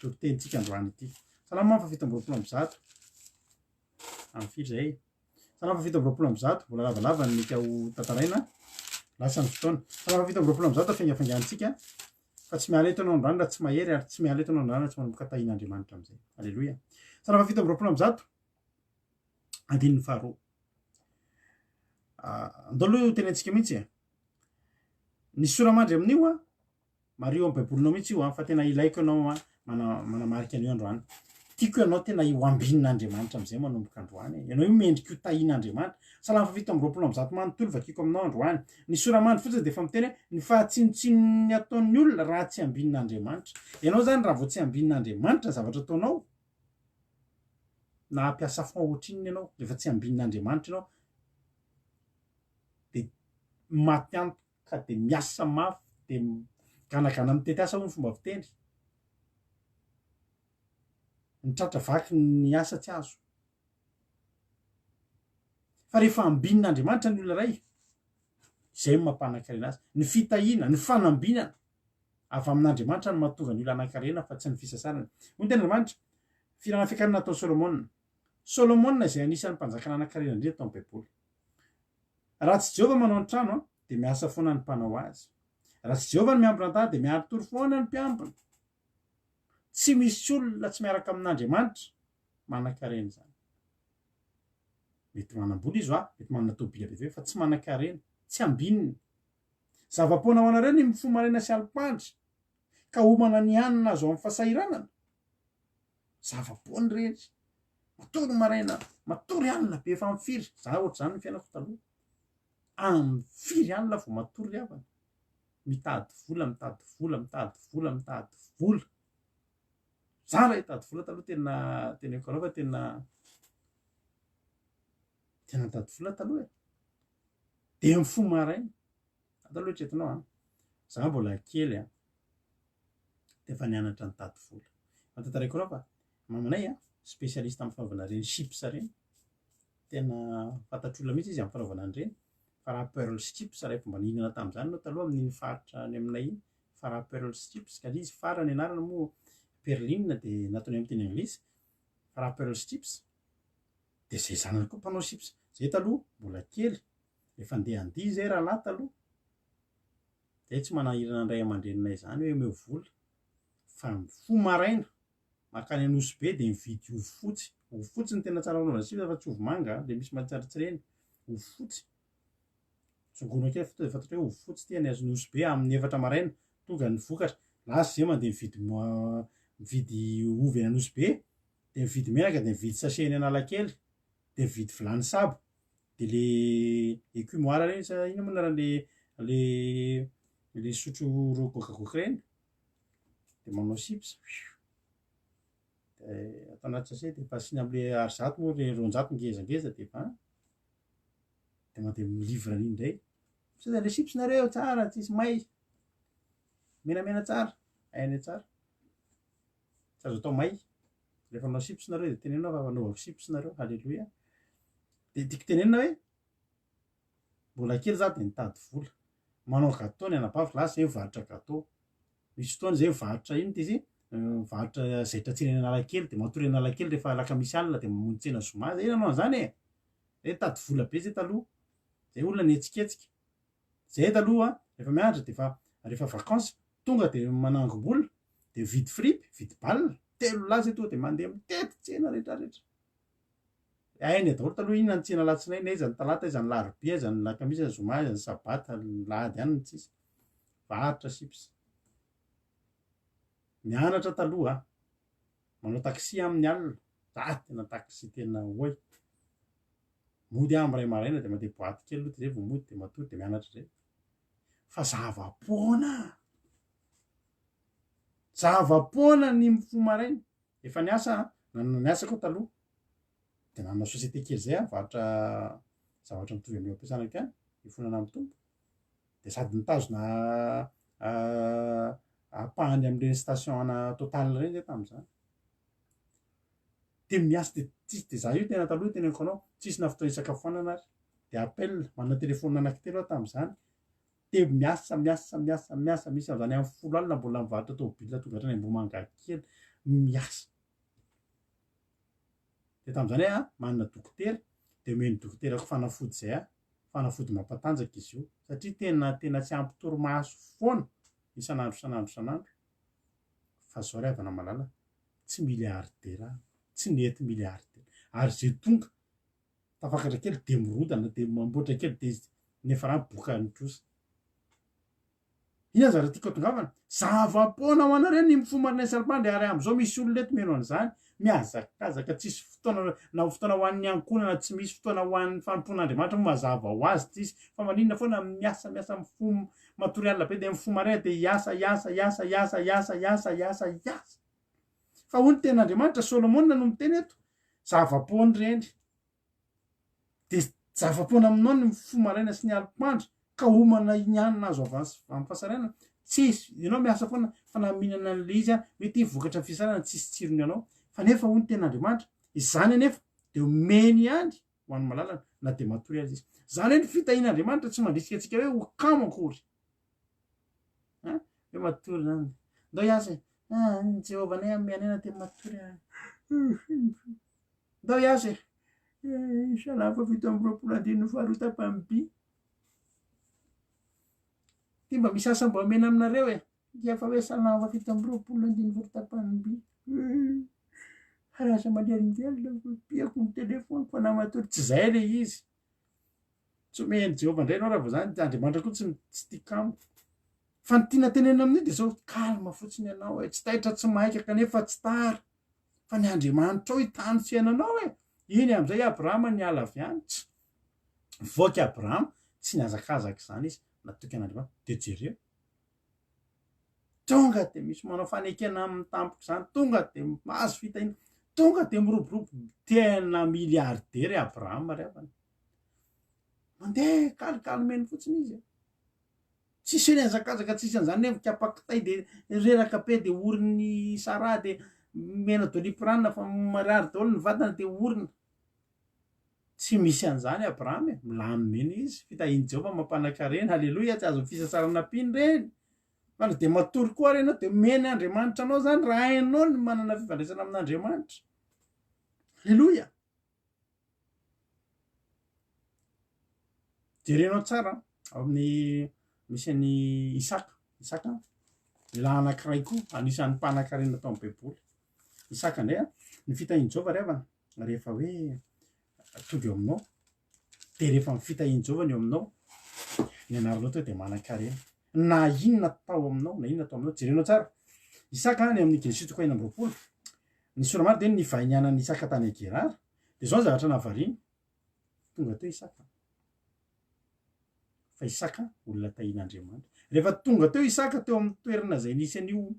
toritenintsika androany ity. Salamo faha 127. Amin'ny firy izay? Salamo faha 127, mbola lavalava ny mety ho tantaraina. Lasa ny fotoana. Salamo faha 127 afingafingantsika fa tsy miala eto ianao androany raha tsy mahery ary tsy miala eto ianao androany raha tsy manomboka tahian'Andriamanitra amin'izay. Aleloia. Salamo faha 127 andininy faharoa. Ah, andao aloha tenentsika mihitsy e. Ny sora-mandry amin'io an, mariho amin'ny baibolinao mihitsy io an, fa tena ilaiko ianao an, manamarika an'io androany. Tiako ianao tena ho ambinin'Andriamanitra amin'izay manomboka androany e. Ianao io mendrika ho tahian'Andriamanitra. Salamo faha-127 manontolo vakiko aminao androany. Ny sora-mandry fotsiny dia efa miteny hoe ny fahatsinotsinon'ny ataon'ny olona raha tsy ambinin'Andriamanitra. Ianao izany raha vao tsy ambinin'Andriamanitra ny zavatra ataonao, na hampiasa fonds ohatrinona ianao, rehefa tsy ambinin'Andriamanitra ianao, dia maty antoka dia miasa mafy dia miganagana mitety asa hoy ny fomba fiteny, ny tratra vaky ny asa tsy azo. Fa rehefa ambinin'Andriamanitra ny olona iray, izay no mampanankarena azy. Ny fitahiana, ny fanambinana avy amin'Andriamanitra no mahatonga ny olona hanan-karena fa tsy ny fisasarana. Hoy ny tenin'Andriamanitra, Filana fiakarana nataon'i Solomona. Solomona izay anisan'ny mpanjaka nanan-karena indrindra tao amin'ny Baiboly. Raha tsy Jehovah manao ny trano, dia miasa foana ny mpanao azy. Raha tsy Jehovah no miambina ny tany, dia miari-tory foana ny mpiambina. Tsy misy olona tsy miaraka amin'Andriamanitra manan-karena izany. Mety manam-bola izy hoa, mety manana tobila be dia be, fa tsy manan-karena, tsy ambinina. Zava-poana ho anareo ny mifoha maraina sy alim-pandry, ka homana ny hanina azo amin'ny fahasahiranana. Zava-poana ireny. Matory maraina, matory alina be efa amin'ny firy, za ohatr'izany ny fiainako taloha. Amin'ny firy alina vao matory ry havana. Mitady vola, mitady vola, mitady vola, mitady vola. Za raha hitady vola taloha tena teneniko anao fa tena tena nitady vola taloha e. Dia mifoha maraina. Za taloha eritreretinao an, za mbola kely an, dia efa nianatra nitady vola. Fa tantaraiko anao fa mamanay an, spécialiste amin'ny fanaovana ireny chips ireny. Tena fantatr'olona mihitsy izy amin'ny fanaovana an'ireny. Farah Pearls Chips raha efa mba nihinana tamin'izany ianao taloha amin'iny faritra any aminay iny. Farah Pearls Chips, ka ilay izy Farah ny anarana moa Perline dia nataony amin'ny teny anglisy. Farah Pearls Chips. Dia izay zanany koa mpanao chips. Izay taloha mbola kely, efa ndeha handihy izay rahalahy taloha. Izay tsy manahirana ny ray aman-dreninay izany hoe omeo vola. Fa mifoha maraina, mankany Anosibe dia mividy ovy fotsy. Ovy fotsy no tena tsara fanaovana chips fa tsy ovy manga an, ilay misy matsiratsireny. Ovy fotsy. Tsongoina kely fa tonga dia fantatra hoe ovy fotsy ity any Anosibe amin'ny efatra maraina. Tonga ny vokatra. Lasa izay mandeha mividy mividy ovy any Anosibe, dia mividy menaka, dia mividy sachet eny Analakely, dia mividy vilany saba. Dia le écumoire ireny sa inona moa anaran'le le le sotro goakagoaka ireny? De manao chips, de atao anaty sachet de efa asiana amle arizato moa le 200 ngezangeza de efa de mandeha mi-livre an'iny ndray. Sao de le chips nareo tsara tsisy may, menamena tsara, hainay tsara. Tsy azo atao may. Rehefa manao chips nareo de teneno aho fa anaovako chips nareo, haleloia. De tiako tenenina hoe mbola kely za de nitady vola. Manao gâteau ny anabaviko, lasa zay mivarotra gâteau. Misy fotoana zay mivarotra ino ty izy, mivarotra zaitra tsena eny Analakely de matory eny Analakely rehefa alakamisy alina de mamonjy tsena zoma, zay nanao an'izany e! Zay nitady vola be zay taloha, zay olona nihetsiketsika. Zay taloha rehefa mianatra de efa rehefa vacances tonga de manangom-bola de mividy fripy, mividy balle, telo lahy zay tonga de mandeha mitety tsena retraretra. Hainay daholo taloha inona ny tsena alatsinainy, aiza ny talata, aiza ny larobia, aiza ny lakamisy, aiza ny zoma, aiza ny sabata, ny lahady ihany no tsisy. Varotra chips. Mianatra taloha, manao taxi amin'ny alina, za tena taxi tena oay. Mody aho amin'ny iray maraina de mandeha boite kely aloha de zay vao mody de matory de mianatra indray. Fa zava-poana! Zava-poana ny mifoha maraina. Efa niasa aho, nanana ny asako aho taloha, de nanana société kely zay aho nivarotra zavatra mitovy amin'io ampiasana io ihany, hifonana amin'ny Tompo, de sady nitazona ampahany amin'ireny station ana Total ireny zay tamin'izany. De miasa de tsisy de za io tena taloha teneniko anao, tsisy na fotoana hisakafoanana ary, de appel, manana telephone anankitelo aho tamin'izany, de miasa miasa miasa miasa misy an'izany amin'ny folo alina mbola mivarotra tômôbila tonga hatrany Ambohimangakely miasa de tamin'izany aho manana dokotera de omen'ny dokoterako fanafody zay aho fanafody mampatanjaka izy io satria tena tena tsy ampy torimaso foana isan'andro isan'andro isan'andro fa zao ry havana malala tsy milliardaire aho tsy nety milliardaire ary zay tonga Tafakatra kely dia mirodana dia mamboatra kely dia nefa raha boka ny trosa. Inona ny zavatra tiako atongavana? Zava-poana ho anareo ny mifoha marina isam-pandry ary amin'izao misy olona eto mino an'izany. Mihazakazaka tsisy fotoana na fotoana ho an'ny ankohonana tsy misy fotoana ho an'ny fanompoan'Andriamanitra moa mazava ho azy tsisy fa maninona foana miasa miasa mifoha matory alina be dia mifoha maraina dia hiasa hiasa hiasa hiasa hiasa hiasa hiasa hiasa. Fa hoy ny tenin'Andriamanitra, Solomona no miteny eto, zava-poana ireny. Dia zava-poana aminao ny mifoha maraina sy ny alim-pandry, ka homana iny hanina azo avy amin'ny fahasahiranana. Tsisy, ianao miasa foana fa na mihinana an'ilay izy ary, mety vokatra ny fisainana tsisy tsirony anao. Fa nefa hoy ny tenin'Andriamanitra, izany anefa dia omeny ihany ho an'ny malalany na dia matory aza izy. Izany hoe ny fitahian'Andriamanitra tsy mandrisika antsika hoe ho kamo akory. Hein? Hoe matory zany. Ndao hiasa e. Ah, ny Jehovah anay hanome anay na dia matory aza. Ndao hiasa e. Eh, Salamo faha 27 andininy faharoa tapany by. Ty mba misy asa mba omena aminareo e. Dia fa hoe Salamo faha 27 andininy faharoa tapany by. Eh, raha asa manelingelina, piako ny telefoniko fa na matory. Tsy zay le izy. Tsy omen'i Jehovah indray ianao raha vao izany, Andriamanitra koa tsy tsy tia kamo. Fa ny tiana tenenina amin'io dia izao, calme fotsiny ianao e, tsy taitra tsy maika kanefa tsy tara. Fa ny Andriamanitrao hitany fiainanao e. Iny amin'izay i Abrahama niala avy any, tsy nivoaka i Abrahama, tsy nihazakazaka izany izy, natoky an'Andriamanitra. Dia jereo. Tonga dia misy manao fanekena aminy tampoka izany, tonga dia mahazo fitahiana, tonga dia miroborobo, tena milliardaire i Abrahama ry havana. Mandeha kalikalmeny fotsiny izy e. Tsisy hoe nihazakazaka, tsisy an'izany hoe mikapa kitay dia reraka be dia orin'i Sarah dia mena doliprane fa marary daholo ny vatana dia orina. Tsy misy an'izany Abrahama e, milamina eny izy, fitahian'i Jehovah mampanan-karena, haleloia, tsy azon'ny fisasarana ampiana ireny. Fa na dia matory koa ary ianao dia omeny Andriamanitra anao izany raha hainao ny manana fifandraisana amin'Andriamanitra. Haleloia. Jerenao tsara ao amin'ny misy an'i Isaka, Isaka lehilahy anankiray koa anisan'ny mpanan-karena tao amin'ny Baiboly. Isaka indray a, ny fitahian'i Jehovah ry havana rehefa hoe tonga eo aminao dia rehefa ny fitahian'i Jehovah ny eo aminao, ny anaranao teo dia manan-karena. Na inona atao aminao, na inona atao aminao, jerenao tsara. Isaka any amin'ny Genesisy toko 26, ny sora-maro dia ny nivahinianan'i Isaka tany Gerara. Dia izao ny zavatra nahavariana, tonga teo Isaka. Fa Isaka olona tahian'Andriamanitra. Rehefa tonga teo Isaka teo amin'ny toerana izay nisy an'io.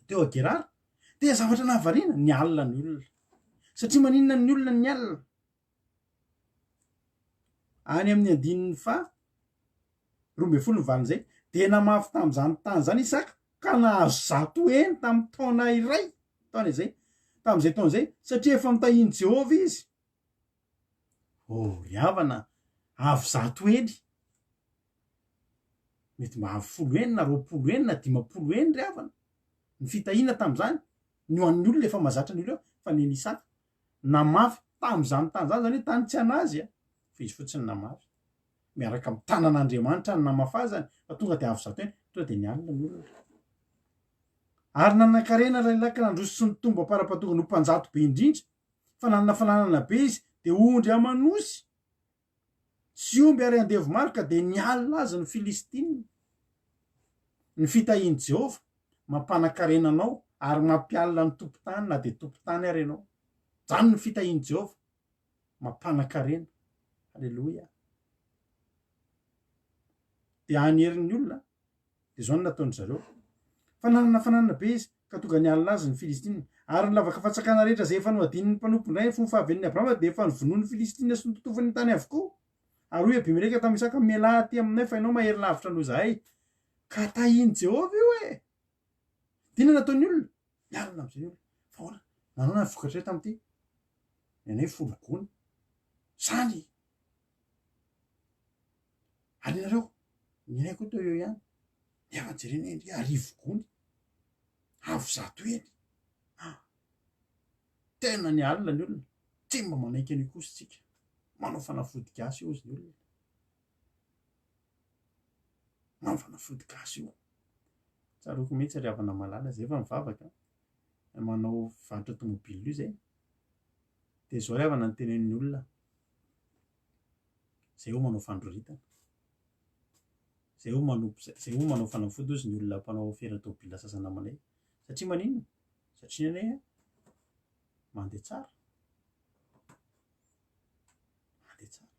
Teo a Gerara. Dia zavatra nahavariana, nialona ny olona. Satria maninona ny olona nialona? Any amin'ny andininy faha 12 ny valin'izay, dia namafy tamin'izany tany izany Isaka ka nahazo zato heny tamin'ny taona iray, taona izay, tamin'izay taona izay, satria efa notahian'i Jehovah izy. Oh, ry havana, avo zato heny. Mety mba avo folo heny na 20 heny na 50 heny ry havana. Ny fitahiana tamin'izany, ny ho an'ny olona efa mahazatra ny olona eo, fa ny an'i Isaka, namafy tamin'izany tany izany, izany hoe tany tsy an'azy, fa izy fotsiny namafy. Miaraka amin'ny tanan'Andriamanitra ny namafazany, fa tonga dia avo zato heny, tonga dia nialona ny olona. Ary nanan-karena ralehilahy ka nandroso sy nitombo am-para-pahatongany ho mpanjato be indrindra, fa nanana fananana be izy, dia ondry aman'osy sy omby ary andevo maro, ka dia nialona azy ny Filistina. Ny fitahian'i Jehovah mampanan-karena anao ary mampialona ny tompon-tany na dia tompon-tany ary ianao. Izany ny fitahian'i Jehovah mampanan-karena. Haleloia. Dia any herin'ny olona. Dia izao no nataon-dry zareo, Fa nanana fananana be izy, ka tonga nialona azy ny Filistina. Ary ny lavaka fantsakana rehetra izay efa nohadinin' ny mpanompon-drainy fony fahavelon' i Abrahama dia efa novonoin' ny Filistina sy nototofany ny tany avokoa. Ary hoy Abimeleka tamin'i Isaka, Mialà aty aminay, fa ianao mahery lavitra noho izahay. Ka tahin'i Jehovah io e! Dia inona no nataon'ny olona? Nialona amin'izay ny olona. Fa ahoana? Nanaona ny vokatra iray tamin'ity? Ny anay folo gony. Izany! Ary nareo, ny anay koa teo eo ihany, nefa jerena endry arivo gony, avo zato heny. Ah, tena ny alina ny olona, tsy mba manaiky an'io kosa isika. Manao fanafody gasy io ozy ny olona. Manao fanafody gasy io. Tsaroako mihitsy ry havana malala, zay efa mivavaka, manao varotra tomobile io zay. Dia zao ry havana ny tenenin'ny olona. Zay ho manao fandroritana. Zay ho manompo zay ho manao fanafody ozy ny olona mpanao afera tôbila sasany namanay. Satria maninona? Satria ny anay mandeha tsara. Mandeha tsara.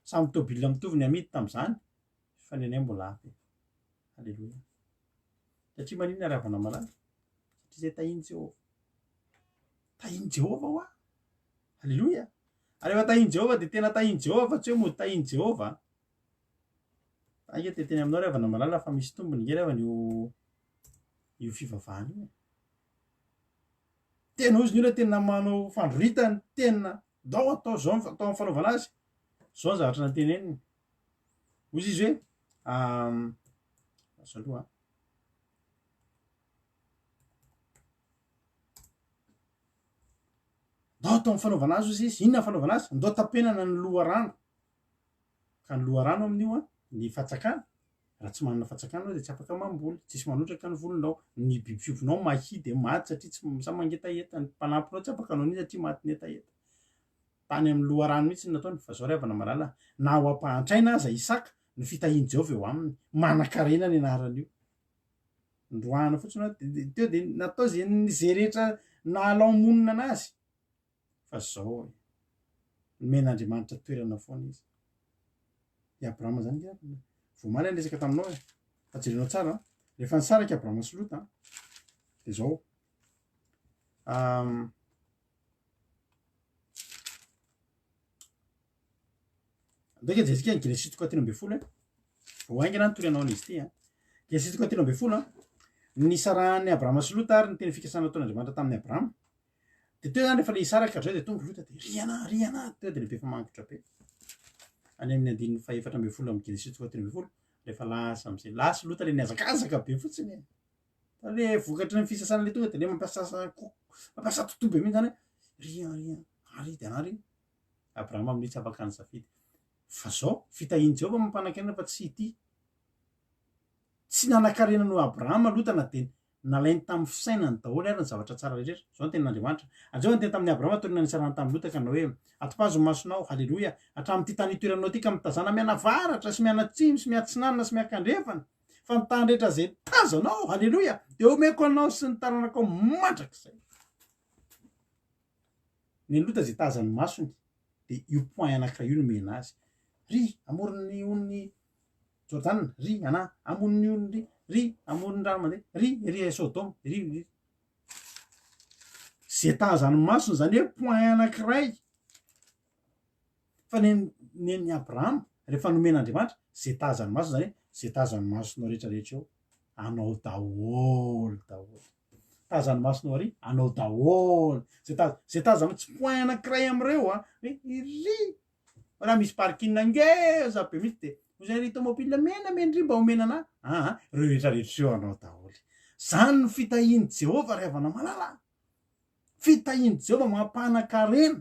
Samy tôbila mitovy ny amidy tamin'izany fa ny anay mbola hafa e. Aleloia. Satria maninona ry havana malala? Satria zay tahin'i Jehovah. Tahin'i Jehovah hoa. Aleloia. Ary rehefa tahin'i Jehovah dia tena tahin'i Jehovah fa tsy hoe mody tahin'i Jehovah. Ange te teny aminao ry havana malala fa misy tombony nge ry havana io io fivavahana io e. Tena ozy ny olona tena manao fandroritana, tena dao atao zao ny atao amin'ny fanaovana azy. Zao ny zavatra nanteneniny. Ozy izy hoe asa aloha. Ndao atao amin'ny fanaovana azy ozy izy. Inona ny fanaovana azy? Ndao tapenana ny loharano. Ka ny loharano amin'io an, ny fatsakana, raha tsy manana fatsakana anao dia tsy afaka mamboly, tsisy manotraka ny volinao, ny biby fiompinao mahia dia maty satria tsy samy mangetaheta, ny mpanampinao tsy afaka hanao an'iny satria matin'ny hetaheta. Tany amin'ny loharano mihitsy no nataony, fa zao ry havana malala, na ho ampahantraina aza Isaka, ny fitahian'i Jehovah eo aminy, manan-karena ny anaran'io. Noroahana fotsiny hoa, teo dia natao ze ze rehetra nahalao monina anazy. Fa zao e, nomen'Andriamanitra toerana foana izy. I Abrahama zany nge vao omaly aho niresaka taminao e, fa jerenao tsara an, rehefa nisaraka i Abrahama sy Lota dia zao, Ndraika jerentsika ny Genesisy toko fahatelo ambin'ny folo e. Vao haingana ny torianao an'izy ity a. Genesisy toko fahatelo ambin'ny folo a. Nisarahan'i Abrahama sy Lota ary ny teny fikasana nataon'Andriamanitra tamin'i Abrahama. Dia teo izany rehefa le hisaraka ry zareo dia tonga Lota dia ry ana, ry ana, teo dia lehibe efa mangotra be. Any amin'ny andininy faha-14 amin'ny Genesisy toko fahatelo ambin'ny folo, rehefa lasa amin'izay, lasa Lota le nihazakazaka be fotsiny e. Fa le vokatry ny fisasana le tonga dia le mampiasa mampiasa totoa be mihitsy zany hoe ry an, ry an, ary dia ary. Abrahama amin'io tsy afaka nisafidy. Fa zao, fitahian'i Jehovah mampanan-karena fa tsy ity. Tsy nanan-karena noho Abrahama Lota na dia nalainy tamin'ny fisainany daholo ary ny zavatra tsara rehetra. Izao ny tenin'Andriamanitra. Ary Jehovah niteny tamin'i Abrahama taorian'ny nisarahany tamin'i Lota ka nanao hoe, Atopazo ny masonao, haleloia, hatramin'ity tany itoeranao ity ka mitazàna mianavaratra sy mianatsimo sy miatsinanana sy miankandrefana, fa ny tany rehetra izay tazanao, haleloia, dia homeko anao sy ny taranakao mandrakizay. Ny an'i Lota izay tazan'ny masony dia io point anankiray io nomena azy. Ry amoron'ny onin'i. Jordana, ry anà, amoron'ny ony ry, ry amoron'ny rano mandeha, ry ry Sodoma, ry ry. Ze tazan'ny masony zany hoe point anankiray. Fa ny nen'i Abrahama, rehefa nomen'Andriamanitra, ze tazan'ny masony zany hoe ze tazan'ny masonao rehetrarehetra eo, anao daholo daholo. Tazan'ny masonao ary, anao daholo. Ze taz- ze tazanao, tsy point anankiray am'ireo an, hoe iry, raha misy parking ngeza be mihitsy de hoy zay ry tomobile mena mena ry mba omena anah, aa reo rehetrarehetra reo anao daholo. Zany no fitahian'i Jehovah ry havana malala a! Fitahian'i Jehovah mampanan-karena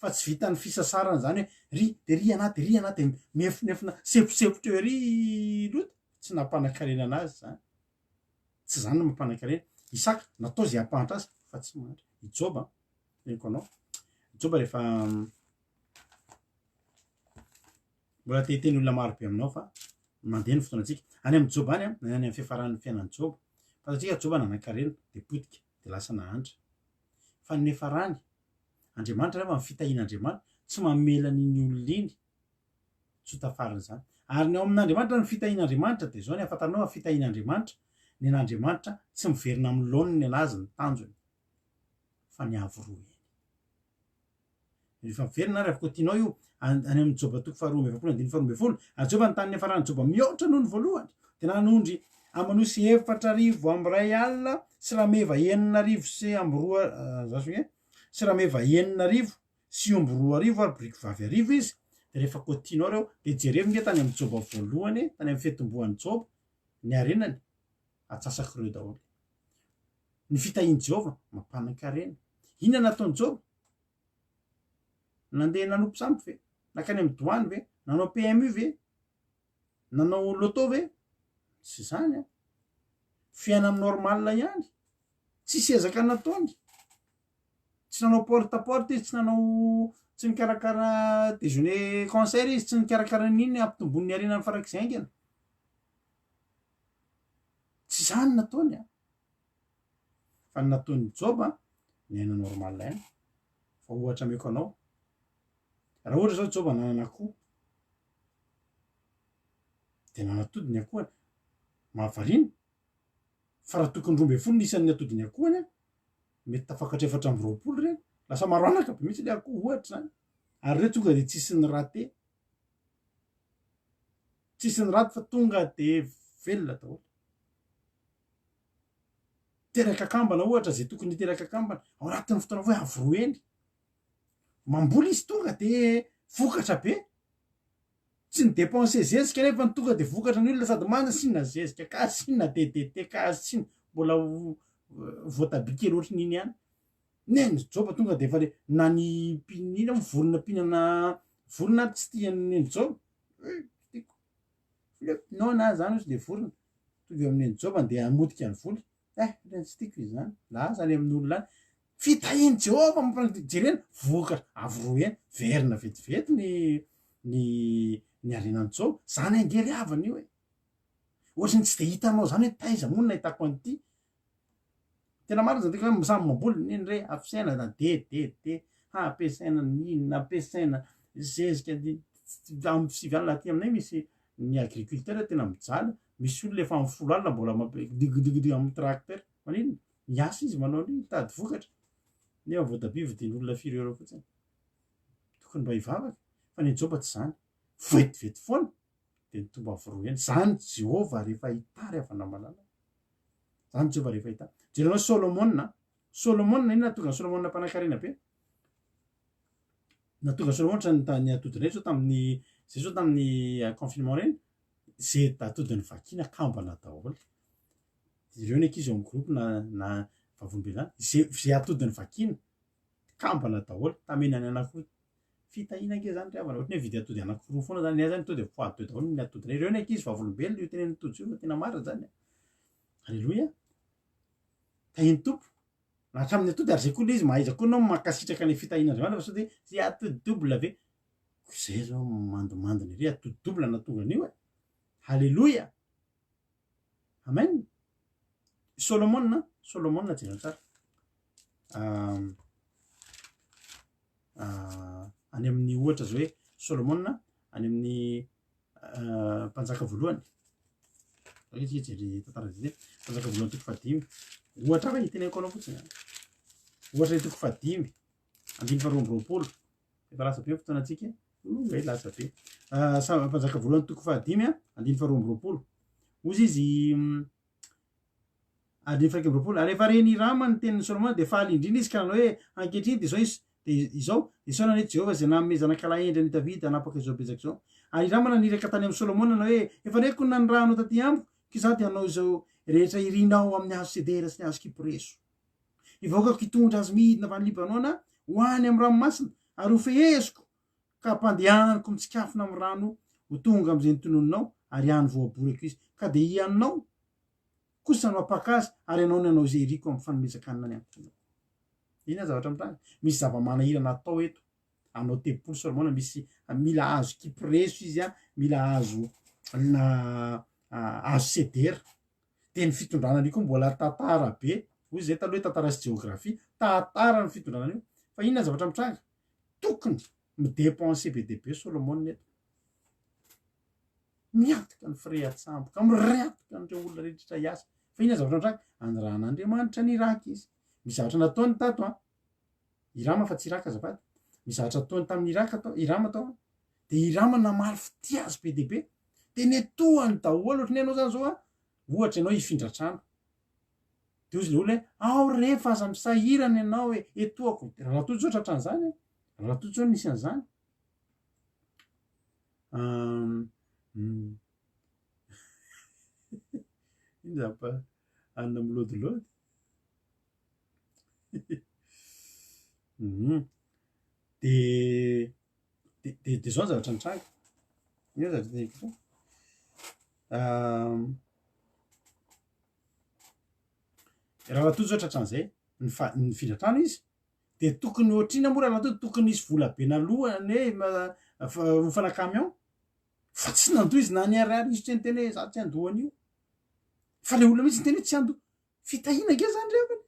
fa tsy vitan'ny fisasarana izany hoe ry de ry anah de ry anah de miefonefona seposepotra eo ery Lota, tsy nampanan-karena anazy izany. Tsy izany no mampanan-karena. Isaka, natao izay hampahantra azy fa tsy mahantra. I Joba, teneniko anao, Joba rehefa mbola te hiteny olona maro be aminao fa mandeha ny fotoanantsika. Any amin'i Joba any, any amin'ny fiafaran'ny fiainan'i Joba, fantatsika Joba nanan-karena de potika, de lasa nahantra. Fa ny niafarany, Andriamanitra nefa ny fitahian'Andriamanitra tsy mamela an'iny olona iny tsy ho tafarina izany. Ary ny ao amin'Andriamanitra ny fitahian'Andriamanitra dia izao ny ahafantaranao fa fitahian'Andriamanitra, ny an'Andriamanitra tsy miverina amin'ny laoniny ny an'azy ny tanjony fa ny avo roa heny. Rehefa miverina ary afaka tianao io any amin'ny Joba toko faharoa amby 40 andininy faharoa 12, ary Joba ny tany niafaran'i Joba mihoatra noho ny voalohany dia nanondry aman'osy 640 sy rameva 6000 sy amby roa zaso e sy rameva 6000 sy omby 2000 ary boriky vavy 1000 izy. Dia rehefa koa tianao ireo dia jerevo nge tany amin'ny Joba voalohany, tany amin'ny fitomboan'i Joba ny harenany, atsasak'ireo daholo. Ny fitahian'i Jehovah mampanan-karena. Inona nataon'i Joba? Nandeha nanompo sampy ve? Nankany amin'ny doany ve? Nanao PMU ve? Nanao loto ve? Tsy izany an. Fiainana normal ihany. Tsisy ezaka nataony. Tsy nanao porte à porte izy, tsy nanao, tsy nikarakara déjeuner concert izy, tsy nikarakara n'inona hampitomboany ny harenany farak'izay haingana. Tsy izany nataony an. Fa ny nataon'i Joba, niaina normal ihany. Fa ohatra ameko anao, raha ohatra zao Joba nanana akoho, de nanatody ny akohony, mahavariana fa raha tokony 12 ny isan'ny atodin'ny akohony an, mety tafakatra 24 ireny, lasa maro anaka be mihitsy le akoho ohatra zany, ary ireo tonga de tsisy ny rate, tsisy ny rate fa tonga de velona daholo. Teraka kambana ohatra zay tokony hiteraka kambana ao anatin'ny fotoana fohy avo roa heny. Mamboly izy tonga de vokatra be. Tsy ni-depenser zezika nefa ny tonga de vokatra ny olona sady manasina zezika ka asiana DDT ka asiana mbola voatabia kely ohatran'iny ihany. Neny Joba tonga de efa le na ny mpinina vorona mpihinana vorona ary tsy tian'i Neny Joba. Eh, tsy tiako. Non na zany ozy le vorona tonga eo amin'i Joba andeha hamotika ny voly eh tena tsy tiako izy zany lasa any amin'olona any fitahian'i Jehovah mampanadio jerena vokatra avo roa heny verina vetivety ny ny ny harenan'i Joba zany ange ry havana io e ohatry ny tsy de hitanao zany hoe taiza moa no nahitako an'ity Tena marina zany tena hoe samy mamboly neny re ampiasaina na DDT ha ampiasaina n'inona ampiasaina zezika ny amin'ny 9 alina aty aminay misy ny agriculteur tena mijaly misy olona efa amin'ny 10 alina mbola mampi digodigodig amin'ny tracteur maninona miasa izy manao an'io mitady vokatra nefa voatabia vidian'olona firy euro fotsiny tokony mba hivavaka fa ny joba tsy zany vetivety foana de nitombo avo roa heny zany Jehovah rehefa hitary havana malala Zany Jehovah rehefa hita. Jerenao Solomona. Solomona, inona nahatonga an'i Solomona mpanankarena be? Nahatonga an'i Solomona ohatran'ny ta- ny atody ireny zao tamin'ny, zay zao tamin'ny eh, confinement ireny, ze atodiny vakiana kambana daholo. Ireo ny ankizy ao amin'ny groupe na na vavolombelona, ze ze atodiny vakiana kambana daholo, tamenany anankiroa Fitahiana ange zany ry havana, ohatran'ny hoe mividy atody anankiroa foana zany, ny ahy zany tonga de fois deux daholo ny atodinay, ireo ny ankizy vavolombelona io tenenin'i Tojo io fa tena marina zany a, aleloia, tahian'ny Tompo, na hatramin'ny atody ary zay koa le izy mahaiza koa anao mankasitraka ny fitahian'Andriamanitra fa sao de zay atody double ve, zay zao mandomandona ery atody double nahatonga an'io e, haleloia, amen, Solomona, Solomona jereo tsara, any amin'ny ohatra zao hoe Solomona any amin'ny Mpanjaka voalohany. Aleo tsika hijery tantara vitsivitsy. Mpanjaka voalohany toko fahadimy. Ohatra hafa hiteneniko anao fotsiny. Ohatra ny toko fahadimy, andininy faharoa amby 20. Efa lasa be ny fotoanantsika. Oay lasa be. Mpanjaka voalohany toko fahadimy, andininy faharoa amby 20. Hozy izy Andininy faha-21. Ary rehefa ren'i Hirama ny tenin'i Solomona, dia faly indrindra izy ka nanao hoe, Ankehitriny dia izao izy, dia izao, isaorana anie Jehovah izay nanome zanakalahy hendry an'i Davida hanapaka izao betsaka izao. Ary Hirama naniraka tany amin'i Solomona nanao hoe, Efa reko ny nanirahanao taty amiko, koa izaho dia hanao izao rehetra irinao amin'ny hazo sedera sy ny hazo kypreso. Ny vahoakako hitondra azy midina avy any Libanona ho any amin'ny ranomasina, ary hofeheziko ka hampandehaniko mitsikafona amin'ny rano ho tonga amin'izay notononinao, ary hany voaborako izy. Ka dia hianao kosa no hampaka azy, ary ianao no hanao izay iriko amin'ny fanomezan-kanina ny ankohonako. Inona ny zavatra mitranga? Misy zava-manahirana atao eto. Hanao tempoly Solomona, misy mila hazo kypreso izy, mila hazo na hazo sedera. Dia ny fitondrana an'io koa mbola tantara be. Hoy izay taloha hoe tantara sy jeografia. Tantara ny fitondrana an'io. Fa inona ny zavatra mitranga? Tokony mi-depenser be dia be Solomona eto. Miantoka ny firehan-tsambo ka mireantoka an'ireo olona rehetra hiasa. Fa inona zavatra mitranga? Anirahan'Andriamanitra ny Iraka izy. Misy zavatra nataony tato an. Irama fa tsy Iraka azafady. Misy zavatra nataony tamin'ny Iraka tao, Irama tao an. Dia Irama namaly fitia azy be dia be. Dia netohany daholo ohatran'ny hoe ianao zany zao an, ohatra ianao hifindra trano. Dia hozy ilay olona hoe, ao re fa aza misahirana ianao e, etohako. Raha tojo zao tratran'izany an. Raha tojo zao nisy an'izany. Ino zany fa hanina milôdilôdy? De de de zao ny zavatra nitranga, ino zavatra teneniko teo? Raha tojo zao tratran'izay, nifa- nifindra trano izy De tokony ohatr'inona moa ramatoa tokony hisy vola be naloa anie hofana camion fa tsy nandoa izy na ny ariary izy tsy niteny hoe za tsy handoa an'io fa le olona mihitsy niteny hoe tsy handoa fitahiana ange zany ry havana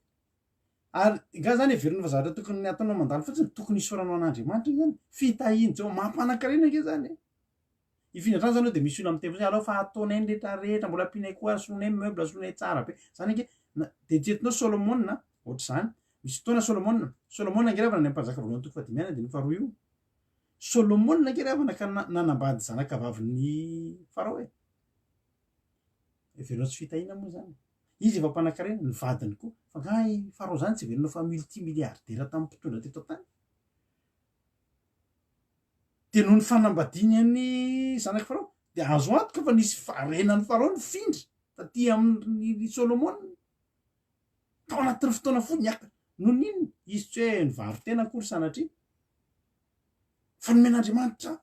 ary nga zany heverina fa zavatra tokony ataonao mandalo fotsiny tokony hisaoranao an'Andriamanitra iny zany fitahian'i Jehovah mampanan-karena ange zany e Hifindra trano zany eo de misy olona miteny fotsiny alao fa ataonay ny rehetra rehetra mbola ampianay koa ary soloinay meuble soloinay tsara be zany ange na de eritreretinao Solomona ohatr'izany misy fotoana Solomona Solomona ange ravana ny mpanjaka voalohany toko fahadimy ihany andininy faharoa io Solomona ange ravana ka nanambady zanaka vavin'ny Farao e heverinao tsy fitahiana moa zany izy efa mpanankarena ny vadiny koa fa nga i Farao zany tsy heverinao fa multimilliardaire tamin'ny mpitondra teto an-tany Dia noho ny fanambadiany an'ny zanak'i Farao, dia azo antoka fa nisy harenan'i Farao nifindra taty amin'i Solomona. Tao anatin'ny fotoana fohy niakatra. Noho ny inona? Izy tsy hoe nivaro-tena akory sanatria, fa nomen'Andriamanitra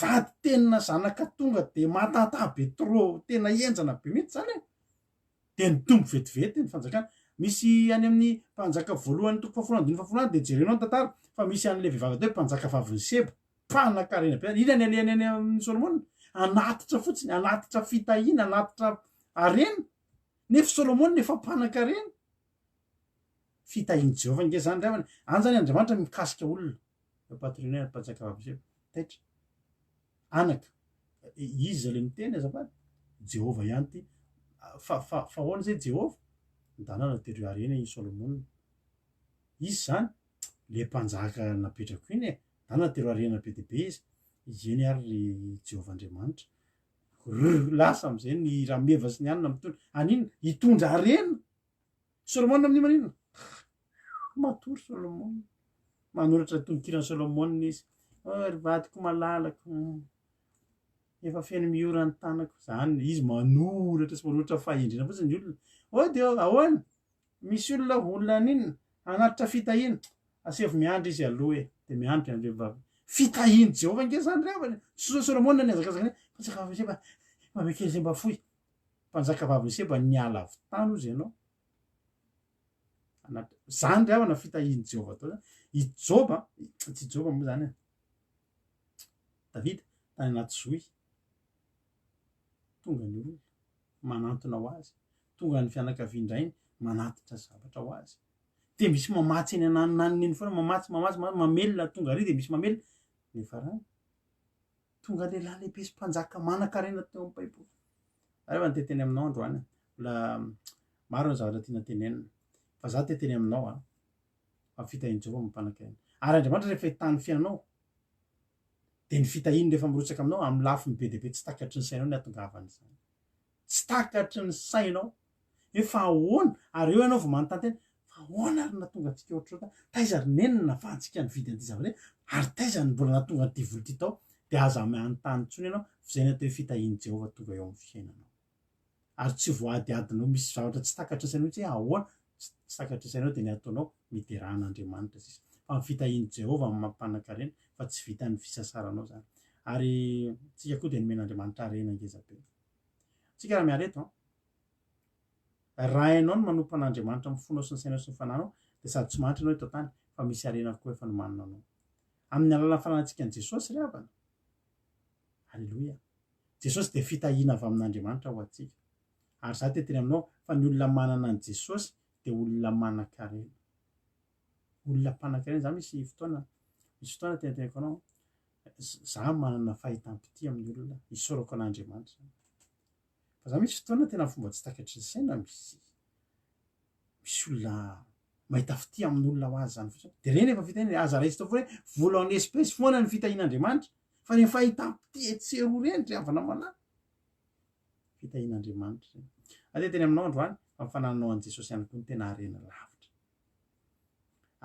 vady tena zanaka tonga dia matata be trop, tena henjana be mihitsy izany e. Dia nitombo vetivety ny fanjakana. Misy any amin'ny Mpanjaka voalohany toko fahafolo andininy fahafolo any dia jerenao ny tantara fa misy an'ilay vehivavy atao hoe mpanjaka vavin'i Seba, mpanankarena be. Inona ny alehany any amin'i Solomona? Hanatitra fotsiny, hanatitra fitahiana, hanatitra harena. Nefa Solomona efa mpanankarena. Fitahian'i Jehovah ange izany ry havana. Any izany Andriamanitra mikasika olona. Mpampatrinay mpanjaka vavin'i Seba. Taitra. Anaka, iza ilay miteny azafady? Jehovah ihany ity. Fa, fa, fa ahoana izay Jehovah? Ndana tery harena i Solomona. Izy izany, le mpanjaka napetrako iny e. Ndana tery harena be dia be izy. Eny ary ry Jehovah Andriamanitra. Rrr, lasa amin'izay ny rameva sy ny anona mitondra. An'inona? Hitondra harena. Solomona amin'io maninona? Matory Solomona. Manoratra tononkiran'i Solomona izy. Oh, ry vadiko malalako. Efa feno miora ny tanako. Zany izy manoratra sy manoratra fahendrena fotsiny ny olona. Oh dia ahoana? Misy olona olona aninona? Hanatitra fitahiana. Asevo miandry izy aloha e. Dia miandry ny vehivavy. Fitahian'i Jehovah ange zany ry havana. Tsy Solomona nihazakazaka ny mpanjaka vavy Seba. Mba kely izay mba fohy. Mpanjaka vavin'i Seba niala avy tany hozy ianao. Anaty zany ry havana fitahian'i Jehovah atao zany. I Joba, tsy Joba moa zany e. Davida tany anaty zohy. Tonga ny olona manantona ho azy. Tonga ny fianakavian-drainy manatitra zavatra ho azy. Dia misy mamatsy eny ananonanony eny foana, mamatsy, mamatsy, mamelona, tonga ary dia misy mamelona. Nefa rano. Tonga lehilahy lehibe sy mpanjaka manan-karena teo amin'ny Baiboly. Ary efa niteny aminao androany, mbola maro ny zavatra tiana tenenina. Fa za te teny aminao a, fa fitahian'i Jehovah mampanankarena. Ary Andriamanitra rehefa hitahy ny fiainanao, dia ny fitahiany rehefa mirotsaka aminao amin'ny lafiny be dia be tsy takatry ny sainao ny hatongavan'izany. Tsy takatry ny sainao. Hoe fa ahoana? Ary eo ianao vao manontany tena, fa ahoana ary no nahatonga antsika ohatr'izao ta? Taiza ry neny no nahafahantsika nividy an'ity zavatra ity? Ary taiza no mbola nahatonga an'ity vola ity tao? Dia aza manontany intsony ianao, fa izay no atao hoe fitahian'i Jehovah tonga eo amin'ny fiainanao. Ary tsy voahadihadinao, misy zavatra tsy takatry ny sainao mihitsy hoe ahoana, tsy takatry ny sainao dia ny ataonao, miderà an'Andriamanitra sisa. Fa ny fitahian'i Jehovah no mampanankarena, fa tsy vitan'ny fisasaranao izany. Ary tsika koa dia nomen'Andriamanitra harena ngeza be. Tsika raha miala eto an, Raha hainao ny manompo an'Andriamanitra amin'ny fonao sy ny sainao sy ny fanahinao, dia sady tsy mahantra ianao eto an-tany, fa misy harena koa efa nomanina anao. Amin'ny alalan'ny fananantsika an'i Jesosy ry havana. Aleloia. Jesosy dia fitahiana avy amin'Andriamanitra ho antsika. Ary izaho te hiteny aminao fa ny olona manana an'i Jesosy dia olona manan-karena. Olona mpanan-karena. Izaho misy fotoana, misy fotoana tena teneniko anao, izaho manana fahitam-pitia amin'ny olona, isaorako an'Andriamanitra izany. Fa za misy fotoana tena fomba tsy takatry ny saina misy misy olona mahita fitia amin'olona ho azy zany fotsiny. De reny efa fitahiana, aza raisina foana hoe vola en espèce foana ny fitahian'Andriamanitra fa reny fahitam-pitia etsy sy eroa reny ry havana malala. Fitahian'Andriamanitra reny. Aza teny aminao androany fa ny fanananao an'i Jesosy ihany koa no tena harena lavitra.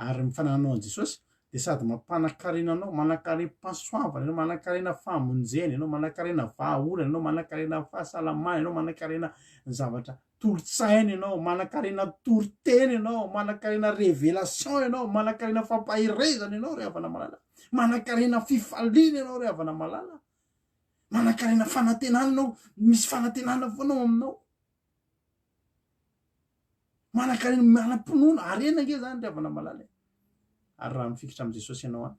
Ary ny fanananao an'i Jesosy dia sady mampanankarena anao, manankarem-pahasoavana ianao, manankarena famonjena ianao, manankarena vahaolana ianao, manankarena fahasalamana ianao, manankarena zavatra tolo-tsaina ianao, manankarena toriteny ianao, manankarena révélation ianao, manankarena fampaherezana ianao ry havana malala, manankarena fifaliana ianao ry havana malala, manankarena fanantenana ianao, misy fanantenana foana ao aminao. Manankarena, manam-pinoana, harena ange zany ry havana malala e. Ary raha mifikitra amin'i Jesosy ianao an,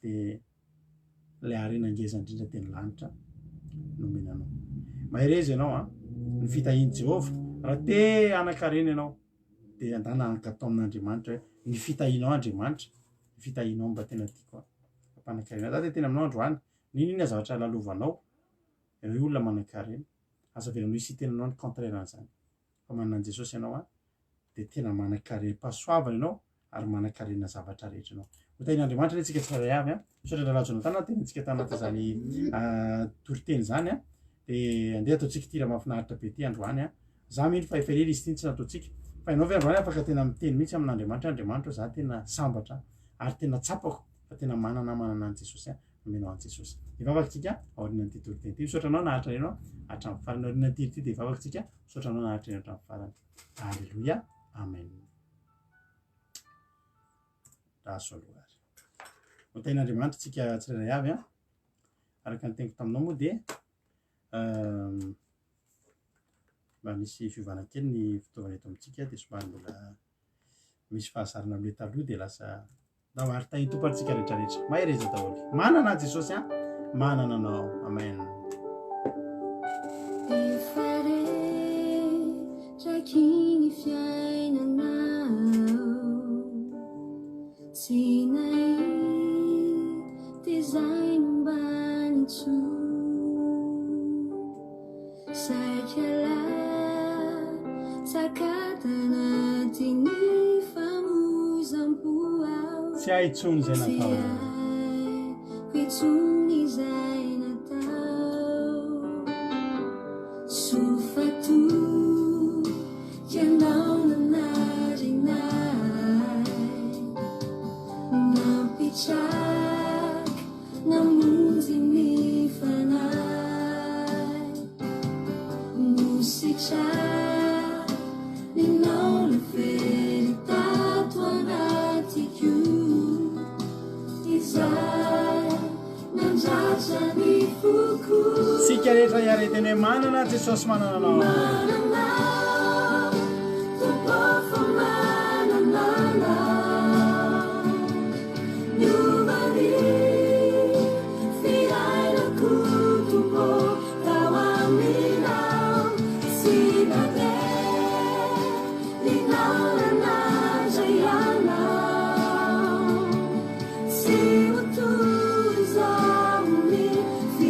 dia ilay harena ngeza indrindra dia ny lanitra nomena anao. Mahereza ianao an, ny fitahian'i Jehovah. Raha te hanan-karena ianao, dia andana hankatò amin'Andriamanitra hoe ny fitahianao Andriamanitra, ny fitahianao mba tena tiako an, hampanan-karena. Za dia tena aminao androany, n'inon'inona zavatra lalovanao, ianao olona manan-karena. Aza avelanao hisy hiteny anao ny contraire an'izany. Fa manana an'i Jesosy ianao an, dia tena manan-karem-pahasoavana ianao ary manan-karena zavatra rehetra ianao. Ho tahian'Andriamanitra anie tsika tsirairay avy an. Misaotra Rahalahy Jonathan nitenintsika tanatin'izany toriteny izany an. Dia andeha ataontsika ity hira mahafinaritra be ity androany an. Za mino fa efa ela izy ity no tsy nataontsika. Fa ianao ve androany afaka tena miteny mihitsy amin'Andriamanitra hoe Andriamanitra ô za tena sambatra ary tena tsapako fa tena manana manana an'i Jesosy aho. Nomena ho an'i Jesosy. Hivavaka tsika aorianan'ity toriteny ity. Misaotra anao naharitra ianao hatramin'ny farany. Aorianan'ity ity dia hivavaka tsika. Misaotra anao naharitra ianao hatramin'ny farany. Alléluia. Amen. Raso aloha ary. Ho tahin'Andriamanitra tsika tsirairay avy an. Araka ny teniko taminao moa dia mba misy fiovana kely ny fitaovana eto amintsika dia somary mbola misy fahazarana amin'ilay taloha dia lasa Ndao ary tahin'ny Tompo antsika rehetra rehetra. Mahereza daholo. Manana an'i Jesosy an. Manana anao. Amen. Efa retraky ny fiainanao Tsy nahita izay nombany intsony Saika latsaka tanatin'ny famoizam-po aho. Tsy hay intsony izay Tsy natao. haiko intsony izay natao. Soa fa toa ianao nanarina ahy. Nampitraka Namonjy ny fanahy Nositraninao ny fery tato anatiko Izay nandratra ny foko. Tsika rehetra hiareteny hoe manana Jesosy manana anao. Manana Tompo fa manana anao. Niova ny fiainako Tompo tao aminao Tsy navelinao nanandra ianao Tsy ho toy izao ny fiainako.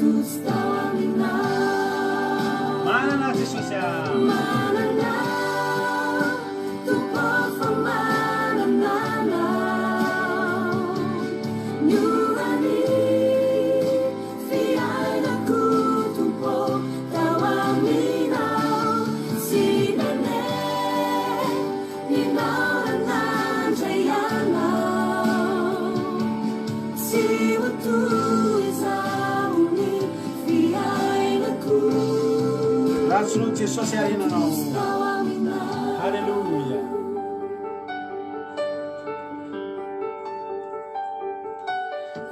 Tojo tao aminao. Manana Jesosy a. Manana, Tompo fa manana Anao. Niova ny fiainako, Tompo, tao aminao. Tsy nanenina nandray Anao. Tsy ho toy izao ny fiainako. Ratsy noho Jesosy harenanao. Tao aminao. Haleloia.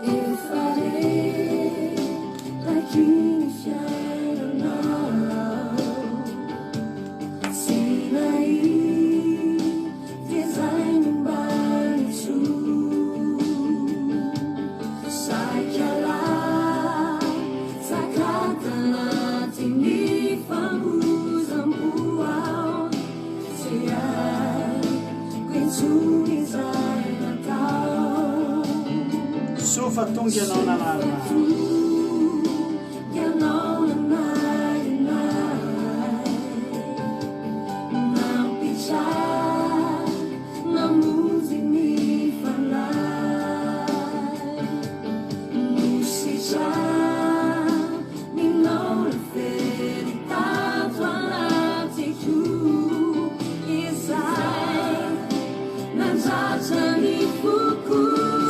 Efa reraky ny fiainanao. Tsy nahita izay momba intsony. Saika latsaka tanatin'ny famoizam-po aho. Tsy haiko intsony izay natao. Soa fa tonga ianao nanarina. Ianao nanarina ahy. Nampitraka, namonjy ny fanahy. Nositraninao ny fery tato anatiko izay nandratra ny foko.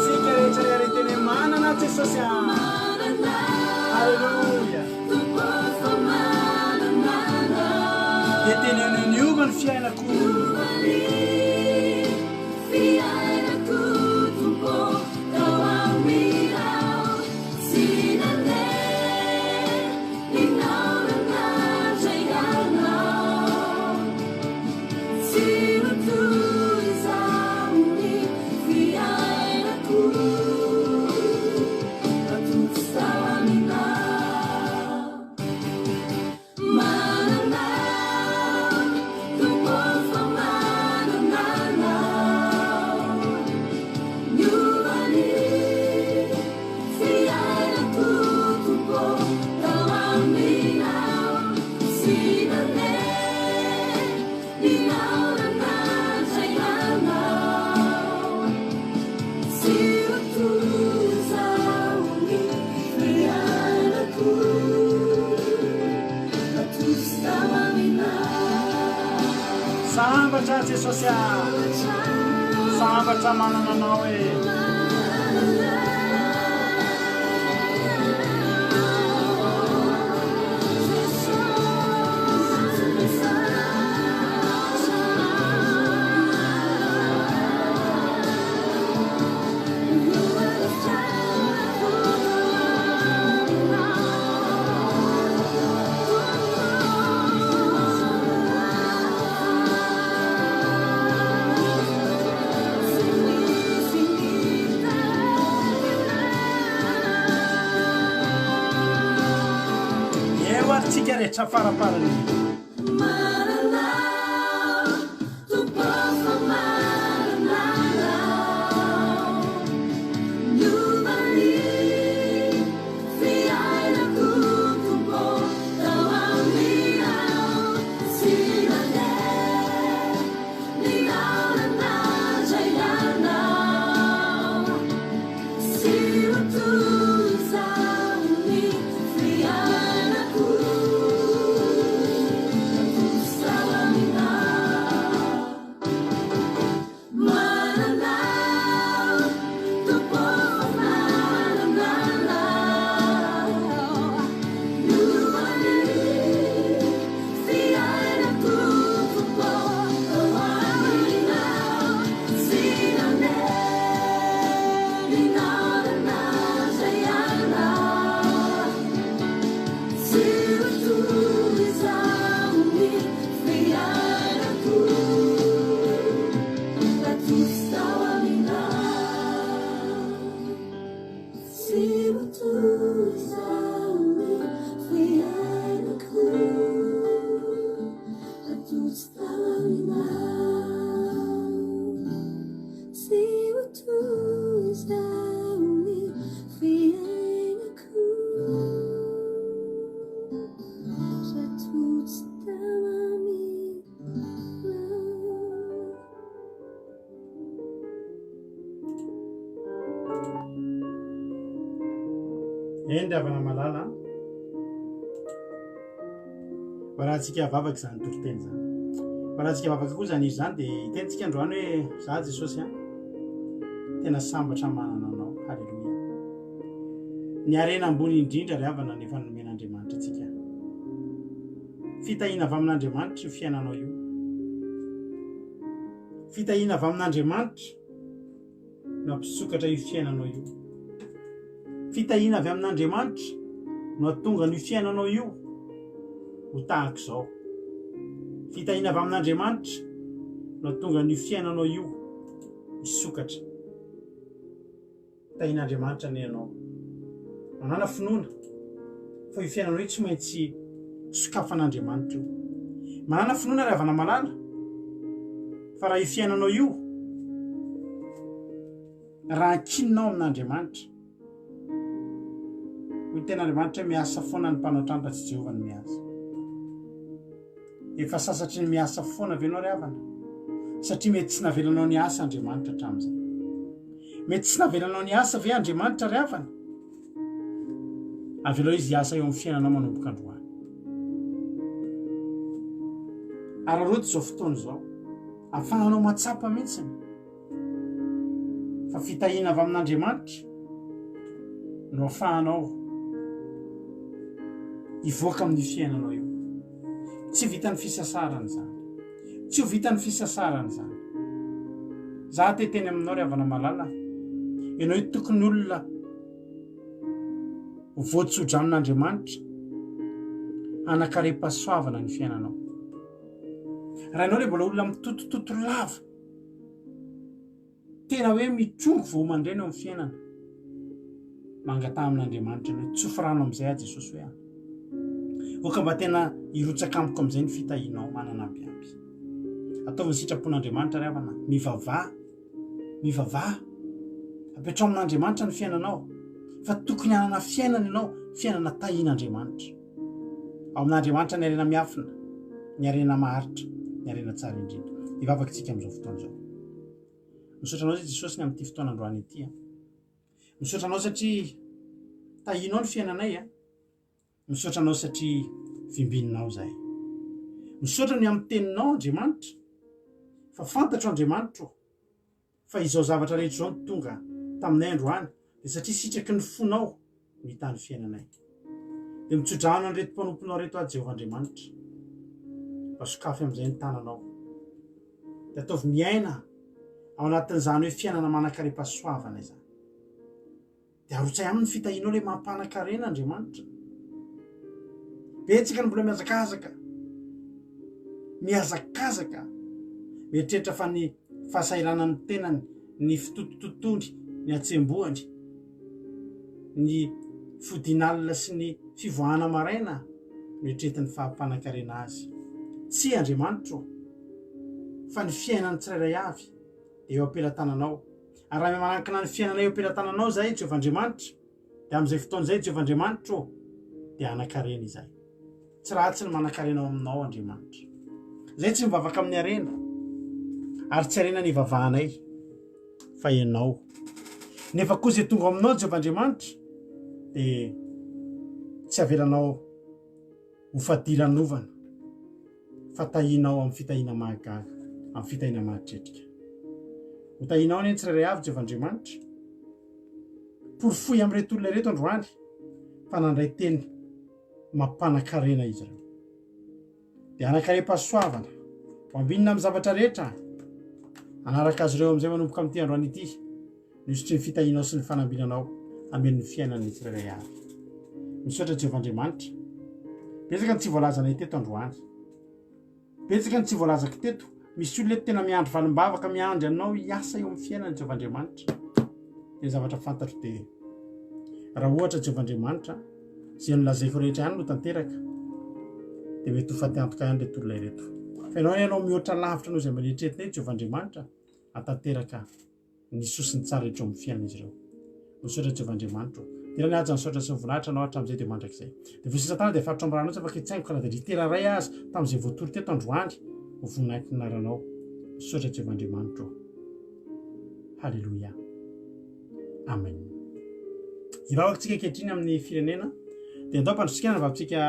Tsika rehetra rehetra teny hoe manana Jesosy a. Manana, Haleloia. Tompo fa manana Anao. Dia teneno niova ny fiainako. Niova ny fiainako, Tompo, tao aminao. Tsy nanenina nandray Anao. Tsy ho toy izao ny fiainako. Raha tojo tao aminao. Manana, Tompo fa manana Anao. Niova ny fiainako, Tompo, tao aminao. Tsy nanenina nandray Anao. Tsy ho toy izao ny fiainako. Raha tojo tao aminao. Sambatra Jesosy a. Sambatra manana anao e. Eo ary tsika rehetra faraparany. Manana, Tompo fa manana Anao. Niova ny fiainako, Tompo, tao aminao. Tsy nanenina nandray Anao. Tsy ho toy izao ny fiainako. Eny ry havana malala a. Varahantsika vavaka izany toriteny izany. Varahantsika vavaka koa izany izy izany dia hitentsika androany hoe za Jesosy a. Tena sambatra manana anao. Haleloia. Ny harena ambony indrindra ry havana no efa nomen'Andriamanitra antsika. Fitahiana avy amin'Andriamanitra io fiainanao io. Fitahiana avy amin'Andriamanitra no hampisokatra io fiainanao io. Fitahiana avy amin'Andriamanitra no hahatonga an'io fiainanao io ho tahaka izao. Fitahiana avy amin'Andriamanitra no hahatonga an'io fiainanao io hisokatra. Tahian'Andriamanitra anie ianao. Manàna finoana fa io fiainanao io tsy maintsy sokafan'Andriamanitra io. Manàna finoana ry havana malala fa raha io fiainanao io raha ankininao amin'Andriamanitra, hoy ny tenin'Andriamanitra hoe miasa foana ny mpanao trano fa tsy Jehovah no miasa. Efa sasatry ny miasa foana ve ianao ry havana? Satria mety tsy navelanao niasa Andriamanitra hatramin'izay. Mety tsy navelanao niasa ve Andriamanitra ry havana? Avelao izy hiasa eo amin'ny fiainanao manomboka androany. Araraoty izao fotoana izao. Afahanao mahatsapa mihitsy fa fitahiana avy amin'Andriamanitra no afahanao hivoaka amin'io fiainanao io. Tsy vitan'ny fisasarana izany. Tsy ho vitan'ny fisasarana izany. Za te hiteny aminao ry havana malala, ianao io tokony olona ho voatso-dranon'Andriamanitra hanan-karem-pahasoavana ny fiainanao. Raha ianao le mbola olona mitotototo lava, Tena hoe mitrongy vao mandrena eo amin'ny fiainana. Mangataha amin'Andriamanitra ny hoe tsofy rano amin'izay aho Jesosy hoe an. Oka mba tena hirotsaka amiko amin'izay ny fitahianao manana ambiamby. Ataovy ny sitrapon'Andriamanitra ry havana. Mivavaha. Mivavaha. Apetraho amin'Andriamanitra ny fiainanao. Fa tokony hanana fiainana ianao, fiainana tahian'Andriamanitra. Ao amin'Andriamanitra ny harena miafina, ny harena maharitra, ny harena tsara indrindra. Hivavaka isika amin'izao fotoana izao. Misaotra anao Jesosy ny amin'ity fotoana androany ity. A. Misaotra anao satria tahianao ny fiainanay. A. Misaotra anao satria vimbininao izahay. Misaotra ny amin'ny teninao Andriamanitra fa fantatro Andriamanitro Fa izao zavatra rehetra izao no tonga taminay androany dia satria sitraky ny fonao ny hitany fiainanay. Dia mitsodrano an'ireto mpanomponao ireto aho Jehovah Andriamanitra. Mba sokafy amin'izay ny tananao. Dia ataovy miaina ao anatin'izany hoe fiainana manan-karem-pahasoavana izany. Dia arotsay aminy ny fitahianao ilay mampanan-karena Andriamanitra. Betsaka ny mbola mihazakazaka. Mihazakazaka. Mieritreritra fa ny fahasahiranan'ny tenany, ny fitotototony, ny hatsembohany, ny fodian'alina sy ny fivoahana maraina no eritreretin'ny faha-mpanan-karena azy. Tsia Andriamanitra ô, fa ny fiainan'ny tsirairay avy dia eo am-pelatananao. Ary raha manankina ny fiainanay eo am-pelatananao izahay, Jehovah Andriamanitra, dia amin'izay fotoana izay, Jehovah Andriamanitra ô, dia hanan-karena izahay. Tsy ratsy ny manan-karena ao aminao, Andriamanitra. Izahay tsy mivavaka amin'ny harena, ary tsy harena ny ivavahanay, fa Ianao. Nefa koa izay tonga ao aminao, Jehovah Andriamanitra, dia tsy avelanao ho fadiranovana. Fa tahianao amin'ny fitahiana mahagaga, amin'ny fitahiana mahatretrika. Ho tahianao anie ny tsirairay avy, Jehovah Andriamanitra. Porofoy amin'ireto olona ireto androany fa nandray teny mampanan-karena izy ireo. Dia hanan-karem-pahasoavana, ho ambinina amin'ny zavatra rehetra, hanaraka azy ireo amin'izay manomboka amin'ity androany ity. Ny hosotry ny fitahianao sy ny fanambinanao hameno ny fiainan'ny tsirairay avy. Misaotra Jehovah Andriamanitra. Betsaka ny tsy voalazanay teto androany. Betsaka ny tsy voalazako teto. Misy olona eto tena miandry valim-bavaka, miandry anao hiasa eo amin'ny fiainany Jehovah Andriamanitra. Dia ny zavatra fantatro dia raha ohatra Jehovah Andriamanitra izay nolazaiko rehetra ihany no tanteraka dia mety ho faty antoka ihany ireto olona ireto. Fa ianao ianao mihoatra lavitra noho izay mba neritreretinay Jehovah Andriamanitra hatanteraka ny soa sy ny tsara rehetra eo amin'ny fiainan'izy ireo. Misaotra Jehovah Andriamanitra ô. Dera ny haja ny saotra sy ny voninahitra anao hatramin'izay dia mandrakizay. Dia voa sisa tana dia faritra ambarano tsy afaka hitsaingoka na dia litera iray aza tamin'izay voatory teto androany ho voninahitry ny anaranao. Misaotra Jehovah Andriamanitra ô. Haleloia. Amen. Hivavaka tsika ankehitriny amin'ny firenena. Dia andao ampandrosotsika ny anabavintsika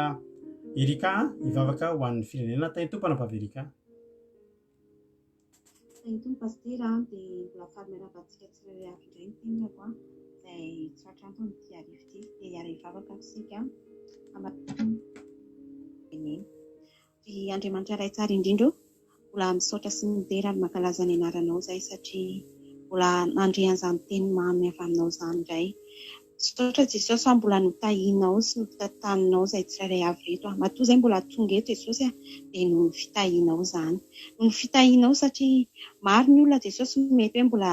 Erika hivavaka ho an'ny firenena. Tahin'ny Tompo anabavy Erika. Tahin'ny Tompo Pasitera a, dia mbola faly miarahaba antsika tsirairay avy indray ny tenako a, izay tratra anto amin'ity hariva ity. Dia hiara-hivavaka isika amin'ny. Ry Andriamanitra Ray tsara indrindra ô, mbola misaotra sy midera ary mankalaza ny anaranao izahay satria mbola nandre an'izany teny mamy avy aminao izany indray. Misaotra Jesosy fa mbola notahianao sy notantaninao izahay tsirairay avy ireto. Matoa izahay mbola tonga eto Jesosy dia noho ny fitahianao izany. Noho ny fitahianao satria maro ny olona Jesosy mety hoe mbola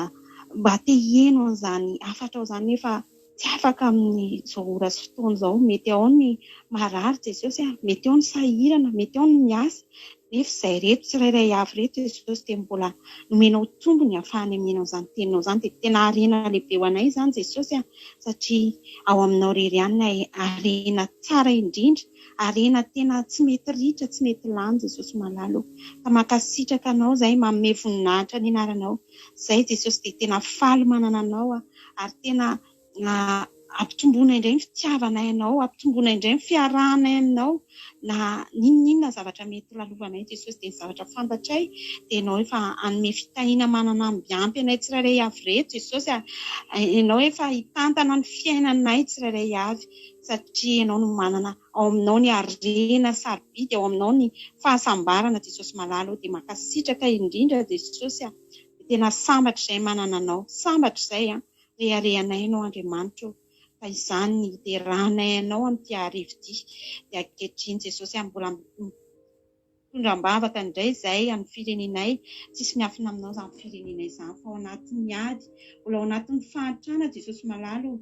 mba te hiheno an'izany hafatrao izany nefa Tsy afaka amin'izao ora sy fotoana izao. Mety ao ny marary Jesosy a, mety ao ny sahirana, mety ao ny miasa, nefa izay reto tsirairay avy ireto Jesosy dia mbola nomenao tombony ahafahanay mihaino an'izany teninao izany dia tena harena lehibe ho anay izany Jesosy a, satria ao aminao irery ihany ny harena tsara indrindra, harena tena tsy mety ritra, tsy mety lany Jesosy malala o. Ka mankasitraka anao izahay, manome voninahitra ny anaranao. Zay Jesosy dia tena faly manana anao aho ary tena ampitomboina indray ny fitiavanay anao, ampitomboina indray ny fiarahanay aminao na n'inon'inona zavatra mety lalovanay Jesosy dia ny zavatra fantatray dia ianao efa hanome fitahiana manana ambiampy anay tsirairay avy ireto Jesosy a, ianao efa hitantana ny fiainanay tsirairay avy satria ianao no manana ao aminao ny harena sarobidy, ao aminao ny fahasambarana Jesosy malala o, dia mankasitraka indrindra Jesosy a, dia tena sambatra izay manana anao, sambatra izay an, reharehanay ianao Andriamanitra o, fa izany ny hideranay anao amin'ity hariva ity, dia ankehitriny Jesosy a, mbola mitondra am-bavaka indray izay amin'ny firenenay, tsisy miafina aminao izany firenenay izany, fa ao anatin'ny ady, mbola ao anatin'ny fahantrana Jesosy malala o,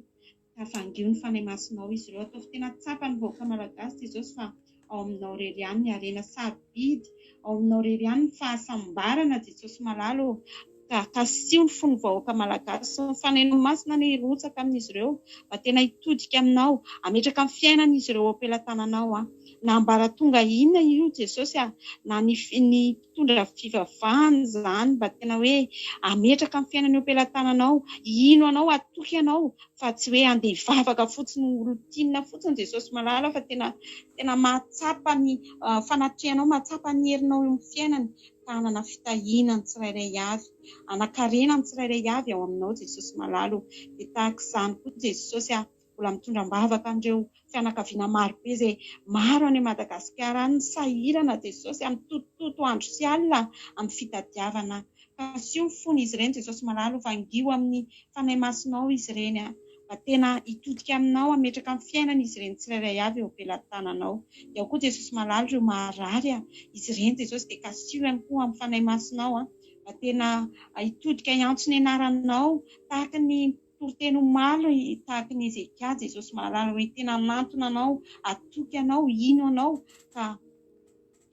Tavangio ny Fanahy Masinao izy ireo. Ataovy tena tsapan'ny vahoaka Malagasy Jesosy fa ao aminao irery ihany ny harena sarobidy, ao aminao irery ihany ny fahasambarana Jesosy malala ô. Ka kasiho ny fon'ny vahoaka Malagasy sy ny Fanahinao Masina anie hirotsaka amin'izy ireo mba tena hitodika aminao, hametraka ny fiainan'izy ireo ao am-pelatananao an. Na ambaratonga inona io Jesosy a, na ny ny mpitondra fivavahana izany mba tena hoe hametraka ny fiainany eo am-pelatananao, hino anao, hatoky anao fa tsy hoe handeha hivavaka fotsiny ho routine fotsiny Jesosy malala fa tena tena mahatsapa ny fanatrehanao, mahatsapa ny herinao eo amin'ny fiainany ka hanana fitahiana ny tsirairay avy, hanan-karena ny tsirairay avy ao aminao Jesosy malala o! Dia tahaka izany koa Jesosy a! Mbola mitondra am-bavaka an'ireo fianakaviana maro be izay maro any Madagasikara any ny sahirana Jesosy amin'ny tototo andro sy alina amin'ny fitadiavana. Kasiho ny fon'izy ireny Jesosy malala o, vangio amin'ny Fanahy Masinao izy ireny mba tena hitodika aminao hametraka ny fiainan'izy ireny tsirairay avy eo am-pelatananao. Dia ao koa Jesosy malala ireo marary izy ireny Jesosy dia kasiho ihany koa amin'ny Fanahy Masinao mba tena hitodika hiantso ny anaranao tahaka ny Toriteny omaly tahaky ny Hezekia Jesosy mahalala hoe tena hanantona anao, hatoky anao, hino anao ka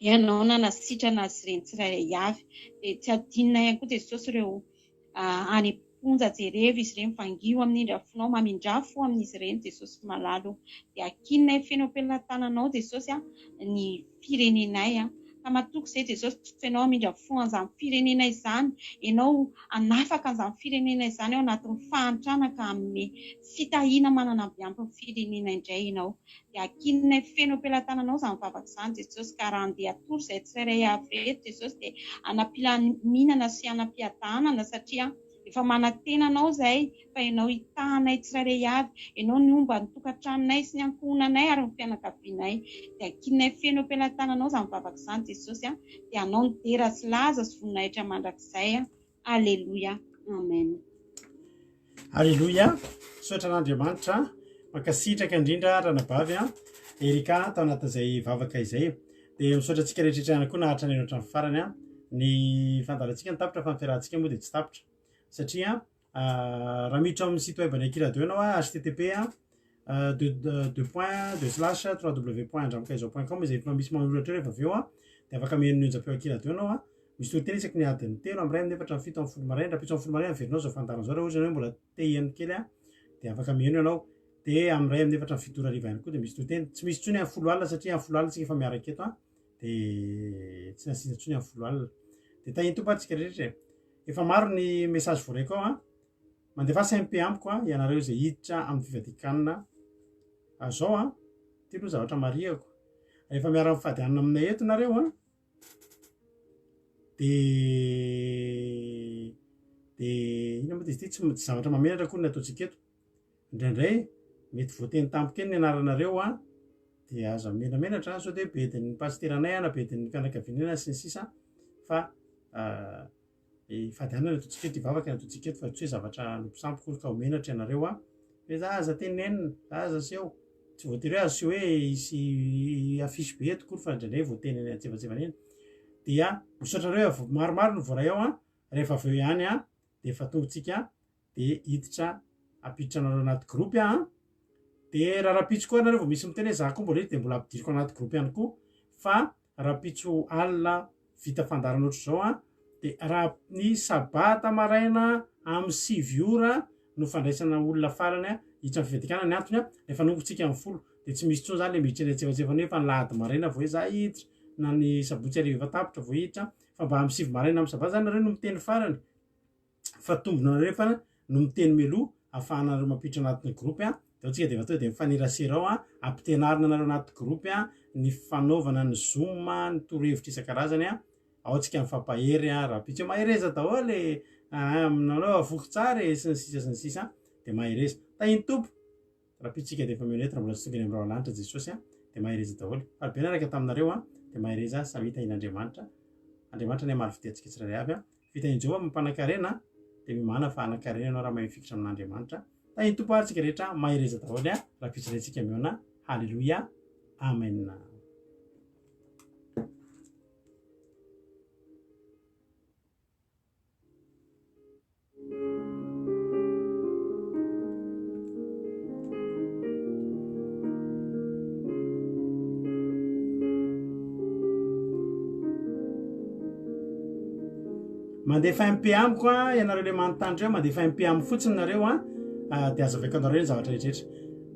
Ianao nanasitrana azy ireny tsirairay avy. Dia tsy adinonay ihany koa Jesosy ireo any am-ponja jerevo izy ireny, vangio amin'ny indrafonao, mamindrà fo amin'izy ireny Jesosy malala o. Dia ankininay feno am-pelatananao Jesosy a ny firenenay a. Ka matoky izay Jesosy fa Ianao hamindra fo an'izany firenena izany, Ianao hanafaka an'izany firenena izany ao anatin'ny fahantrana ka hanome fitahiana manana ambiampy ny firenena indray Ianao. Dia ankininay feno am-pelatananao izany vavaka izany Jesosy ka raha handeha hatory izahay tsirairay avy ireto Jesosy dia hanam-pilaminana sy hanam-piadanana satria Efa manantena Anao izahay fa Ianao hitaha anay tsirairay avy. Ianao ny homba ny tokantranonay sy ny ankohonanay ary ny fianakavianay. Dia ankininay feno eo am-pelatananao izany vavaka izany Jesosy a. Dia Anao ny dera sy laza sy voninahitra mandrakizay a. Aleloia. Amen. Aleloia. Misaotra an'Andriamanitra. Mankasitraka indrindra ranabavy a. Erika tao anatin'izay vavaka izay. Dia misaotra antsika rehetra ihany koa naharitra nihaino hatramin'ny farany an. Ny fandaharantsika no tapitra fa ny fiarahantsika moa dia tsy tapitra. Satria raha miditra ao amin'ny site web an'i Akiradio ianao an, http deux deux point deux slash trois w point andramikaizao point com izay efa misy manoratra eo rehefa avy eo an, dia afaka mihaino ny onjam-peo Akiradio ianao an. Misy toriteny isaky ny adiny telo amin'ny iray amin'ny efatra amin'ny fito amin'ny folo maraina. Rahampitso amin'ny folo maraina averinao izao fandaharana izao raha ohatra ianao hoe mbola te hihaino kely an, dia afaka mihaino ianao. Dia amin'ny iray amin'ny efatra amin'ny fito ora hariva ihany koa dia misy toriteny. Tsy misy intsony amin'ny folo alina satria amin'ny folo alina isika efa miaraka eto an, dia tsy nasiana intsony amin'ny folo alina. Dia tahin'ny Tompo antsika rehetra e. Efa maro ny message voaraiko ao an. Mandefasa MP amiko a, ianareo izay hiditra amin'ny fivadian-kanina azao a, ity aloha zavatra marihako. Rehefa miara-mifady hanina aminay eto nareo a, de de inona moa izy ity, tsy tsy zavatra mahamenatra akory ny ataontsika eto. Indraindray mety voateny tampoka eny ny anaranareo a, de aza menamenatra sao de bedin'ny pasiteranay a na bedin'ny fianakavianay na sy ny sisa fa Fady hanina ny ataontsika eto, hivavaka ny ataontsika eto fa tsy hoe zavatra hanompo sampy akory ka ho menatra ianareo an! Hoe za aza tenenina, za aza aseho. Tsy voatery hoe aseho hoe hisy affiche be eto akory fa indraindray voateny eny antsefatsefany eny. Dia misaotra anareo fa maromaro no voaray ao an! Rehefa avy eo ihany an, dia efa tonga tsika dia hiditra hampiditra anareo anaty groupe aho an! Dia raha rahampitso koa nareo vao misy miteny hoe za koa mbola hiditra dia mbola ampidiriko anaty groupe ihany koa fa rahampitso alina vita fandaharana ohatr'izao an, dia raha ny sabata maraina amin'ny 9 ora no fandraisana olona farany an, hiditra amin'ny fivadikana, ny antony an, rehefa hanomboka amin'ny folo dia tsy misy intsony izany ilay miditra eny antsefatsefany hoe efa ny lahady maraina vao hoe za hiditra na ny sabotsy hariva efa tapitra vao hiditra fa mba amin'ny 9 maraina amin'ny sabata izany nareo no miteny farany. fa tombony anareo fa no miteny mialoha afahanareo mampiditra anatin'ny groupe a, de ao tsika de efa tonga de mifanerasera ao a, ampitenarina anareo anaty groupe a ny fanaovana ny zoom a, ny torohevitra isan-karazany a, ao tsika mifampahery a, rahampitso hoe mahereza daholo e, aminareo avoky tsara e, sy ny sisa sy ny sisa de mahereza. Tahin'ny Tompo. Rahampitso tsika de efa mihaona eto raha mbola tsy tonga eny amin'ny rahona lanitra Jesosy a, de mahereza daholo. Faly be niaraka taminareo a, de mahereza samia tahin'Andriamanitra. Andriamanitra anie hamaly fitia antsika tsirairay avy a. Vita i Jehovah mampanan-karena dia miomàna fa hanan-karena ianao raha mahay mifikitra amin'Andriamanitra. Tahin'ny Tompo ary tsika rehetra, mahereza daholo a, rahampitso indray tsika mihaona. Haleloia. Amen. Mandefa MP amiko a, ianareo le manontany reo, mandefa MP amiko fotsiny nareo a, ah, de azavaiko anareo ny zavatra rehetra.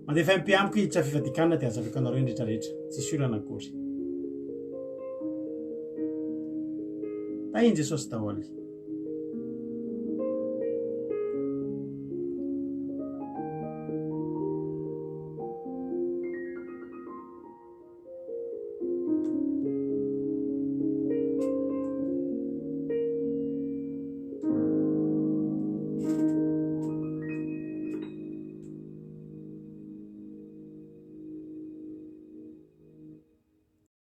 Mandefa MP amiko hiditra fivadikana de azavaiko anareo ny rehetra rehetra. Tsisy olana akory. Tahin'i Jesosy daholo.